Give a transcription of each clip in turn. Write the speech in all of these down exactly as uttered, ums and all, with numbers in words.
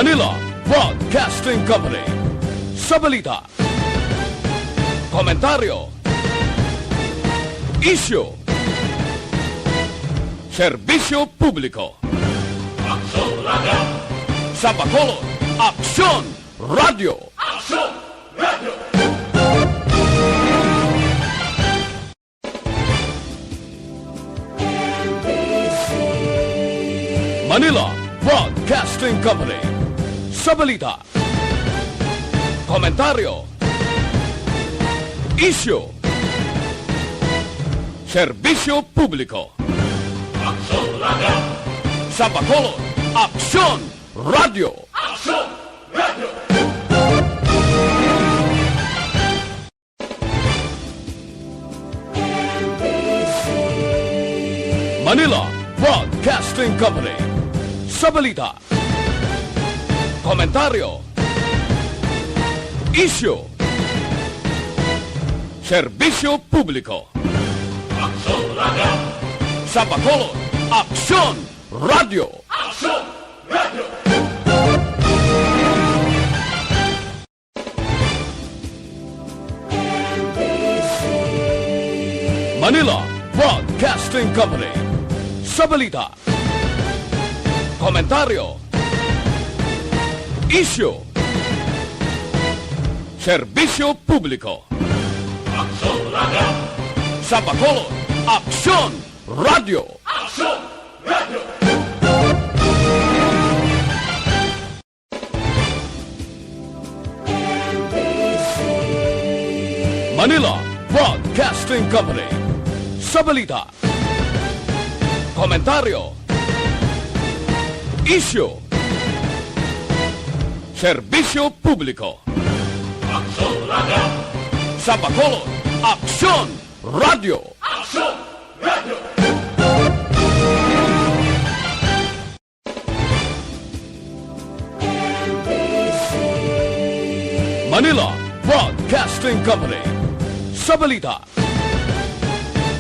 Manila Broadcasting Company. Sa balita, komentaryo, isyu, serbisyo publiko. Aksyon Radio! Sa Bacolod, Aksyon Radio! Aksyon Radio! Manila Broadcasting Company. Sa balita, komentaryo, isyu, serbisyo publiko. Aksyon Radio! Sa Bacolod, Aksyon Radio! Aksyon Radio! Manila Broadcasting Company. Sa balita, komentaryo, isyu, serbisyo publiko. Aksyon Radio! Sa Bacolod, Aksyon Radio! Aksyon Radio! Manila Broadcasting Company. Sa balita, komentaryo, isyu, serbisyo publiko. Aksyon Radio! Sa Bacolod, Aksyon Radio! Aksyon Radio! Manila Broadcasting Company. Sa balita, komentaryo, isyu, serbisyo publiko. Aksyon Radio! Sa Bacolod, Aksyon Radio! Aksyon Radio! Manila Broadcasting Company. Sa balita,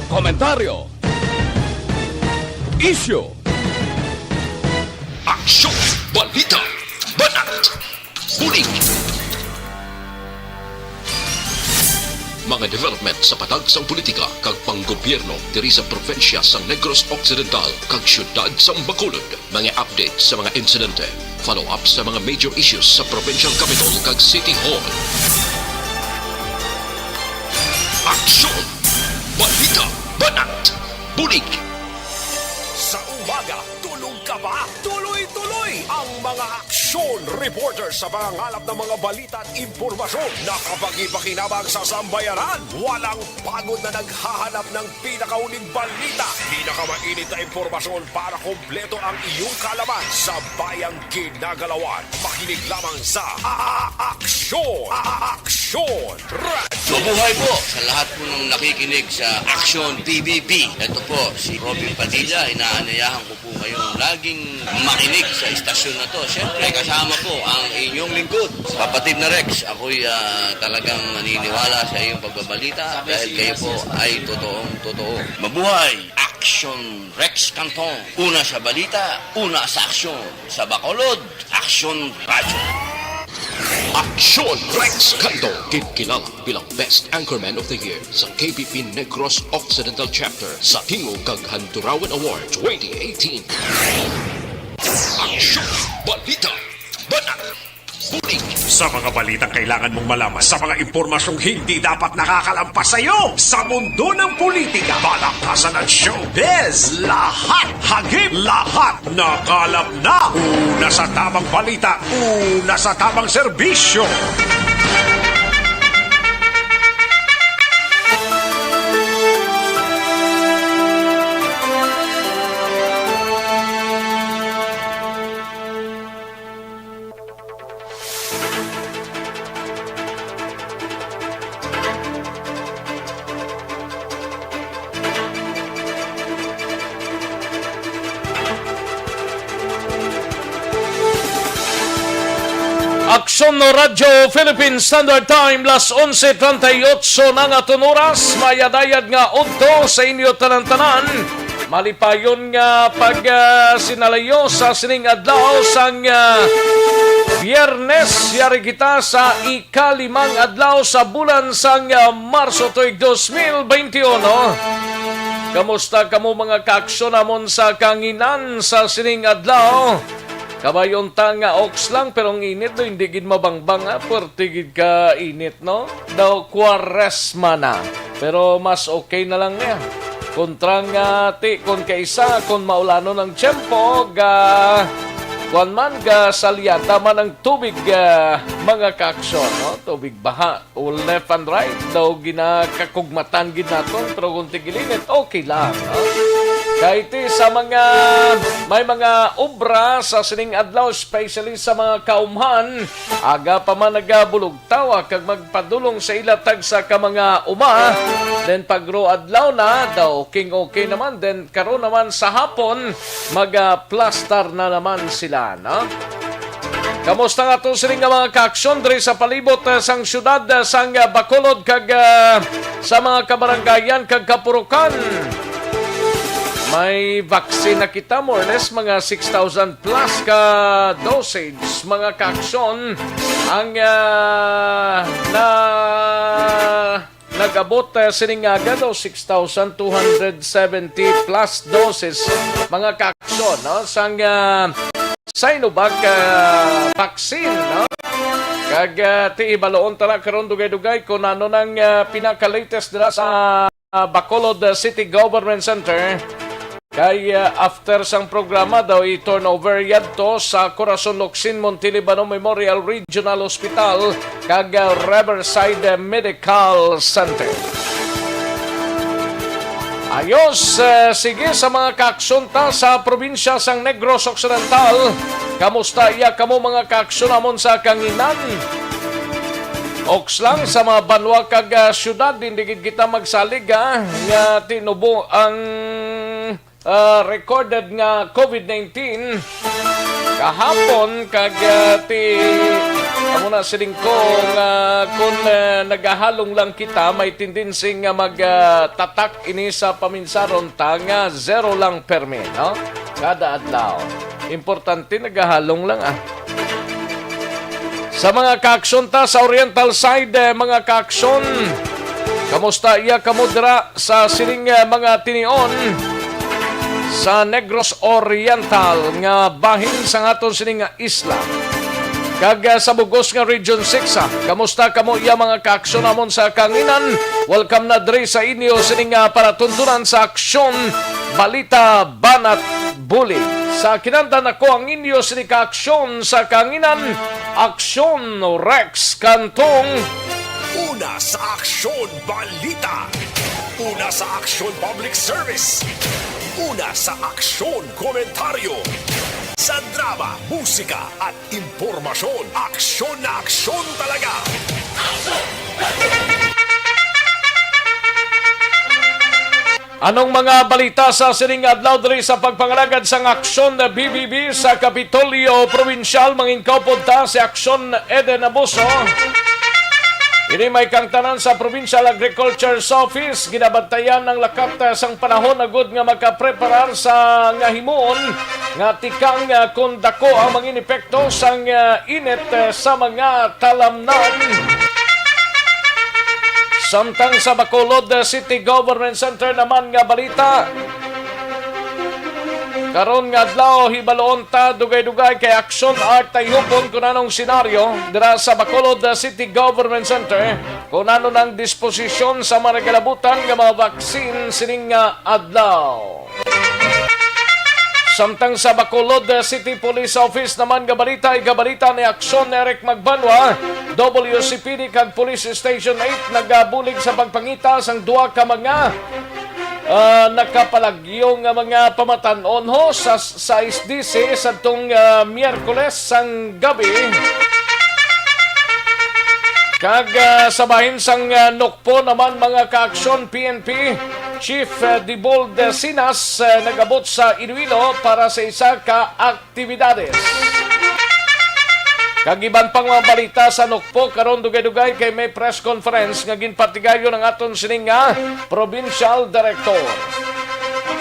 komentaryo, isyu, aksyon, balita, banat, bulig. Mga development sa patag sang politika kag panggobyerno diri sa probinsya sang Negros Occidental kag siyudad sang Bacolod. Mga update sa mga insidente, follow-up sa mga major issues sa provincial capitol kag city hall. Aksyon! Balita! Banat! Bulig! Sa umaga, tulog ka ba? Tuloy-tuloy ang mga aksyon reporter sa pangangalap ng mga balita at impormasyon na kapagi-pakinabang sa sambayanan. Walang pagod na naghahanap ng pinakauling balita, pinakamainit na impormasyon para kompleto ang iyong kaalaman sa bayang ginagalawan. Makinig lamang sa A-, A-, Aksyon! A-, A-, Aksyon! Radyo! Mabuhay po sa lahat po ng nakikinig sa Aksyon P B B. Ito po si Robin Padilla. Inaanyayahan ko po kayong laging makinig sa istasyon na to. Siyempre, kasama po ang inyong lingkod, Kapatid na Rex. Ako'y, ah, talagang naniniwala sa iyong pagbabalita dahil kayo po ay totoong totoo. Mabuhay Aksyon Rex Canton. Una sa balita, una sa aksyon. Sa Bacolod, Aksyon Radyo. Aksyon Rex Canton, kinkilala bilang Best Anchorman of the Year sa K P P Negros Occidental Chapter sa Tingog kag Handurawan Award twenty eighteen. Aksyon! Balita! Banat! Bulig! Sa mga balitang kailangan mong malaman, sa mga impormasyong hindi dapat nakakalampas sa iyo, sa mundo ng politika, palakasan at showbiz, lahat, hagip, lahat, nakalap na. Una sa tamang balita, una sa tamang serbisyo. Aksyon no Radyo Philippine Standard Time, las onse treinta y ocho na nga aton oras. Mayadayad nga udto sa inyo tanan-tanan. Malipayon nga pag, ah, sinalayo sa sining adlaw sang, ah, Biyernes, yari kita sa ikalimang adlaw sa bulan sang, ah, Marso tuig dos mil beintiuno. Kamusta kamo, mga kaaksyon namon sa kanginan sa sining adlaw? Kabay unta nga oks lang, pero ang init, no, hindi gid mabangbang, ha? Puwerte gid ka init, no? Daw Kwaresma na. Pero mas okay na lang niya. Kontra nga ti, kon kaisa, kon maulanon ang tiyempo, ga, kuwan man, ga salyada man ang tubig, ah, mga kaaksyon, no? Tubig baha. O left and right, daw ginakakugmatan gid naton, pero kung tigilinit, okay lang, no? Kay ti sa mga, may mga obra sa sining adlaw, especially sa mga kaumhan, aga pa man nagabulog tawa kag magpadulong sa ila tagsa ka mga uma. Then pag ro adlaw na, daw king okay naman. Then karon naman sa hapon, magaplastar na naman sila, no? Kamusta nga to sini nga mga kaaksyon diri sa palibot, ah, sang syudad, ah, sang, ah, Bacolod kag, ah, sa mga kabarangayan kag kapurukan? May vaccine na kita, more or less mga six thousand plus ka dosage, mga kaaksyon, ang, ah, na nag-abot, ah, sining aga daw six thousand two hundred seventy plus doses, mga kaaksyon, no, sang, ah, Sinovac, ah, vaccine, no? Kag, ah, ti hibaloon ta na karon dugay-dugay kung ano nang, ah, pinaka-latest dira sa, ah, Bacolod, ah, City Government Center. Kay, ah, after sang programa daw, i-turnover yadto sa Corazon Locsin Monte Libano Memorial Regional Hospital kag, ah, Riverside Medical Center. Ayos, ah, sige, sa mga kaaksyon ta sa probinsya sang Negros Occidental. Kamusta iya kamo, mga kaaksyon namon sa kanginan? Oks lang sa mga banwa kag, ah, syudad, hindi gid kita magsalig, ah, nga tinubo ang, ah, recorded nga covid nineteen kahapon, kag, ah, ti, amo na siling ko nga kung, ah, nagahalong lang kita, may tendency nga mag, ah, tatak ini sa paminsaron ta nga zero lang permi, no? Kada adlaw. Importante, nagahalong lang, ah. Sa mga kaaksyon ta sa Oriental side, eh, mga kaaksyon, kamusta iya kamo dira sa sining, eh, mga tinion sa Negros Oriental nga bahin sa aton sining nga isla? Kag, ah, sa bugos nga Region six, ah, kamusta kamo iya mga kaaksyon namon sa kanginan? Welcome na diri sa inyo sining, ah, palatuntunan sa aksyon, balita, banat, bulig. Sa kinantan ako ang inyo sini ka aksyon sa kanginan, Aksyon Rex Cantong. Una sa aksyon, balita. Una sa aksyon, public service. Una sa aksyon, komentaryo. Sa drama, musika, at impormasyon, aksyon na aksyon talaga. Anong mga balita sa sining adlaw diri sa pagpangalagad sang aksyon na B B B sa Kapitolyo Probinsyal? Mangingkaupod ta si Aksyon Eden Abuso. Ini may kangtanan sa Provincial Agriculture's Office. Ginabantayan ang lakat, ah, sang panahon agud nga makapreparar sa nga himuon nga tikang, ah, kon dako ang mangin epekto sang, ah, init, ah, sa mga talamnan. Samtang sa Bacolod, ah, City Government Center naman nga balita, karon nga adlaw, hibaloon ta dugay-dugay kay Aksyon Art Tayupon kung anong senaryo dira sa Bacolod, ah, City Government Center, kung ano nang disposisyon sa mga nagalabutan nga mga vaccine sining nga adlaw. Samtang sa Bacolod City Police Office naman nga balita, igabalita ni Aksyon Eric Magbanwa, W C P D kag Police Station eight nagabulig sa pagpangita sang duha ka mga, ah, nakapalagyo nga mga pamatan-on ho sa, sa S D C sadtong, ah, Miyerkules sang gabi. Kag, ah, sa bahin sang, ah, Nokpo naman, mga kaaksyon, P N P Chief, ah, Dibold Sinas, ah, nag-abot sa Iloilo para sa isa ka aktibidades. Kag iban pang mga balita sa Nokpo karon, dugay-dugay kay may press conference nga ginpatigayon ang aton sining nga provincial director.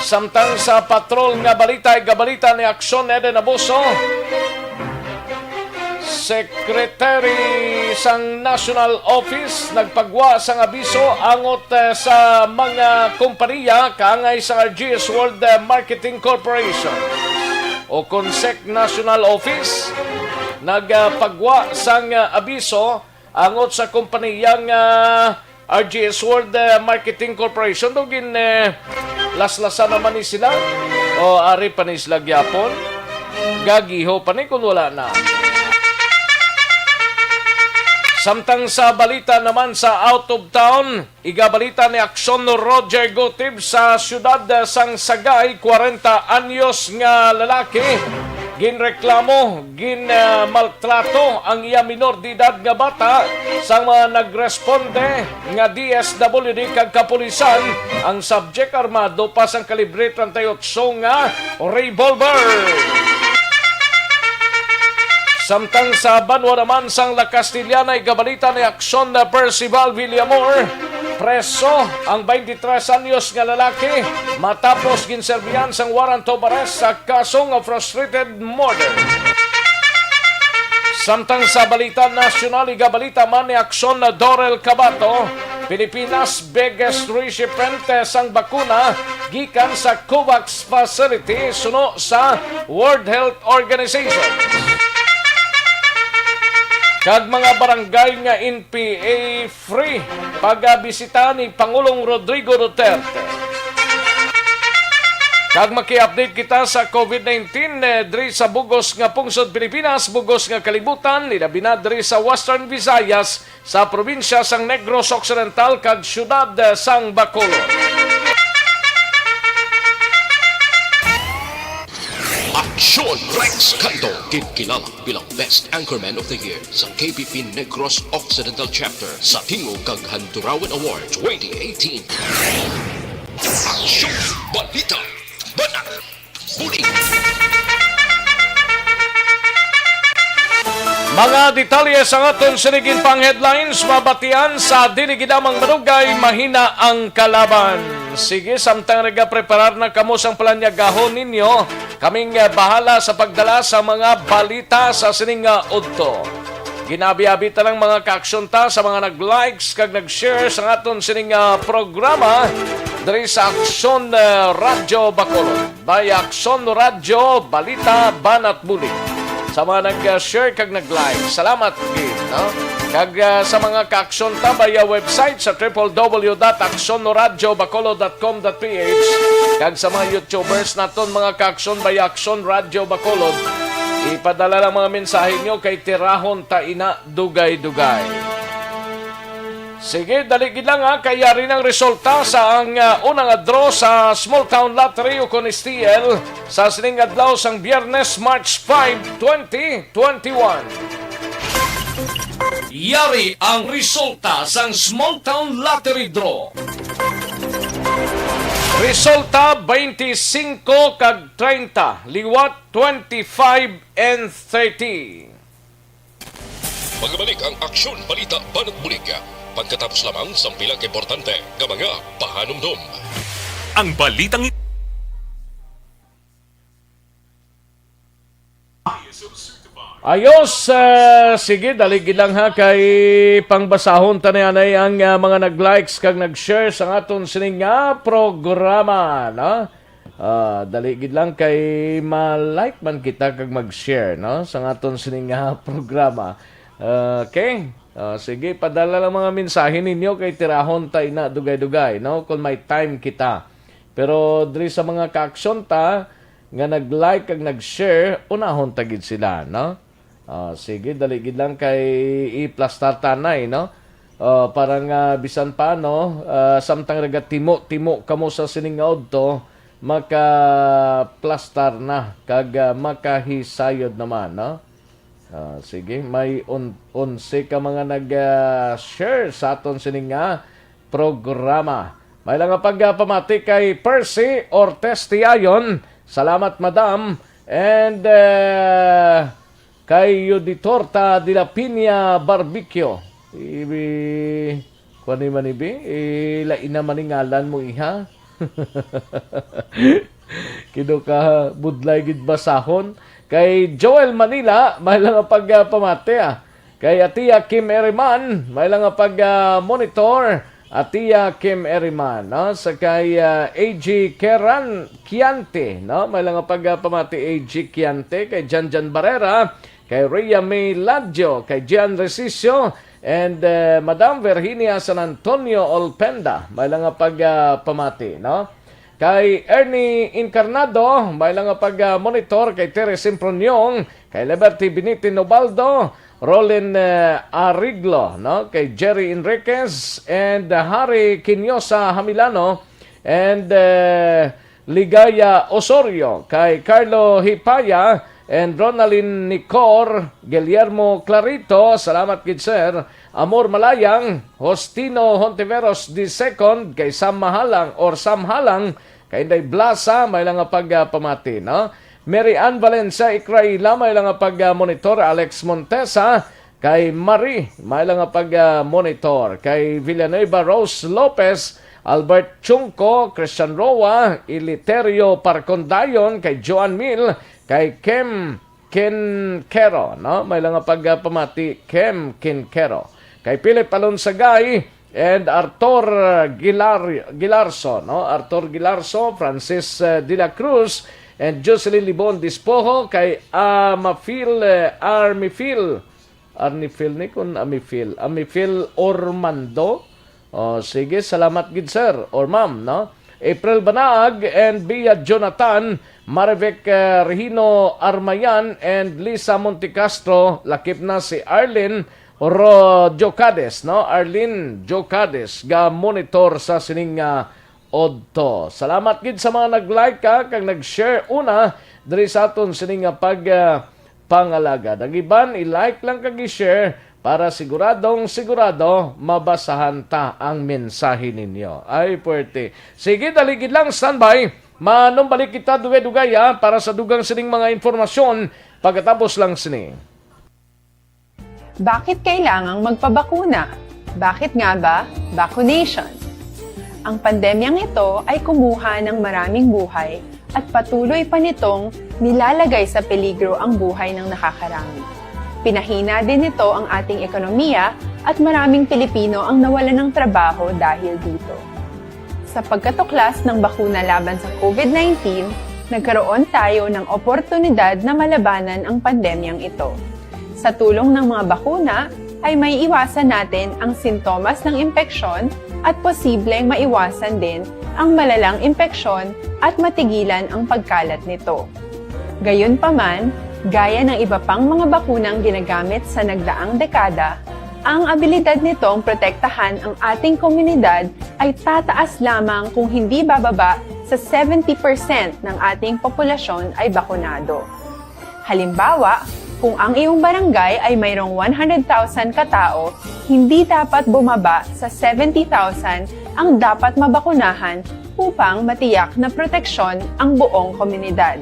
Samtang sa patrol nga balita, igabalita ni Aksyon Eden Abuso, Secretary sang National Office nagpagwa sang abiso angot, eh, sa mga kompaniya kaangay sa R G S World, eh, Marketing Corporation o Consec National Office nagpagwa sang, eh, abiso angot sa kompaniyang, ah, R G S World, eh, Marketing Corporation. Do gin, eh, laslasa naman ni sila. O, ari pa ni sila gyapon. Gagiho pa ni kung wala na. Samtang sa balita naman sa out of town, igabalita ni Aksyon Roger Gutib sa siyudad, eh, sang Sagay, kwarenta anyos nga lalaki. Ginreklamo, gin, ah, maltrato ang iya minor de edad nga bata. Sang mga nagresponde nga D S W D kag kapulisan, ang subject armado pa sang kalibre treinta y ocho nga revolver. Samtang sa banwa naman sang La Castellana, igabalita ni Aksyon na Percival Villamor, preso ang twenty-three anyos nga lalaki matapos ginserbihan sang warrant of arrest sa kaso nga frustrated murder. Samtang sa balita nasyonal, igabalita man ni Aksyon na Dorel Cabato, Pilipinas biggest recipient sang bakuna gikan sa COVAX facility suno sa World Health Organization. Kag mga barangay nga N P A free pagabisita ni Pangulong Rodrigo Duterte. Kag maki-update kita sa COVID nineteen, eh, diri sa bugos nga pungsod Pilipinas, bugos nga kalibutan, ilabi na diri sa Western Visayas, sa probinsya sang Negros Occidental kag siyudad, eh, sang Bacolod. Aksyon Rex Cantong, gid kilala bilang Best Anchorman of the Year sa K P P Negros Occidental Chapter sa Tingog kag Handurawan Award twenty eighteen. Aksyon! Balita! Banat! Bulig! Mga detalye sa aton sining pang headlines mabatian sa Dili Gid Lamang Madugay, Mahina ang Kalaban. Sige, samtang nagapreparar na kamo sang palanyagahon ninyo, kaming, eh, bahala sa pagdala sa mga balita sa sining nga udto. Ginabi-abi ta lang, mga kaaksyon ta, sa mga nag-likes kag nag-share sa aton sining, ah, programa diri sa Aksyon, eh, Radyo Bacolod. By Aksyon Radyo, Balita, Banat, Bulig. Sa mga nag-share kag nag-like, salamat gid, no? Kag, ah, sa mga kaaksyon ta, via website sa triple W dot aksyon radyo bacolod dot com dot P H, kag sa mga YouTubers naton, mga kaaksyon, via Aksyon Radyo Bacolod, ipadala lang mga mensahe nyo kay tirahon ta ina dugay-dugay. Sige, dali gid lang, ha, kay yari nang resulta sa ang, ah, una nga draw sa Small Town Lottery ukon S T L sa sining adlaw sang Biyernes, March five, twenty twenty-one. Yari ang resulta sang Small Town Lottery Draw. Resulta, twenty-five kag treinta, liwat twenty-five and thirty. Magbalik ang Aksyon, Balita, Banat, Bulig pagkatapos lamang sang pila ka importante nga mga pahanumdom. Ang balitang i- Ayos, ah, sige, dali gid lang, ha, kay pangbasahon ta ni anay ang, ah, mga nag-likes kag nag-share sa aton sining nga programa, no? Ah, dali gid lang kay ma-like man kita kag mag-share, no, sa aton sining nga programa. Okay? Ah, sige, padala lang mga mensahe ninyo kay tirahon ta ina dugay-dugay, no, kung may time kita. Pero diri sa mga kaaksyon ta nga nag-like kag nag-share, unahon ta gid sila, no? Ah, sige, dali gid lang kay i-plastar ta anay, no? Ah, para nga bisan pa, no, ah, samtang nagatimo-timo kamo sa sining nga udto, maka-plastar na kag, ah, makahisayod naman, no? Ah, sige, may un-, onse ka mga nag, ah, share sa aton sining nga programa. May lang nga pagpamati kay Percy Ortiz Tiayon. Salamat, madam. And, ah, kay Yuditorta de la Piña Barbecue. Ibi, kuwan ni man ibi, ilain na man ni ngalan mo, iha. Kido ka budlay gid basahon. Kay Joel Manila, may lang nga pag, ah, pamati, ah. Kay Atia Kim Eriman, may lang nga pag, ah, monitor. Atia Kim Eriman, no? Sa kay, ah, A G Keran Kiante, no? May lang nga pag, ah, pamati A G Kiante, kay Janjan Barrera, kay Rhea May Ladjo, kay Gian Resicio, and, eh, Madam Virginia San Antonio Olpenda, may lang nga pag, ah, pamati, no? Kay Ernie Incarnado, may lang nga pag, ah, monitor, kay Terry Simproniong, kay Liberty Binitin Ubaldo, Roland, eh, Ariglo, no? Kay Jerry Enriquez, and, ah, Harry Quinosa Hamilano, and, eh, Ligaya Osorio, kay Carlo Hipaya, and Ronaldin Nicor, Guillermo Clarito, salamat gid, sir. Amor Malayang, Hostino Hontiveros the second, kay Sam Mahalang or Sam Halang, kay Inday Blasa, may lang nga pag, ah, pamati, no? Mary Ann Valencia Ikraila, may lang nga pag, ah, monitor, Alex Montesa, kay Marie, may lang nga pag, ah, monitor, kay Villanueva Rose Lopez, Albert Chungco, Christian Roa, Eliterio Parcondayon, kay Joan Mil, kay Kim Kinkero, no? May lang nga pag, ah, pamati, Kim Kinkero. Kay Philip Alonsagay and Arthur, ah, Gilar-, Gilarso, no? Arthur Gilarso, Francis, ah, de la Cruz, and Jocelyn Libon Dispojo, kay Amafil, eh, Armifil, Arnifil ni kun Amifil, Amifil Ormando, Oh, sige, salamat gid, sir or ma'am, no? April Banaag and Bia Jonathan, Marivic, eh, Regino Armayan and Lisa Montecastro, lakip na si Arlene Ro Jocades, no? Arlene Jocades, ga monitor sa sining, ah, udto. Salamat gid sa mga nag-like, ha, kag nag-share una diri sa aton sining nga pag, ah, pangalagad. Ang iban, i-like lang kag i-share para siguradong sigurado mabasahan ta ang mensahe ninyo. Ay, puwerte. Sige, dali gid lang, standby. Manumbalik kita dugay-dugay, ah, para sa dugang sining mga impormasyon pagkatapos lang sini. Bakit kailangang magpabakuna? Bakit nga ba vaccination? Ang pandemyang ito ay kumuha ng maraming buhay at patuloy pa nitong nilalagay sa peligro ang buhay ng nakakarami. Pinahina din nito ang ating ekonomiya at maraming Pilipino ang nawalan ng trabaho dahil dito. Sa pagkatuklas ng bakuna laban sa COVID nineteen, nagkaroon tayo ng oportunidad na malabanan ang pandemyang ito. Sa tulong ng mga bakuna, ay maiiwasan natin ang sintomas ng impeksyon at posibleng maiwasan din ang malalang impeksyon at matigilan ang pagkalat nito. Gayunpaman, gaya ng iba pang mga bakunang ginagamit sa nagdaang dekada, ang abilidad nitong protektahan ang ating komunidad ay tataas lamang kung hindi bababa sa seventy percent ng ating populasyon ay bakunado. Halimbawa, kung ang iyong barangay ay mayroong one hundred thousand katao, hindi dapat bumaba sa seventy thousand ang dapat mabakunahan upang matiyak na proteksyon ang buong komunidad.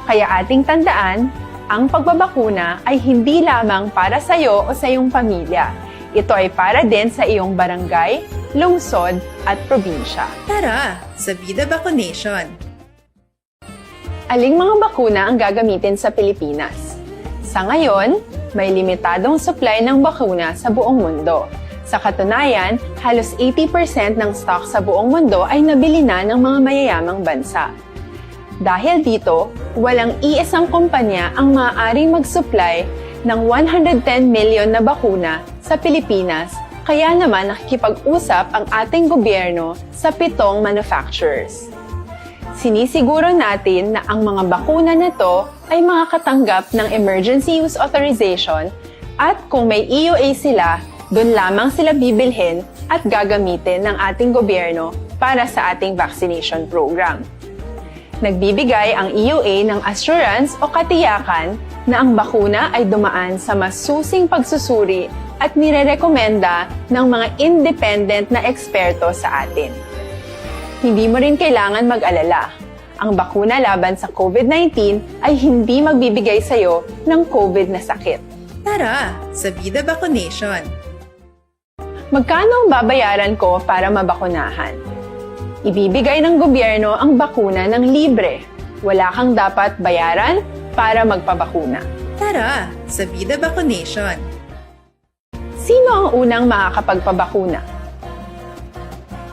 Kaya ating tandaan, ang pagbabakuna ay hindi lamang para sa iyo o sa iyong pamilya. Ito ay para din sa iyong barangay, lungsod, at probinsya. Tara, sa Vida Vaccination! Aling mga bakuna ang gagamitin sa Pilipinas? Sa ngayon, may limitadong supply ng bakuna sa buong mundo. Sa katunayan, halos eighty percent ng stock sa buong mundo ay nabili na ng mga mayayamang bansa. Dahil dito, walang iisang kumpanya ang maaaring mag-supply ng one hundred ten million na bakuna sa Pilipinas, kaya naman nakikipag-usap ang ating gobyerno sa pitong manufacturers. Sinisiguro natin na ang mga bakuna na to ay makakatanggap ng emergency use authorization at kung may E U A sila, doon lamang sila bibilhin at gagamitin ng ating gobyerno para sa ating vaccination program. Nagbibigay ang E U A ng assurance o katiyakan na ang bakuna ay dumaan sa masusing pagsusuri at nirerekomenda ng mga independent na eksperto sa atin. Hindi mo rin kailangan mag-alala. Ang bakuna laban sa COVID nineteen ay hindi magbibigay sa iyo ng COVID na sakit. Tara, sa Vida Vaccination! Magkano ang babayaran ko para mabakunahan? Ibibigay ng gobyerno ang bakuna ng libre. Wala kang dapat bayaran para magpabakuna. Tara sa Vida Vacunation! Sino ang unang makakapagpabakuna?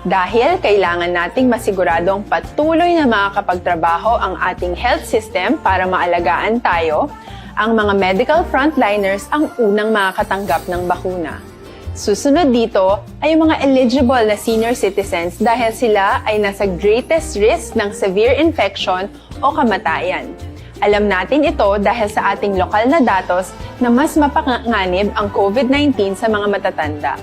Dahil kailangan nating masiguradong patuloy na makakapagtrabaho ang ating health system para maalagaan tayo, ang mga medical frontliners ang unang makakatanggap ng bakuna. Susunod dito ay ang mga eligible na senior citizens dahil sila ay nasa greatest risk ng severe infection o kamatayan. Alam natin ito dahil sa ating lokal na datos na mas mapanganib ang COVID nineteen sa mga matatanda.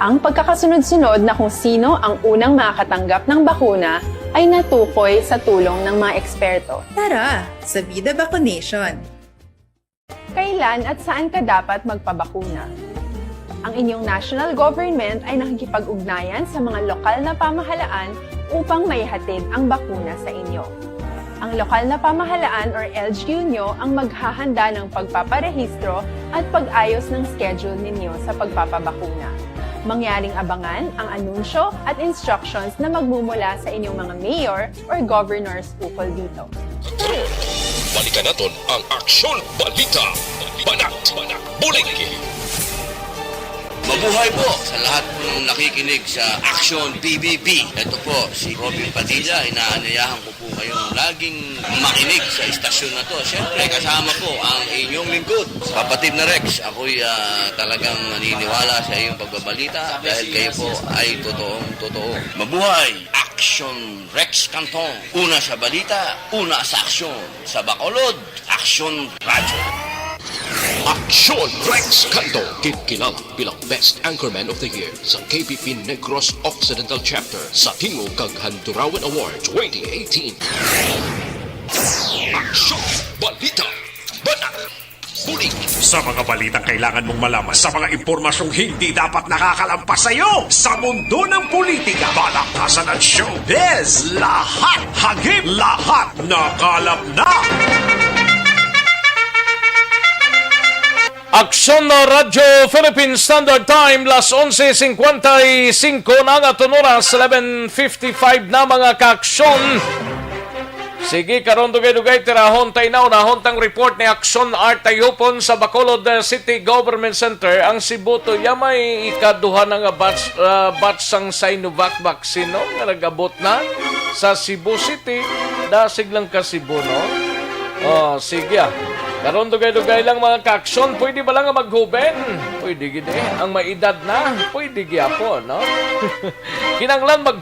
Ang pagkakasunod-sunod na kung sino ang unang makakatanggap ng bakuna ay natukoy sa tulong ng mga eksperto. Tara sa Vida Vacunation! Kailan at saan ka dapat magpabakuna? Ang inyong national government ay nakikipag-ugnayan sa mga lokal na pamahalaan upang maihatid ang bakuna sa inyo. Ang lokal na pamahalaan or L G U nyo ang maghahanda ng pagpaparehistro at pag-ayos ng schedule ninyo sa pagpapabakuna. Mangyaring abangan ang anunsyo at instructions na magmumula sa inyong mga mayor or governors ukol dito. Balikan naton ang Aksyon Balita, Banat, Bulig. Mabuhay po sa lahat ng nakikinig sa Aksyon P B B. Ito po si Robin Padilla. Inaanyayahan ko po kayong laging makinig sa istasyon na to. Siyempre, kasama po ang inyong lingkod, kapatid na Rex. Ako'y, ah, talagang naniniwala sa iyong pagbabalita dahil kayo po ay totoong totoo. Mabuhay! Aksyon Rex Canton. Una sa balita, una sa aksyon. Sa Bacolod, Aksyon Radyo. Aksyon Rex Canton, kinkilala bilang Best Anchorman of the Year sa K P P Negros Occidental Chapter sa Tingog kag Handurawan Award twenty eighteen. Aksyon, balita, banat, bulig. Sa mga balitang kailangan mong malaman, sa mga impormasyong hindi dapat nakakalampas sa iyo, sa mundo ng politika, balaktasan at showbiz, lahat hagip, lahat nakalap na. Aksyon na Radyo Philippine Standard Time, las onse cincuenta y cinco na nga, aton oras, eleven fifty-five na, mga kaaksyon. Sige, karon dugay-dugay, tirahon ta, unahon tang report ni Aksyon Art Tayupon sa Bacolod, uh, City Government Center. Ang Cebu to, ya may ikaduha na nga batch, uh, batch sang Sinovac vaccine, no, nga nag-abot na sa Cebu City. Dasig lang ka Cebu, no? Oh, sige, ah. Karon dugay-dugay lang, mga kaaksyon, pwede ba lang nga maghuben? Pwede gid, eh. Ang may edad na, pwede gyapon, no? Kinahanglan mag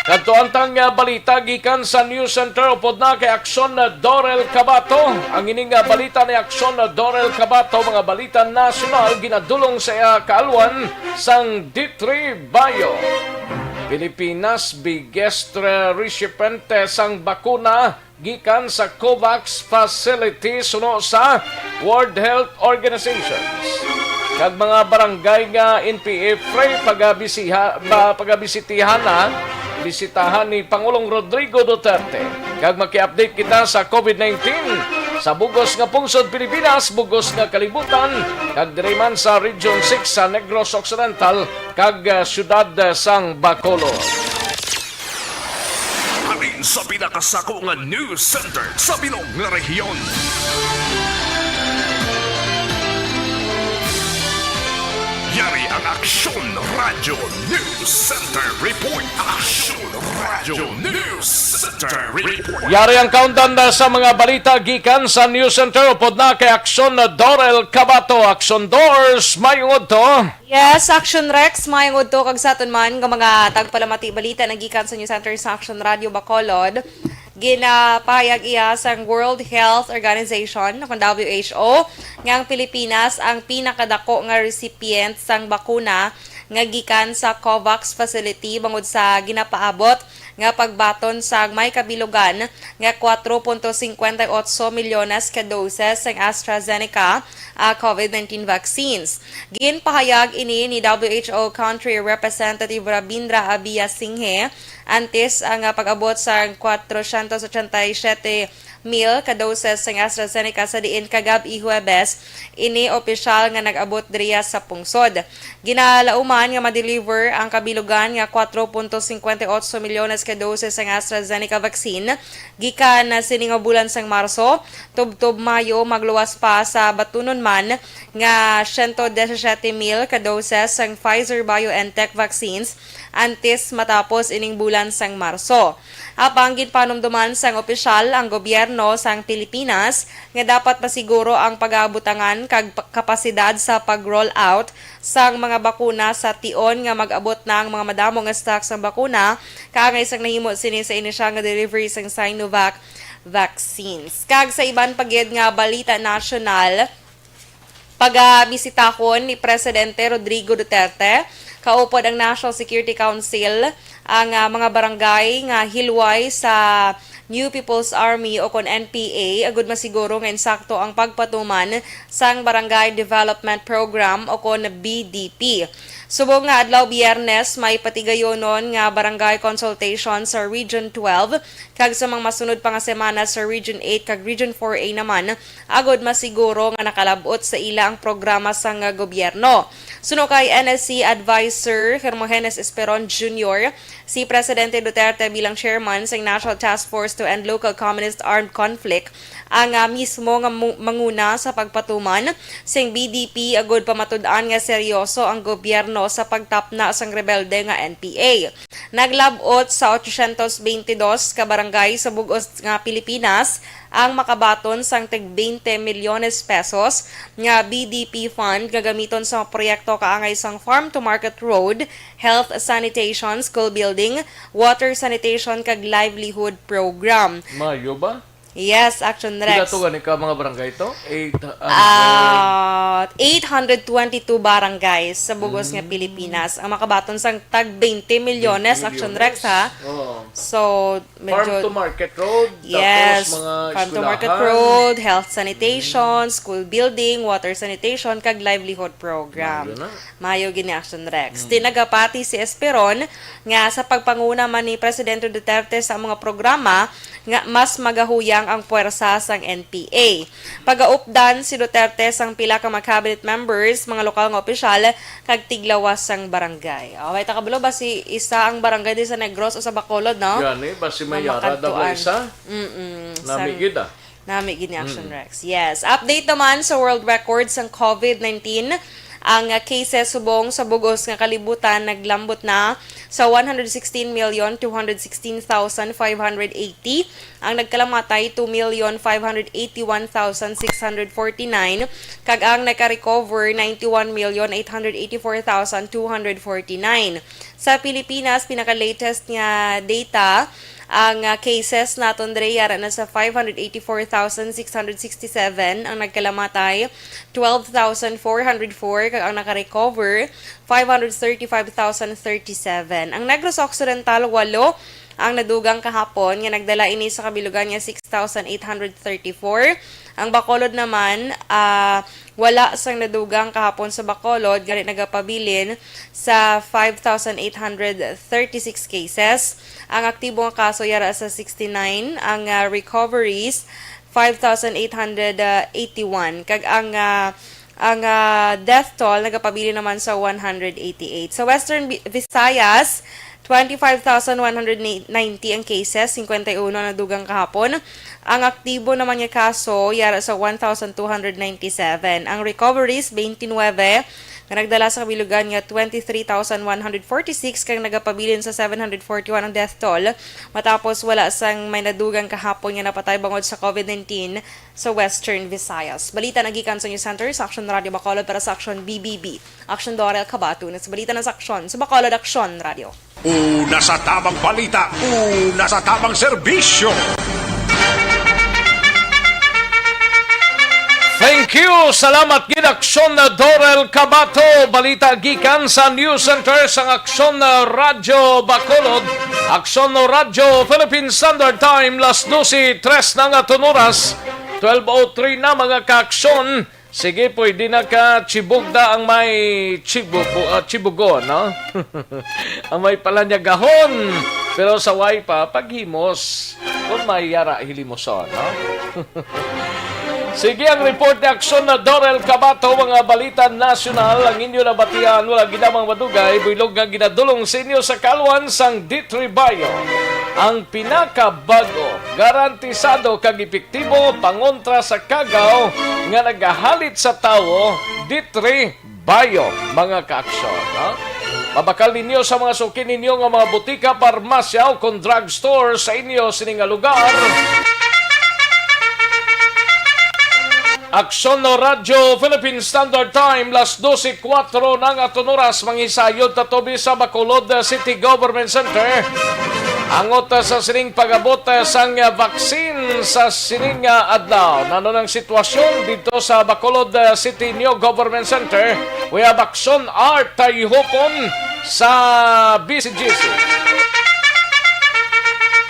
Kadto ang tang, ah, balita gikan sa News Center upod na kay Aksyon Dorel Cabato. Ang ining, ah, balita ni Aksyon Dorel Cabato, mga balita nasyonal, ginadulong sa iya kaalwan sang D three Bio. Pilipinas, biggest, ah, recipiente sang bakuna gikan sa COVAX facility suno sa World Health Organizations. Kag mga barangay nga N P A free pagabisiha-, ba-, pagabisitihan na, bisitahan ni Pangulong Rodrigo Duterte. Kag maki-update kita sa COVID nineteen sa bugos nga pungsod Pilipinas, bugos nga kalibutan, kag diri man sa Region six sa Negros Occidental kag, ah, siyudad, ah, sang Bacolod. Halin sa pinakasako nga news center sa bilog nga rehiyon. Yari ang Aksyon Radyo News Center Report. Aksyon Radyo News Center Report. Yari ang countdown na sa mga balita gikan sa News Center. Upod na kay Aksyon Dorel Cabato. Aksyon Dors, may udto. Yes, Aksyon Rex, may udto kag sa aton man nga mga tagpalamati balita nagikan sa News Center sa Aksyon Radyo Bacolod. Ginapahayag iya sang World Health Organization, o W H O, nga ang Pilipinas ang pinakadako nga recipient sang bakuna nga gikan sa COVAX facility bangod sa ginapaabot nga pagbaton sa may kabilugan nga kwatro punto singkwenta y otso milyones ka doses sang AstraZeneca, ah, COVID nineteen vaccines. Ginpahayag ini ni W H O Country Representative Rabindra Abia Singhe antes ang, ah, pag-abot sa kwatrocientos ochenta y siete mil ka doses sang AstraZeneca sa diin kagab-i Huwebes ini opisyal nga nag-abot diriya sa pungsod. Ginalauman nga ma-deliver ang kabilugan nga kwatro punto singkwenta y otso milyones ka doses sang AstraZeneca vaccine gikan na sini nga bulan sang Marso, tubtob Mayo, magluwas pa sa batunon man nga siyento disisiete mil ka doses sang Pfizer-BioNTech vaccines antes matapos ining bulan sang Marso. Apang ginpanumduman sang opisyal ang gobyerno sang Pilipinas nga dapat masiguro ang pagabutangan kag pa-, kapasidad sa pag-roll out sang mga bakuna sa tion nga mag-abot na ang mga madamo nga stock sang bakuna, kaangay sang nahimo sini sa inisyal nga delivery sang Sinovac vaccines. Kag sa iban pa gid nga balita nasyonal, pagabisitahon ni Presidente Rodrigo Duterte kaupod ang National Security Council ang, ah, mga barangay nga hilway sa New People's Army o kon N P A, agud masiguro nga insakto ang pagpatuman sang Barangay Development Program o kon B D P. Subong nga adlaw Biyernes, may patigayonon nga barangay consultation sa Region twelve, kag sa mga masunod pa nga semana sa Region eight kag Region four A naman, agud masiguro nga nakalab-ot sa ila ang programa sang gobyerno. Suno kay N S C Adviser Hermogenes Esperon Junior, si Presidente Duterte bilang chairman sang National Task Force to End Local Communist Armed Conflict ang, ah, mismo nga mu-, manguna sa pagpatuman sing B D P agud pamatud-an nga seryoso ang gobyerno sa pagtapna sang rebelde nga N P A. Naglab-ot sa ochocientos beintidos ka barangay sa bug-os nga Pilipinas ang makabaton sang tig twenty milyones pesos nga B D P fund nga gamiton sa mga proyekto kaangay sang farm to market road, health sanitation, school building, water sanitation, kag livelihood program. Mayo ba? Yes, Action Rex. Pila to gani ka mga barangay to? Eight hundred? Ah, eight hundred twenty-two barangays sa bugos nga Mm. Pilipinas ang makabaton sang tag twenty milyones, Action Rex, ha? Oo. So, medyo Farm to market road, Yes, tapos mga farm to market eskwelahan. Road, health sanitation, Mm. school building, water sanitation, kag livelihood program. Mayo na. Mayo gini, Action Rex. Mm. Ti nagapati si Esperon nga sa pagpanguna man ni Presidente Duterte sa mga programa, nga mas magahuyang ang puwersa sang N P A. Pagaupdan si Duterte sang pila ka mga cabinet members, mga lokal nga opisyal, kag tiglawas sang barangay. O, may takabalo ba si isa ang barangay di sa Negros o sa Bacolod, no? Gani, basi may Nga yara daw makadtuan. Isa? Mm-mm, Nami sang gid, ah. Nami gid ni Action Mm. Rex. Yes. Update naman sa world record sang COVID nineteen. Ang, ah, cases subong sa bugos nga kalibutan naglambot na sa one hundred sixteen million two hundred sixteen thousand five hundred eighty. Ang nagkalamatay, two million five hundred eighty-one thousand six hundred forty-nine, kag ang nagka-recover, ninety-one million eight hundred eighty-four thousand two hundred forty-nine. Sa Pilipinas, pinaka-latest nga data, ang, ah, cases naton diri yara na sa five hundred eighty-four thousand six hundred sixty-seven, ang nagkalamatay, twelve thousand four hundred four, kag ang naka-recover, five hundred thirty-five thousand thirty-seven. Ang Negros Occidental, walo ang nadugang kahapon, nga nagdala ini sa kabilugan nga six thousand eight hundred thirty-four. Ang Bacolod naman, ah, wala sang nadugang kahapon sa Bacolod, gani nagapabilin sa five thousand eight hundred thirty-six cases. Ang aktibo nga kaso yara sa sixty-nine, ang, ah, recoveries, five thousand eight hundred eighty-one, kag ang, ah, ang, ah, death toll nagapabilin naman sa one hundred eighty-eight. Sa Western Bi-, Visayas, twenty-five thousand one hundred ninety ang cases, cincuenta y uno ang nadugang kahapon. Ang aktibo naman nga kaso yara sa one thousand two hundred ninety-seven. Ang recoveries, twenty-nine, nga nagdala sa kabilugan nga twenty-three thousand one hundred forty-six, kag nagapabilin sa seven hundred forty-one ang death toll, matapos wala sang may nadugang kahapon nga napatay bangod sa COVID nineteen sa Western Visayas. Balita nagikan sa News Center sa Aksyon Radio Bacolod para sa Aksyon B B B. Aksyon Dorel Cabato na sa balita na sa Aksyon sa Bacolod, Aksyon Radio. Una sa tabang balita, una sa tabang serbisyo. Thank you. Salamat gid, Aksyon na Dorel Cabato. Balita gikan sa News Center sang Aksyon na Radyo Bacolod. Aksyon na Radyo Philippine Standard Time, las dose tres na nga tunuras. Twelve oh three na, mga kaaksyon. Sige, pwede na ka chibugda ang may chibugo, ah, chibugon, no? Ang may palanyagahon. Pero sa way pa, paghimos. Kung may yara hilimuson, no? Sige, ang report ni Aksyon na Dorel Cabato, mga balita nasyonal, ang inyo nabatian, wala ginamang madugay, buylog nga ginadulong sa inyo sa kalwan sang D three Bio. Ang pinakabago, garantisado kag epektibo pangontra sa kagaw nga nagahalit sa tawo, D three Bio, mga kaaksyon, ha? Mabakal ninyo sa mga suki ninyo nga mga butika, parmasya, o kon drugstore sa inyo sini nga lugar. Aksyon no Radyo Philippine Standard Time, las dose kuwatro na nga tunuras, manghisayod ta tubi sa Bacolod City Government Center. Angot sa sining pag-abot sang vaccine sa sining adlaw. Nano ang sitwasyon dito sa Bacolod City New Government Center? We have Action Art Tayhupon sa B C G C.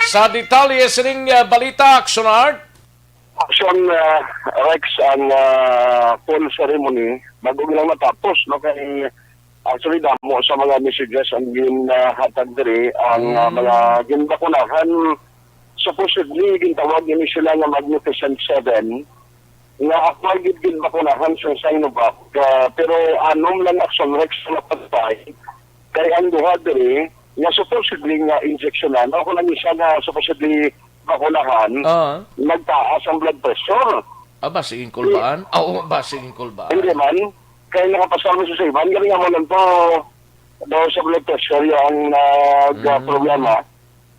Sa detalye sining balita, Action Art. Action, ah, Rex, ang, ah, full ceremony, bago lang matapos, no? Kay, actually, damo sa mga messages ang gin, ah, hatag diri, ang, ah, Mm. mga ginbakunahan, supposedly, gintawag ini sila nga Magnificent Seven, nga aktual gid ginbakunahan sa Sinovac, ah, pero anom lang, Action Rex, ang napatay, kay ang duha diri, nga supposedly nga injeksyonan, o kung ang isa nga supposedly bakunahan, Ah. nagtaas ang blood pressure. Ah, ba, sige, kulbaan? Ah, oo, ba, sige, kulbaan? Hindi man. Kaya nakapasama sa iban, galing nga mo lang to, daw sa blood pressure yung nag-, Mm. problema.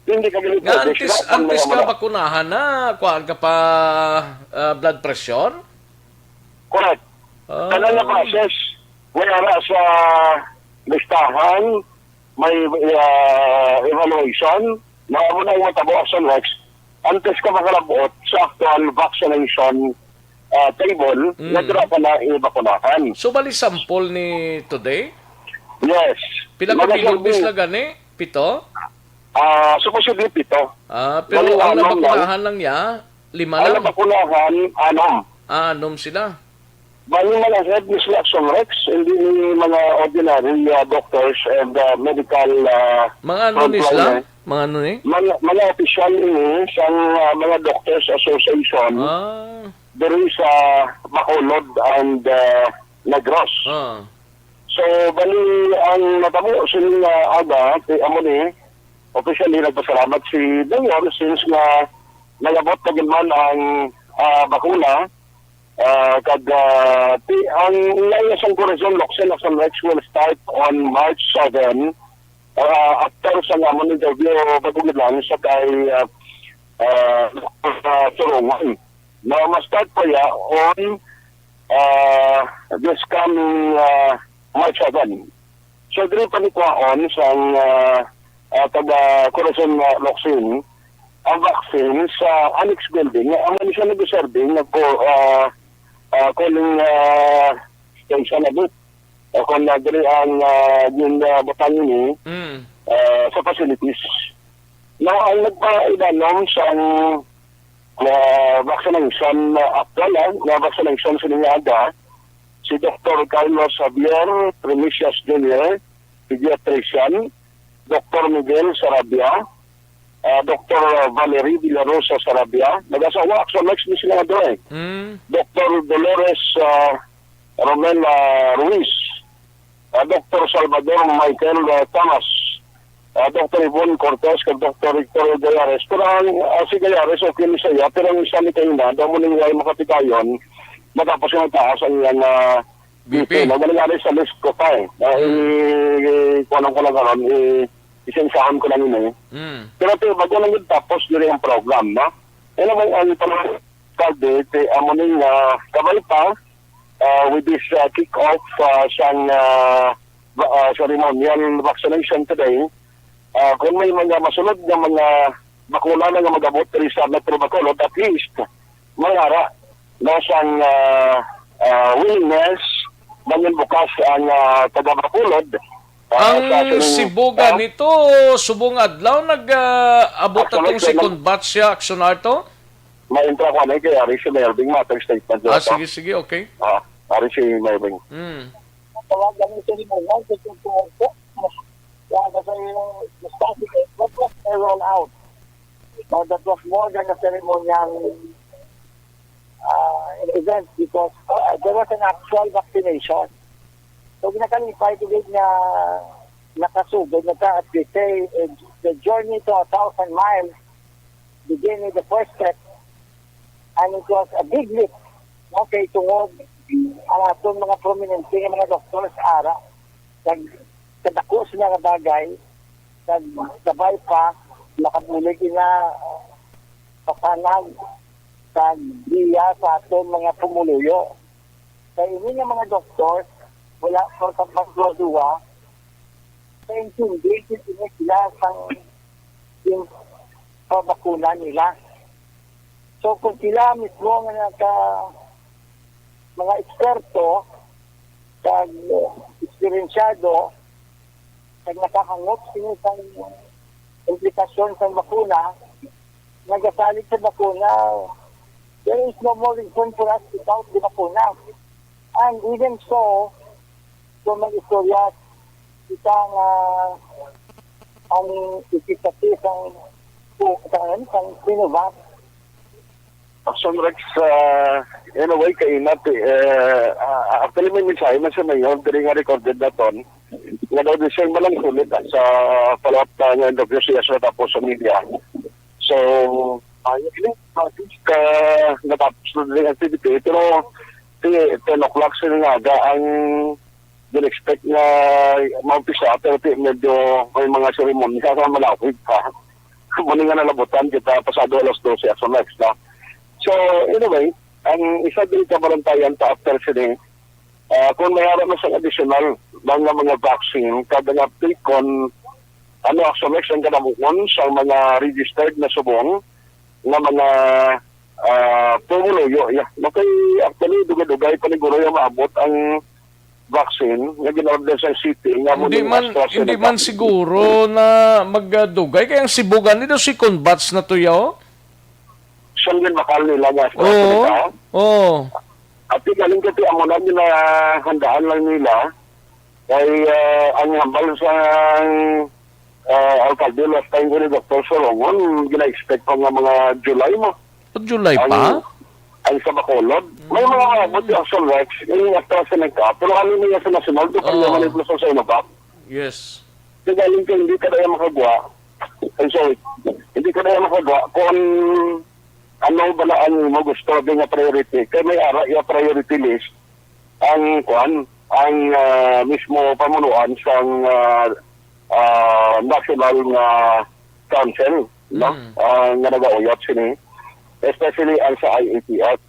Hindi ka ganito, Nga, antes, sila, ang antes mga ka mga bakunahan na, kuhaan ka pa, ah, blood pressure? Correct. Ah. Tanan nga process, wala na sa listahan, may, ah, evaluation, na amo na yung matabo, Action Rex, antes ka makalabot sa actual vaccination, ah, table, Mm. nagdala ka na ibakunahan. So, bali sample ni today? Yes. Pila ka Mga bilog sampling. Sila gani? Pito? Ah, supposedly pito. Ah, pero Bali, ang anom lang. Nabakunahan lang niya, lima Ang lang. Nabakunahan, anom. Ah, anom sila. Bali, mga head ni sila Action Rex, hindi ni mga ordinary, ah, doctors and, ah, medical, ah, Mga ano ni sila? frontline. Mga ano ni? Mga, mga opisyal ini sa, ah, mga Doctors Association Ah. diri sa Bacolod and, ah, Negros. Ah. So, bali, ang natabo sining, ah, aga, kay amo ni, officially, nagpasalamat si Mayor since nga nagabot na gid man ang, ah, bakuna. Ah, kag, ah, ti-, ang Layas sang Corazon Locsin Action Rex will start on March seven. Ah, after sa amon interview, bago lang sa kay, ah, ah, ah, Surungan. Na ma-start pa ya on, ah, this coming, ah, March seven. So, diri pa ni kwaon sang, ah, ah, taga Corazon, ah, Locsin, ang vaccine sa annex building nga amo ni siya nag-serving nga ko, ah, ah, cooling, ah, station na bit. O kung na diri ang, ah, gin, ah, butang ini, Mm. ah, sa facilities. Now, ang nagpaidanom sang, ah, vaccination, ah, actual, ah, nga vaccination sa Lingaga, si Doktor Carlos Javier Primicias Junior, pediatrician, Doktor Miguel Sarabia, ah, Doktor Valerie Villarosa Sarabia, nag-asawa, Action Rex ni sila nga duha, eh. Mm. Doktor Dolores, ah, Romel, ah, Ruiz, ah, Doktor Salvador Michael, ah, Thomas, ah, Doktor Yvonne Cortez, kag Doktor Victor Gayares. Pero ang, ah, si Gayares, okay ni siya, pero ang isa ni kaina, daw mo ning way makapitayon, matapos nga taas ang iyang, ah, B P. Dito, nagaling sa list ko pa eh. Na, Mm. i-, i-, kuwan ko lang karon, i-, isensyahan ko lang ini. Mm. Pero ito, bago lang yun tapos diri ang program, no? Ano bang ang pang-, alkalde, ti-, amo ni nga kabay pa, ah, with this, ah, kick-off, ah, sang, ah, va-, ah, ceremonial vaccination today, ah, kung may mga masunod nga mga bakuna na nga mag-abot diri sa Metro Bacolod, at least, may ara na sang, ah, ah, willingness, bangin bukas ang, ah, taga Bacolod, ah, Ang sa ating, Sibuga ah, nito, subong adlaw, nag, ah, abot na Action tong Action. Second batch siya, Action Arto? Maintra ko na kay ari si Melvin Matag statement Ah, dito. Sige, sige, okay. Ah, ari si Melvin. Mm. Tawagan ni Sir Limon, sa Sir Limon po. Kaya sa yung static, that was a roll out. So, that was more than a ceremonial, uh, event because, uh, there was an actual vaccination. So, ginakalipay ko gid nga nakasugod na ta, as they say, eh, the journey to a thousand miles begin with the first step, and it was a big leap. Okay, tungod ang aton mga prominente nga mga doktor sa ara, nag-, kadako sila nga bagay, nagsabay pa, nakabulig ina papanag sa giya sa aton mga pumuluyo. Sa ini nga mga doktor, wala pa sa pagduwa-duwa, sa intindi, sila sang yung pabakuna nila. So, kung sila mismo nga naka, mga eksperto, kag, eh, eksperensyado, kag nakahangop sini sang implikasyon sang bakuna, nagasalig sa bakuna, there is no more reason for us to doubt the bakuna. And even so, kung mag-istorya kita nga ang epikasi sang, sang, sang Sinovac, Action Rex, ah, in a way, kainat, eh, ah, actually, may mensahe man sa mayor, diri nga recorded naton. Nga daw, di siya malang sulit, ah, sa follow-up na nga interview siya sa tapos sa media. So, ayun, eh, at least, ah, natapos na din ang activity. Pero, si ten o'clock sila nga aga ang gin-expect nga maumpisa, pero ti-, medyo may mga seremonya nga malawig pa. Muna nga nalabutan kita pasado alas dose, Action Rex, na. So, anyway, ang isa din ka balantayan pa after sini, ah, kung may ara na sa additional mga, mga vaccine, kada nga uptake kon ano, Action Rex, ang kanabuhon sa mga registered na subong nga mga, ah, pumuluyo, ya. Okay, actually, dugay-dugay pa ni Guroy ang maabot ang vaccine nga gin-order sa city nga mo Hindi ning man, AstraZeneca. Hindi man siguro na magdugay. Kaya ang Sibugan, nito second batch na to, yo? Siyang ginbakal nila nga Oo. AstraZeneca. Oo. At di galing kasi amo na ginahandaan lang nila. Kay, ah, ang hambal sa, ah, alkalde last time ko ni Doktor Solomon, gina-expect pa nga mga July mo. Pag July Ang, pa? ang sa Bacolod. May mga Mm. abot yung Action Rex, yung AstraZeneca, pero ano na yung sa national, di pa Oo. naman yung plus sa Sinovac. Yes. Kaya galing ka, hindi ka na yung makagwa. I'm sorry. Hindi ka na yung makagwa kung ano ba na ang mo gusto din nga priority. Kaya may ara yung priority list ang, kuan, ang, ah, mismo pamunuan sang, ah, ah, national nga council, no? Mm. Ah, nga nagauyab sini, especially ang sa I A T F.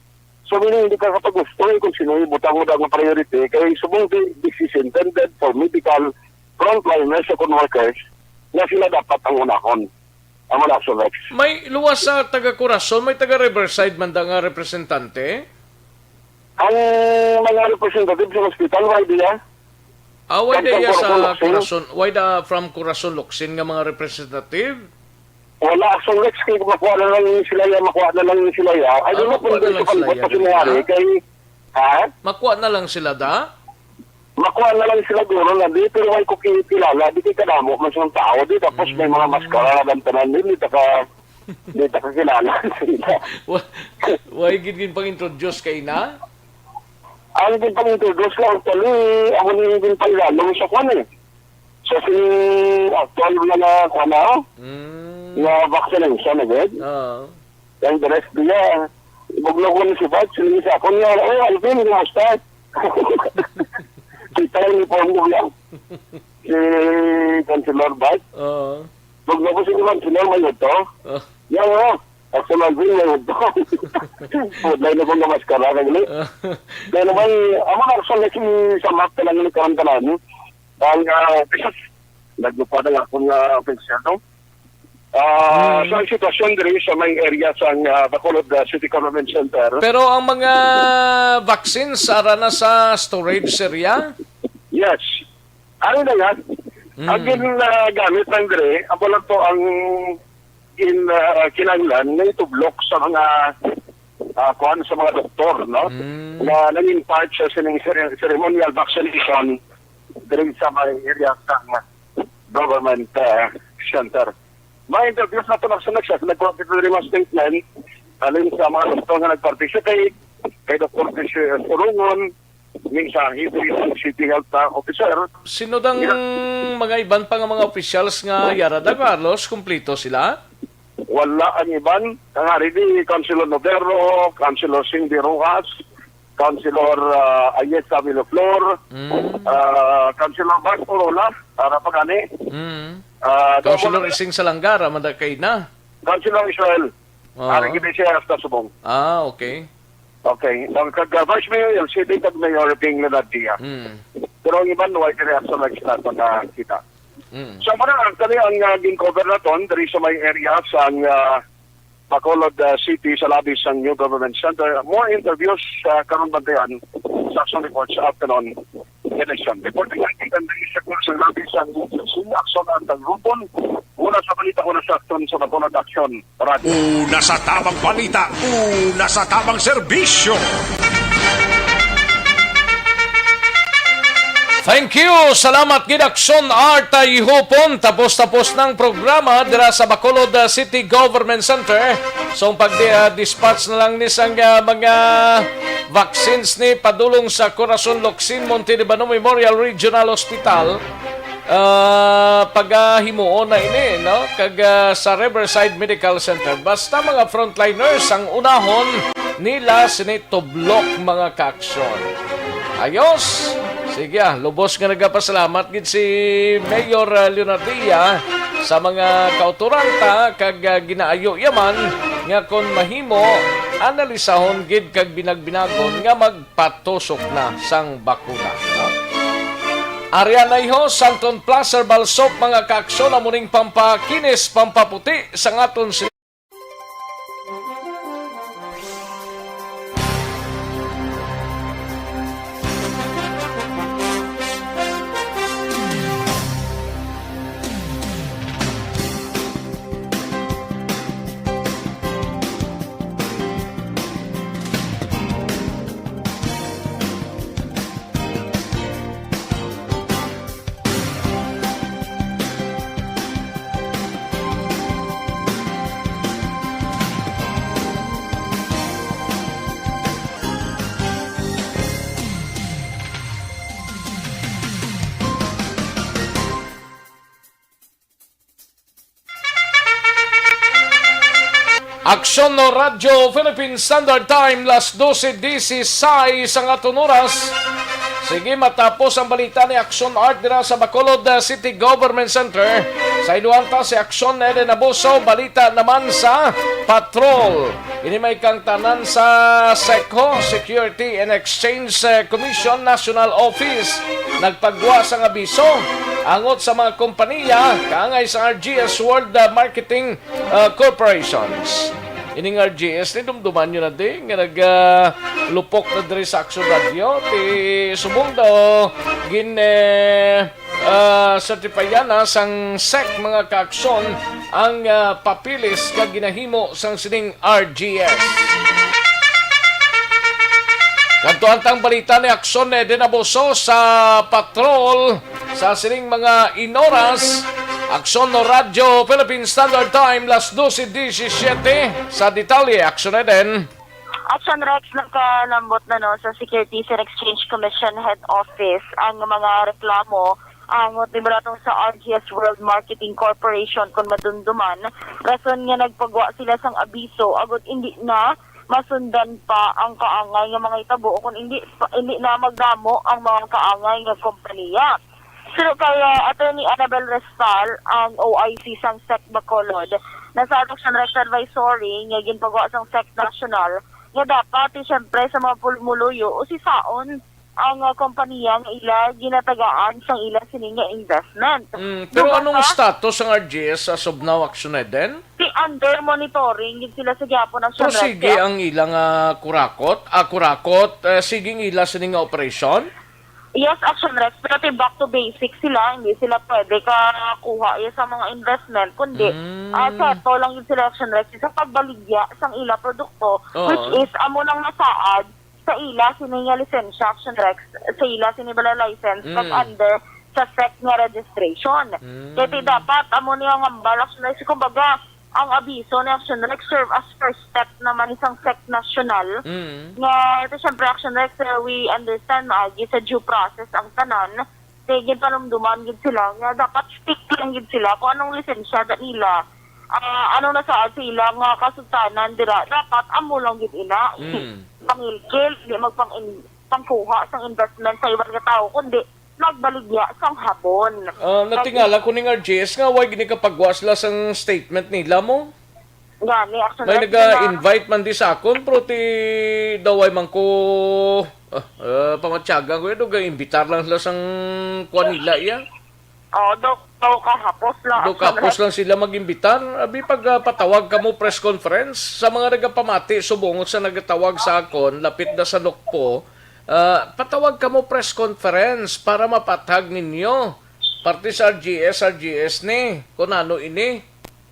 So, meaning, hindi ka kapagusto, eh, kung sino yung butang mo daw nga priority, kay subong di, this is intended for medical frontliners o workers na sila dapat ang unahon. Amo na, Action Rex. May luwas sa taga Corazon, may taga Riverside man da nga representante? Ang mga representative sa hospital, may diya. Ah, why From da iya sa Corazon, Locsin? Corazon? Why da from Corazon, Locsin nga mga representative? Wala, Action Rex, kay makuha na lang sila ya, makuha na lang sila ya. I don't Ah, know kung makuha na gusto lang kang sila buhat ya, pa sinungaling, ganun, ha? kay, ha? Makuha na lang sila da? Makuha na lang sila guro na di, pero why ko ki-, kilala, di kay kadamo man sa tao, di, tapos may mga Mm. maskara na gantanan din, di ta ka, di ta ka kilala sila. Wa-, why gid gin pang-introduce kay na? Ang gin pang-introduce lang, actually, amo ni gin pang-introduce sa kwan eh. Sa si actual na na, kwan na, oh, Mm. na vaccination na gid. Oo. Ang the rest niya, ibugnaw ko ni si Bart, sila sa akon niya, "Oh, Alvin, kumusta?" Kita yung uniform ko lang. Si Councilor Bart. Oo. Pag tapos yung Councilor, may ito. Oh. Yan, oh. Actually, Alvin, may ito. Pudlay na kong namaskara, kagli. Ah. Kaya naman, amo na, actually, si Samak ka lang yung karantanan. Ang, ah, naglupa na nga akong, ah, opisyal, no? Ah, Mm. sa sitwasyon diri sa may area sa, ah, Bacolod, ah, City Government Center. Pero ang mga vaccines, ara na sa storage area? Yes. Ano na yan? Mm. Ang gin-, ah, gamit lang diri, amo lang to ang in, ah, kinahanglan nga itublok sa mga, ah, kuwan, sa mga doktor, no? Mm. Na nangin part sa sining cere-, ceremonial vaccination diri sa may area sa government, ah, center. May interviews na to na sa nagsa-, nagpapit na rin mga statement, alin sa mga doktor nga nag-participate, kay Doktor Fisher Sulungon, ning sa Hidri City Health, ah, Officer. Sino dang Yeah. mga iban pa nga mga officials nga yara da, Carlos? Kumpleto sila? Wala ang iban. Ang hari di, Councilor Novero, Councilor Cindy Rojas, Councilor, ah, Ayesa Villaflor, Mm. ah, Councilor Mark Orola, para pa gani. Mm. Ah, Councilor wala- Ising Salangga, ra man da kay na. Councilor Israel. Oo. Ari gid siya hasta subong. Ah, okay. Okay. Ang kag, ah, Vice Mayor L C D kag Mayor Ping Leonardia. Mm. Pero ang iban, wala kini sa nagstart pagkakita. Mm. So, muna, actually, ang, ah, gin-cover naton diri sa may area sa, ah, Bacolod, ah, City, sa lobby sa New Government Center. More interviews, ah, karon bantayan sa action report sa afternoon edition. Reporting ang ikan diri sa Court sa lobby sa New Action ang tagrupon. Una sa balita, una sa action sa Bacolod Action. Una sa tamang balita, una sa tamang serbisyo. Thank you. Salamat gid, Action Art Ihupon. Tapos-tapos ng programa dira sa Bacolod, uh, City Government Center. So, pag, uh, dispatch na lang ni sang, uh, mga vaccines ni padulong sa Corazon Locsin Monte Libano Memorial Regional Hospital. Ah, pagahimuon na ini, no? Kag, ah, sa Riverside Medical Center, basta mga frontliners ang unahon nila sini tublok, mga kaaksyon. Ayos! Sige, ah, lubos nga nagapasalamat gid si Mayor, ah, Leonardia sa mga kautoran ta, kag, ah, ginaayo yaman nga kon mahimo, analisahon gid kag binagbinagon nga mag patusok na sang bakuna. Arianayho, Santon Placer, Balsop, mga kaaksyon, amo ning pampakinis, pampaputi sang aton si- Aksyon no Radyo Philippine Standard Time, las dose dieciséis ang aton oras. Sige, matapos ang balita ni Aksyon Art dira sa Bacolod, uh, City Government Center. Sa inuhan ta si Aksyon Eden Abuso, balita naman sa Patrol. Ini may kangtanan sa SECO, Security and Exchange, uh, Commission National Office. Nagpagwa sang abiso angot sa mga kompaniya kaangay sa R G S World, uh, Marketing, uh, Corporations. Ining R G S ni dumduman nyo na di nga nag, uh, lupok na diri sa Action Radio. Ti subong daw gin, eh, ah, certify na sang SEC, mga kaaksyon, ang, ah, papeles nga ginahimo sang sining R G S. Kadto ang tang balita ni Aksyon Eden Abuso sa patrol sa sining mga inoras. Aksyon no Radyo Philippine Standard Time, las dose diecisiete. Sa detalye, Aksyon Eden. Action Rex, nagkalambot na, no, sa Securities and Exchange Commission Head Office ang mga reklamo angot ni balatong sa R G S World Marketing Corporation kon madumduman, rason nga nagpagwa sila sang abiso agud indi na masundan pa ang kaangay nga mga hitabo o kung hindi pa, hindi na magdamo ang mga kaangay nga kompanya. Pero kay, ah, Attorney Annabel Restal, ang O I C sang sec Bacolod, nasaad sa Action Rex Advisory nga ginpagawa sang sec National nga dapat, eh, siyempre, sa mga pulumuluyo, usisaon ang, ah, kompanya nga ila ginatagaan sang ila sini nga investment. Mm, pero Dugang anong ka status sang R G S as of now, Action Eden? Ti under monitoring gid sila sa gihapon ang Pero Shamrek. Sige ang ila nga kurakot, ah, kurakot, eh, sige ang ila sini nga operasyon? Yes, Action Rex, pero ti back to basics sila, hindi sila pwede ka kuha iya sa mga investment, kundi, Mm. ah, seto lang gid sila, Action Rex, sa pagbaligya sang ila produkto, Oo. which is amo nang nasaad sa ila sini nga lisensya, Action Rex, sa ila sini bala license, pag Mm. under sa sec nga registration. Mm. Kaya ti dapat, amo niya nga ambal, Action Rex, kumbaga, ang abiso ni Action Rex serve as first step naman isang sec national. Mm. Nga, ito, syempre, Action Rex, uh, we understand, maagi sa due process ang tanan. Kaya ginpanumduman gid sila nga dapat stick lang gid sila kung anong lisensya da nila. Ah, ano na sa sila nga kasultanan dira, dapat amo lang gid ina. Mm. Pangilkil, hindi magpang pangkuha sang investment sa iban nga tawo, kundi magbaligya sang habon. Ah, natingala ko ning R G S nga way gini kapagwa sila sang statement nila mo. Gani, Action May Rex, nga naga-invite man di sa akon, pero ti daw ay man ko, ah, ah, pamatyagan ko, eh, daw ga-imbitar lang sila sang kuwan nila, iya. Oo, daw, daw kahapos lang, Daw Action Rex. Kapos lang sila mag-imbitar. Abi, pag, ah, patawag kamo press conference, sa mga nagapamati, subong sa nagatawag sa akon, lapit na sa Nokpo, ah, patawag kamo press conference para mapatag ninyo. Parte sa R G S, R G S ni, kung ano ini.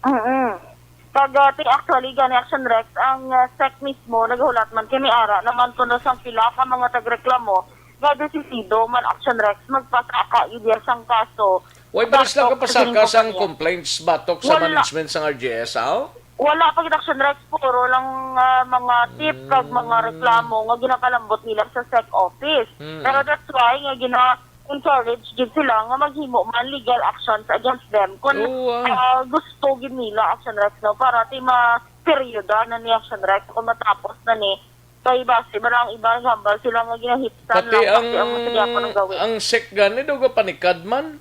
Mm. Pag, ah, ti actually, gani Action Rex, ang, ah, sec mismo, nagahulat man kini ara naman kuno sang pila ka mga tagreklamo nga desisido man Action Rex magpasaka gid iya sang kaso. Why ba sila Batok sa kapasaka sining sang kompanya. complaints batok sa Wala. management sang R G S, aw? Wala pa gid Action Rex, puro lang, ah, mga tip kag mga Mm. reklamo nga ginakalambot nila sa sec office. Mm. Pero that's why nga gina-encourage gid sila nga maghimo man legal actions against them kung, Oo, ah. ah, gusto gid nila Action Rex, no, para ti ma-peryoda na ni Action Rex o matapos na ni. Kay basi, bala ang iba, hambal sila nga ginahipsan Pati lang, ang, basi ang masagyapan ang gawi. ang sec gani daw gapanikad man.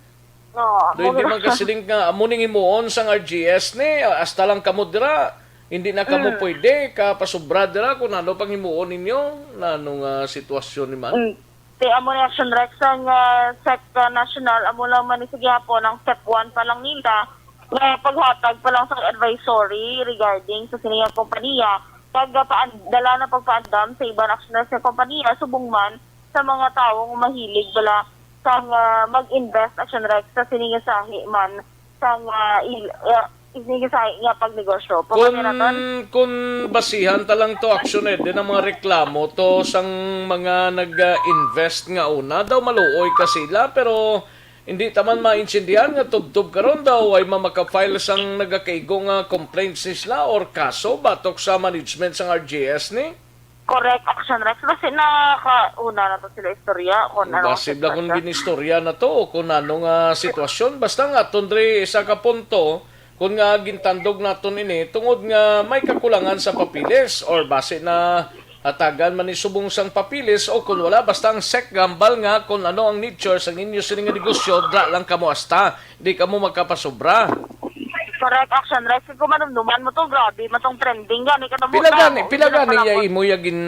Oo, Daw hindi mo man kasiling nga amo ning himuon sang R G S ni, hasta lang kamo dira. Hindi na kamo Mm. pwede ka pasubra dira kung ano pang himuon ninyo, na ano nga sitwasyon ni man. Mm. Ti amo ni Action Rex ang, ah, sec, ah, national, amo lang man ni sa gihapon, ang step one pa lang nila, nga paghatag pa lang sa advisory regarding sa sini nga kompanya. Pag, ah, paan-, dala na pagpaandam sa iban Action Rex nga kompanya, subong man sa mga tawo nga mahilig bala sang, ah, mag-invest Action Rex sa sini nga sahi man sang, ah, il-, ah, sini nga sahi nga pagnegosyo. Kung, Pagkatiraton? kung basihan ta lang to, Action Eden, ang mga reklamo to sang mga nag-invest nga una, daw maluoy ka sila, pero hindi ta man maintindihan nga tubtob karon daw ay ma-, maka-file sang nagakaigo nga complaints ni sila or kaso batok sa management sang R G S ni. Correct, Action Rex. Basi na ka, una na to sila istorya kung ano ang Basi bala kung sitwasyon. ginistorya na to o kung ano nga sitwasyon. Basta nga, aton diri isa ka punto, kung nga gintandog naton ini, tungod nga may kakulangan sa papeles or basi na hatagan man ni subong sang papeles o kung wala, basta ang sec gahambal nga kung ano ang nature sang inyo sini nga negosyo, dra lang kamo hasta. Di kamo makapasobra. Correct, Action Rex. Kung manumduman mo to, grabe, matong trending gani. Katong Pila buta, gani, oh, pila sila gani pala ya ko. imo ya gin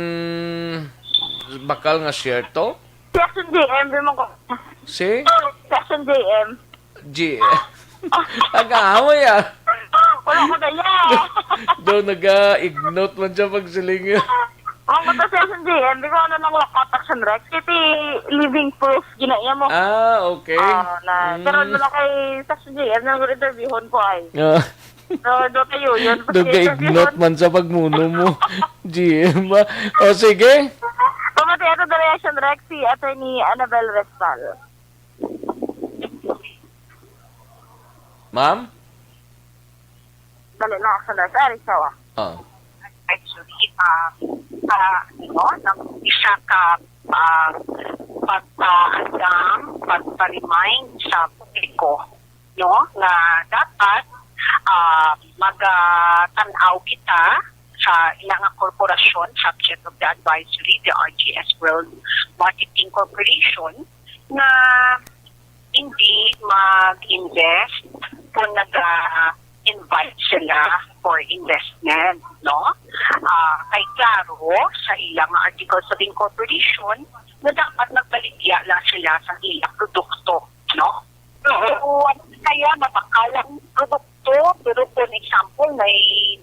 bakal nga share to? Si Action J M, di mo ko. Si? Si Action J M. G. Nag-aaway, ah. Wala ko na iya. Do, naga-ignot man siya pag siling. Ang mata si Action J M, di ko ano nang lakat Action Rex. Kaya ti living proof, ginaiya mo. Ah, okay. Ah, na. Mm. Pero ano lang kay Action J M, nang interviewon ko ay. Ah. So, do kayo yun. Pag Do ka-ignot interviewon. man sa pagmuno mo, G M, ah. O, sige. Pamati ato the reaction, Rex, si Attorney Annabel Restal. Ma'am? Dali na, Action Rex. Ari, sawa. Ah. Actually, ah, ah, ano, nang isa ka, ah, pagpaandam, pagpa-remind sa publiko, no, nga dapat, ah, magatan-aw kita sa ah, ila nga korporasyon, subject of the advisory, the R G S World Marketing Corporation, na hindi mag-invest kung naga-invite sila for investment, no? Ah, kay klaro sa ilang articles of incorporation na dapat magbaligya lang sila sa ilang produkto, no? So, kaya mabakal ang produkto, pero kung example, may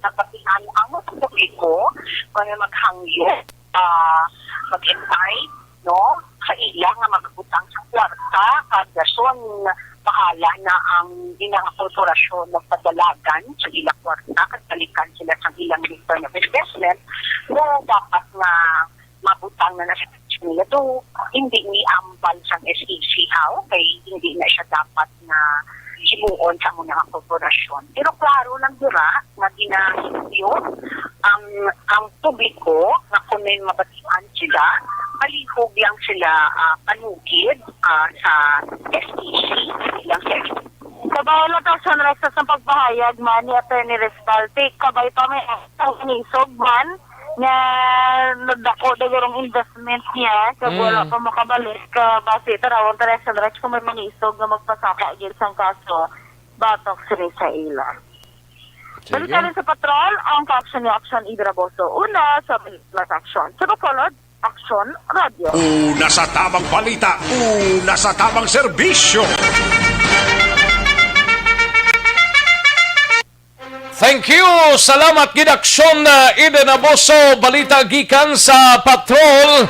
nabatian ang mga publiko, kung may maghangyo, ah, mag-invite, no? Sa ila nga magabutang sa kwarta, kag dason bahala na ang ilang korporasyon magpadalagan sa ila kwarta kag balikan sila sa ilang return of investment. So, dapat nga mabutang na na sa nila. Do, hindi ni ambal sang S E C, haw, kay hindi na siya dapat nga himuon sa amo nga korporasyon. Pero klaro lang dira nga ginahimuyo ang, ang publiko nga kung may mabatian sila, palihog lang sila, ah, panugid, ah, sa S E C, lang sa Kabay lang ta sa nagsa sa pagpahayag man ni Attorney Respalte, kabay pa may isog man nga nagdako daw ang investment niya, kag wala Mm. pa makabalik, ka basi tarawon ta sa drugs kung may manisog nga magpasaka gid sang kaso batok sini sa ila. Sige. Balikan sa patrol, ang kaaksyon ni Action Idraboso. Una sa Plus Action. Sa Bacolod, Action Radio. Una sa tamang balita, una sa tamang serbisyo. Thank you. Salamat gid, Aksyon, uh, Eden Aboso. Balita gikan sa Patrol.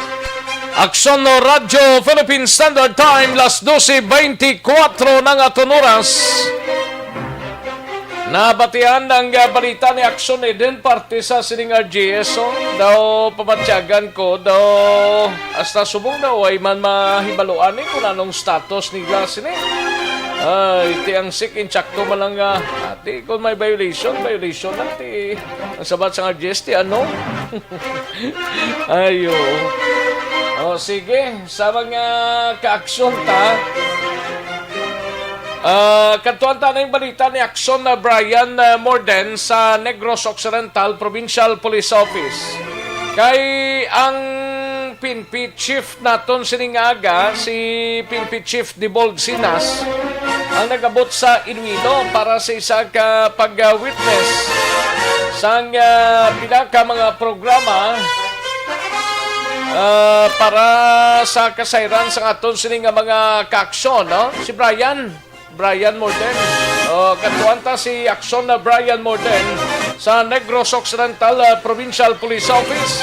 Aksyon no Radyo Philippine Standard Time, las doce veinticuatro na nga aton oras. Nabatian ang, uh, balita ni Aksyon Eden, parte sa sining R G S, oh. Daw pamatyagan ko, daw hasta subong daw ay man mahibaluan ni kung anong status nila sini. Ay, ti ang sik, insakto man lang nga. Ati, kung may violation, violation lang ti. Ang sabat sa R G S, ti ano? Ayo. O, sige. Sa mga kaaksyon ta, ah, kadtuan ta na yung balita ni Aksyon na Brian, ah, Morden sa Negros Occidental Provincial Police Office. Kay ang P N P Chief naton sining aga, si P N P Chief Dibold Sinas, ang nagabot sa Iloilo para sa isa ka pag-witness sang, ah, pila ka mga programa, ah, para sa kasayran sang aton sini nga mga kaaksyon, no? Si Brian. Brian Morden. O, kadtuan ta si Aksyon na Brian Morden sa Negros Occidental, ah, Provincial Police Office.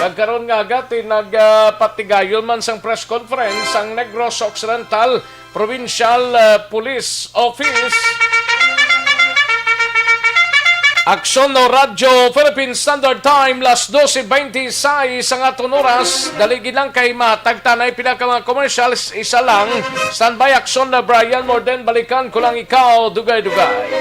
Kag karon nga aga, ti nag, ah, patigayon man sang press conference ang Negros Occidental Provincial, ah, Police Office. Aksyon no Radyo Philippine Standard Time, las doce veintiséis ang aton oras. Dali gid lang kay mahatag tanay pila ka mga commercials, isa lang. Standby, Aksyon na Brian Morden, balikan ko lang ikaw, dugay-dugay.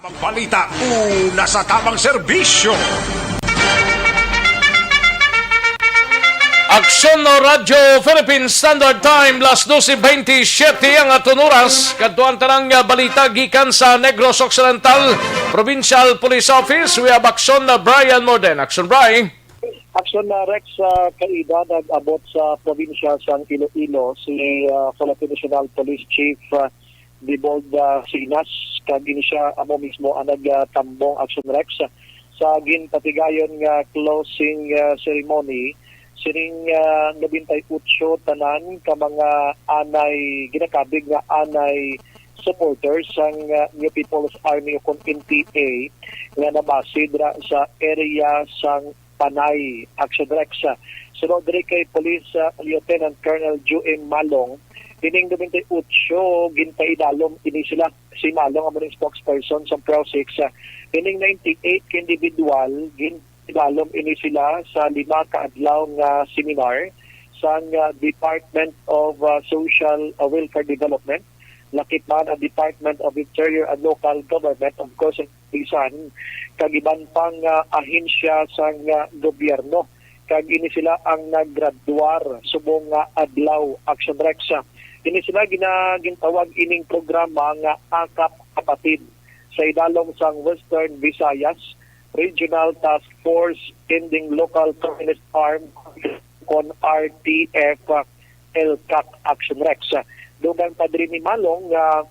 Tamang balita, una sa tamang serbisyo. Aksyon no Radyo Philippine Standard Time, las doce veintisiete ang aton oras. Kadtuan ta lang nga balita gikan sa Negros Occidental, Provincial Police Office. We have Aksyon na Brian Morden. Aksyon, Bri. Aksyon na Rex, ah, kaida nag-abot sa probinsya sang Iloilo si, ah, Philippine National Police Chief, ah, Dibold, ah, Sinas, kag ini siya amo mismo ang nagtambong, Aksyon Rex, sa ginpatigayon nga closing, ah, ceremony sining, ah, nobenta y otso tanan ka mga anay, ginakabig nga anay supporters sang, ah, New People's Army o kon N P A nga nabase dira sa area sang Panay. Action Rex. Sunod diri kay Police, ah, Lieutenant Colonel Ju M Malong, Ining twenty-eight, ginpaidalom ini sila. Si Malong amo ning spokesperson sa Pro six. Ah, ining ninety-eight ka individual, ginpaidalom ini sila sa lima ka adlaw nga seminar sang, ah, Department of, ah, Social, ah, Welfare Development, lakip man ang Department of Interior and Local Government, of course, bisan kag iban pang, ah, ahensya sang, ah, gobyerno, kag ini sila ang naggraduar subong nga adlaw, Action Rex. Ini sila gina-, gintawag ining programa nga Akap Kapatid sa idalom sang Western Visayas Regional Task Force Ending Local Communist Arm, kon R T F L CAC, Action Rex. Dugang pa diri ni Malong nga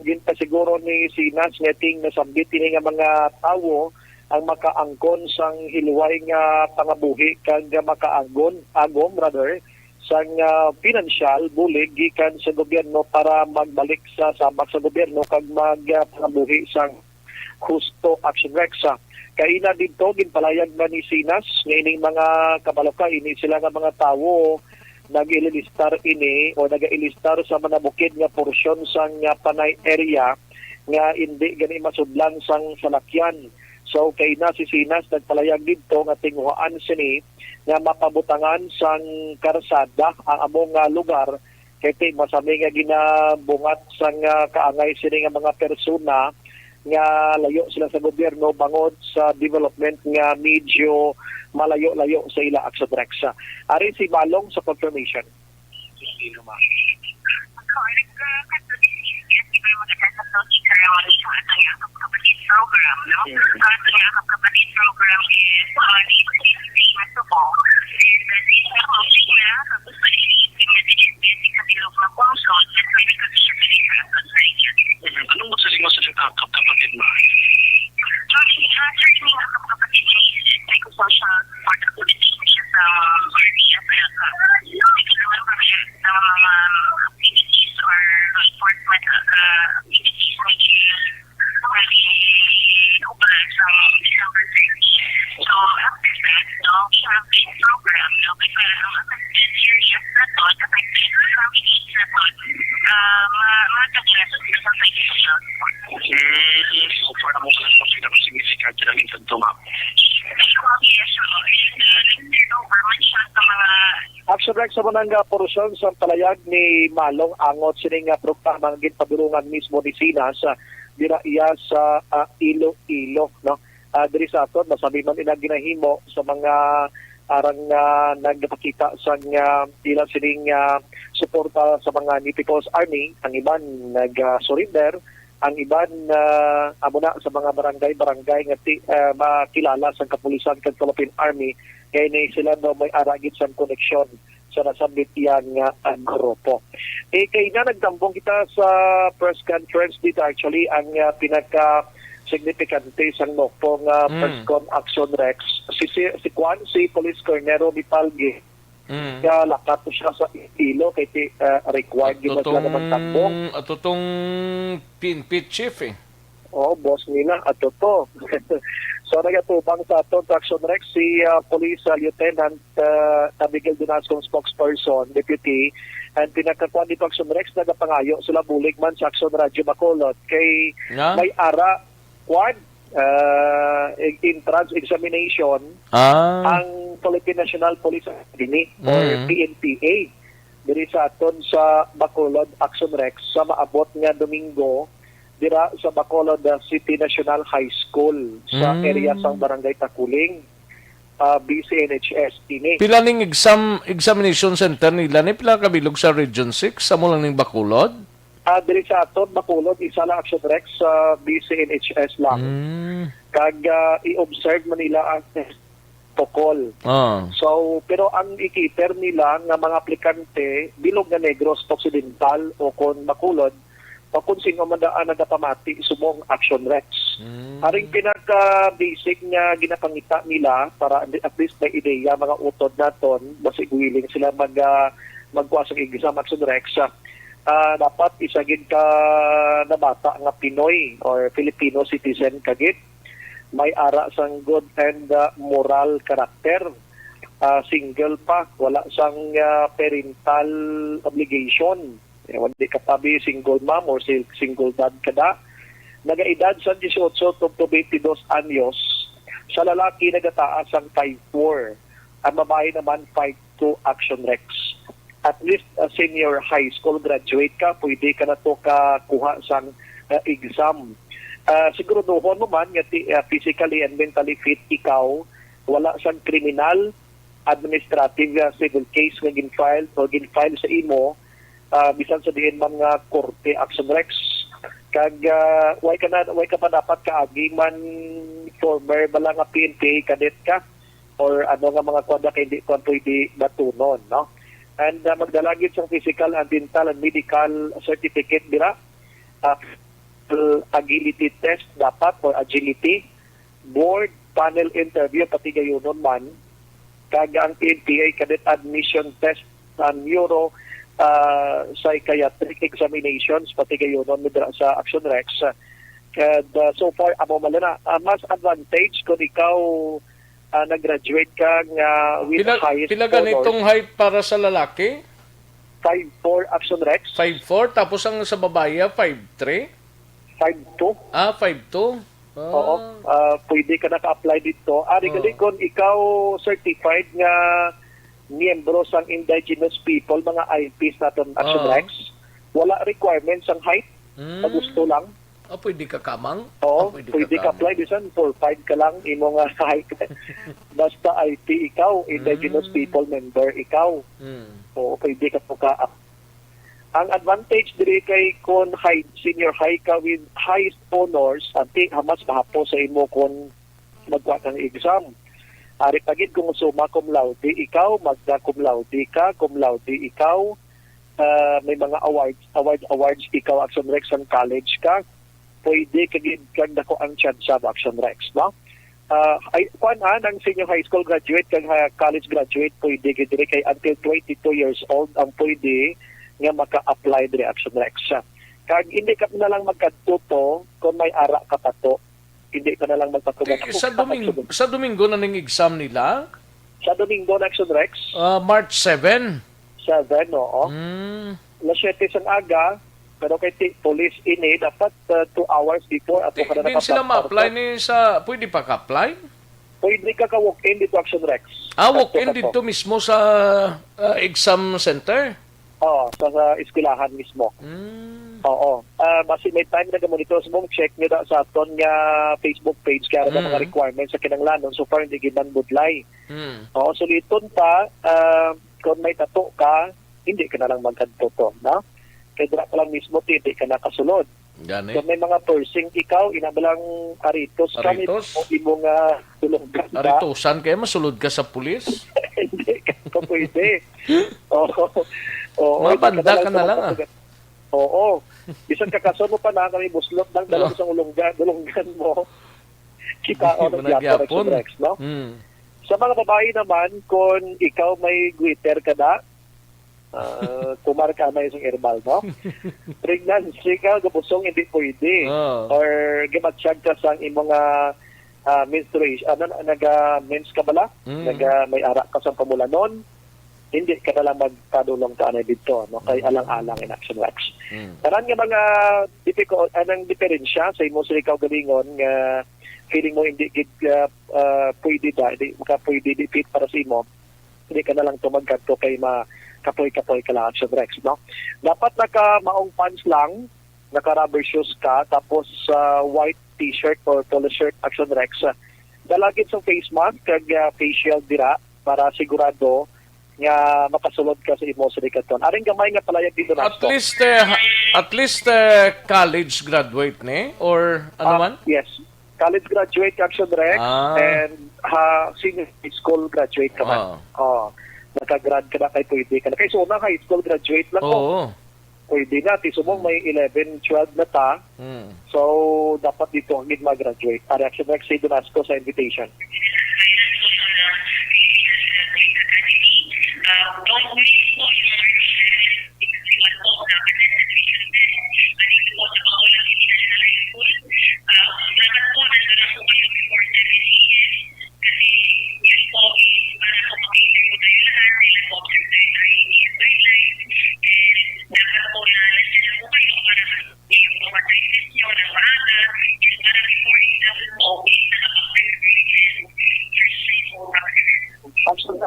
ginpasiguro ni Sinas nga ting nasambit ini nga mga tawo ang makaangkon sang hilway nga pangabuhi kag makaanggon, agom rather, sang, ah, pinansyal bulig gikan sa gobyerno para magbalik sa sabak sa gobyerno kag mag, ah, pangabuhi sang husto, Action Rex. Ah, kaina didto, ginpalayag man ni Sinas nga ining mga kabalo ka, ini sila nga mga tawo nag-ililistar ini o nagailistar sa manabukid nga porsyon sang, ah, Panay area nga indi gani masudlan sang salakyan. So, kaina si Sinas nagpalayag didto nga tinguhaan sini nga mapabutangan sang karsada ang amo nga lugar, kay ti masami nga ginabungat sang, ah, kaangay sini nga mga persona nga layo sila sa gobyerno bangod sa development nga medyo malayo-layo sa ila, Action Rex. Ari si Malong sa confirmation. Program, no? Ang ato nga kapatid program is, uh, Subo. And, uh, this is, uh, Anong mo sa lingwa sa nagkakap kapatid mo? Actually, uh, sir, yung mga kapatid ni Misis, psychosocial support activities niya sa R D F L ka. Ito naman kami sa mga activities or enforcement, uh, activities na nag-obra sa December thirty. So, after that, no, we have this program, no, because ang affected areas na to, affected families na to, ah, ma-, matagyasan sila sa financial support. Hmm, so far, amo ka lang ang pinakasignifikante namin sa ito, ma'am. Yes, ma'am. And, uh, let's turn over, mag-share sa mga Action Rex, sa manang, ah, porusyon sa palayag ni Malong angot sining, ah, programa nga ginpadulungan mismo ni Sinas, ah, dira iya sa, ah, Iloilo, no? Ah, diri sa aton, masami man ina ginahimo sa mga arang, ah, nagpakita sang, ah, ila sining, ah, suporta sa mga ni People's Army, ang iban nag, ah, surrender, ang iban, ah, amo na sa mga barangay-barangay nga ti-, ah, makilala sang kapulisan kag Philippine Army, kay ni sila daw may ara gid sang koneksyon sa nasambit iya nga, ah, grupo. Eh, kay na nagtambong kita sa press conference dito, actually, ang, ah, pinaka signifikante sang Nokpo nga Mm. press con, Action Rex, si, si, si Kwan, si Police Colonel Romy Palgi, Mm. nga lakat siya sa estilo kay ti, ah, required gyud na sila nga magtambong. Atutong, atutong P N P chief eh. Oh, boss nila, ato to. So, nagatubang sa aton sa Action Rex si, ah, Police, ah, Lieutenant, ah, Abigail Dunascong, spokesperson, deputy, and pinakakuan dito Action Rex, nagapangayo sila bulig man sa Action Radio Bacolod kay Nga? may ara, kuan, ah, entrance examination Ah. ang Philippine National Police Academy or Mm. P N P A diri sa aton sa Bacolod, Action Rex, sa maabot nga Domingo dira sa Bacolod, ah, City National High School sa Mm. area sang Barangay Takuling, ah, B C N H S ini. Pila ning exam, examination center nila ni? Pila ka bilog sa Region six? Amo lang ning Bacolod? Ah, diri sa aton, Bacolod, isa lang Action Rex sa B C N H S lang. Mm. Kag, ah, i-observe man nila ang test protocol. Ah. So, pero ang i-cater nila nga mga aplikante, bilog nga Negros Occidental o kon Bacolod, o kung sino man daan nagapamati subong Action Rex. Mm. Aring pinaka-basic nga ginapangita nila para at least may ideya mga utod naton, basig willing sila mag, ah, magkuha sa exam Action Rex. Ah, dapat isa gid ka nabata nga Pinoy or Filipino citizen ka gid. May ara sang good and, ah, moral character. Ah, single pa, wala sang, ah, parental obligation. Eh, wala di ka tabi, single mom or si-, single dad ka da. Nagaedad sa dieciocho to, to twenty-dos anyos, sa lalaki nagataas ang five four, ang babae naman five two, Action Rex. At least, uh, senior high school graduate ka, pwede ka na to ka kuha sang, uh, exam. Uh, siguraduhon mo man nga ti-, uh, physically and mentally fit ikaw, wala sang kriminal, administrative, uh, civil case nga gin-file o gin-file sa imo, uh, bisan sa diin man nga korte, Action Rex. Kag, uh, way ka na, way ka pa dapat kaagi man former bala nga P N P A cadet ka or ano nga mga kuwan kay hindi pa pwede batunon, no? And, uh, magdala gid sang physical and dental and medical certificate dira. Uh, agility test dapat or agility, board panel interview, pati gayunon man, kag ang P N P A cadet admission test sa neuro, uh, psychiatric examinations, pati gayunon dira sa Action Rex. And, uh, so far, amo man na. Uh, mas advantage kung ikaw, uh, nag-graduate ka nga with Pila, highest pila honors. Ganitong height para sa lalaki? Five four, Action Rex. Five four, tapos ang sa babae, five three? Five two. Ah, five two? Oo. Ah. Ah, pwede ka naka-apply dito. Ari, Oo. Gali, kung ikaw certified nga miyembro sang indigenous people, mga I Ps naton, Action Oo. Rex, wala requirements ang height. Mm. Sa gusto lang. Ah, pwede ka kamang? Oo, Ah, pwede pwede ka ka kamang. Apply. Bisan four five ka lang, imo nga height. Basta I P ikaw, indigenous Mm. people member ikaw. Mm. Oo, pwede ka to ka. Ang advantage diri kay kung high, senior high ka with highest honors, anti, mas mahapo sa imo kung magkuha kang exam. Ari pa gid kung summa cum laude ikaw, magna cum laude ka, cum laude ikaw, ah, may mga awards, award, awards ikaw, Action Rex, ang college ka, pwede ka gid kag dako ang chance sa Action Rex, no? Ah, ay, kuwan, ah, ang senior high school graduate kag ha-, college graduate pwede gid diri kay until twenty-two years old ang pwede nga maka-apply diri, Action Rex. Kag hindi ka na lang magkadto to kung may ara ka pa to. Hindi ka na lang magpatuman. Di, sa Domingo, sa Domingo na ning exam nila? Sa Domingo na, Action Rex. Ah, March seven. Seven, oo. Mm. Alas siyete sang aga, pero kay ti-, police ini, dapat, uh, two hours before ato Di, ka na din sila nakapasar ma-apply to. Ni sa, pwede pa ka-apply? Pwede ka ka-walk-in dito, Action Rex. Ah, walk-in Sakto ka to. Dito mismo sa, uh, exam center? Oo, sa, sa eskwelahan mismo. Mm. Oo. Ah, basi may time na monitor sa mo, check nyo da sa aton nga Facebook page kaya Mm. Mga requirements sa kinahanglanon. So far, hindi gid man budlay. Mm. Oo, suliton ta, ah, kung may tato ka, hindi ka na lang magkadto to, no? Kay dira pa lang mismo, hindi ka nakasulod. Gani. So, may mga piercing ikaw, ina ba lang aritos ka, Aritos? Imo nga dulonggan ka. Aritosan kay masulod ka sa pulis? Hindi ka pa pwede. Oo. Oo, Mabanda hindi ka na lang, ah. Makapag-, oo. Bisan kakason mo pa na, kami buslot lang, dala Oo. Mo sa ulonggan, dulonggan mo. Kita Hindi ko mo na nagyapon, nagyapon. Rex, no? Hmm. Sa mga babae naman, kung ikaw may goiter ka na, ah, kumar ka na isang herbal, no? Pregnancy ka, gabusong, hindi pwede. Oo. Or gimatsyag ka sa imong, ah, ah, menstruation, ano, naga-mens ka bala? Mm. Naga, may ara ka sa pamulanon, hindi ka na lang magpadulong ta anay dito, no? Kay Mm. alang-alang in Action Rex. Mm. Tanan nga mga difficult, anang diferensya sa imo sa kaugalingon nga feeling mo hindi gid, ah, ah, pwede da, hindi ka pwede, di fit para sa imo, hindi ka na lang to magkadto kay makapoy-kapoy ka lang, Action Rex, no? Dapat naka maong pants lang, naka rubber shoes ka, tapos, ah, white t-shirt or polo shirt, Action Rex. Ah, dalagit sa face mask kag, ah, face shield dira para sigurado nga makasulod ka sa imo sa dikaton. Aring gamay nga palayag dito na At least, eh, ha-, at least, eh, college graduate ni? Or ano Ah, man? Yes. College graduate, Action Rex, Ah. And ha, senior high school graduate ka man. Ah. Oh, naka-grad ka na kay pwede ka na. Kay so na high school graduate lang ko. Oo. Pwede na. Ti subong may eleven, twelve na ta. Hmm. So, dapat dito ang gid mag-graduate. Ari, Action Rex, say Donasco sa invitation.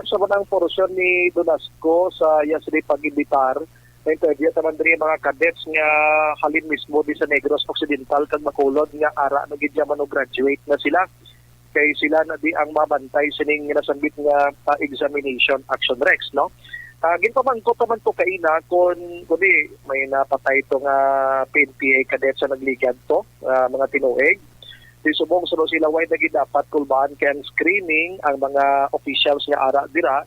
Sa manang porsyon ni Donasco sa iya sini pag-imbitar, na-interview naman diri ang mga cadets nga halin mismo di sa Negros Occidental kag Bacolod nga ara na gid niya mano-graduate na sila. Kay sila na di ang mabantay sining nasambit nga, ah, examination, Action Rex, no? Ah, ginpamangkot naman to kaina kung, kung di may napatay to nga P N P A cadet sa nagligad to, ah, mga tinuig. Di subong sa sila, way na gid dapat kulbaan kay ang screening, ang mga officials nga ara dira,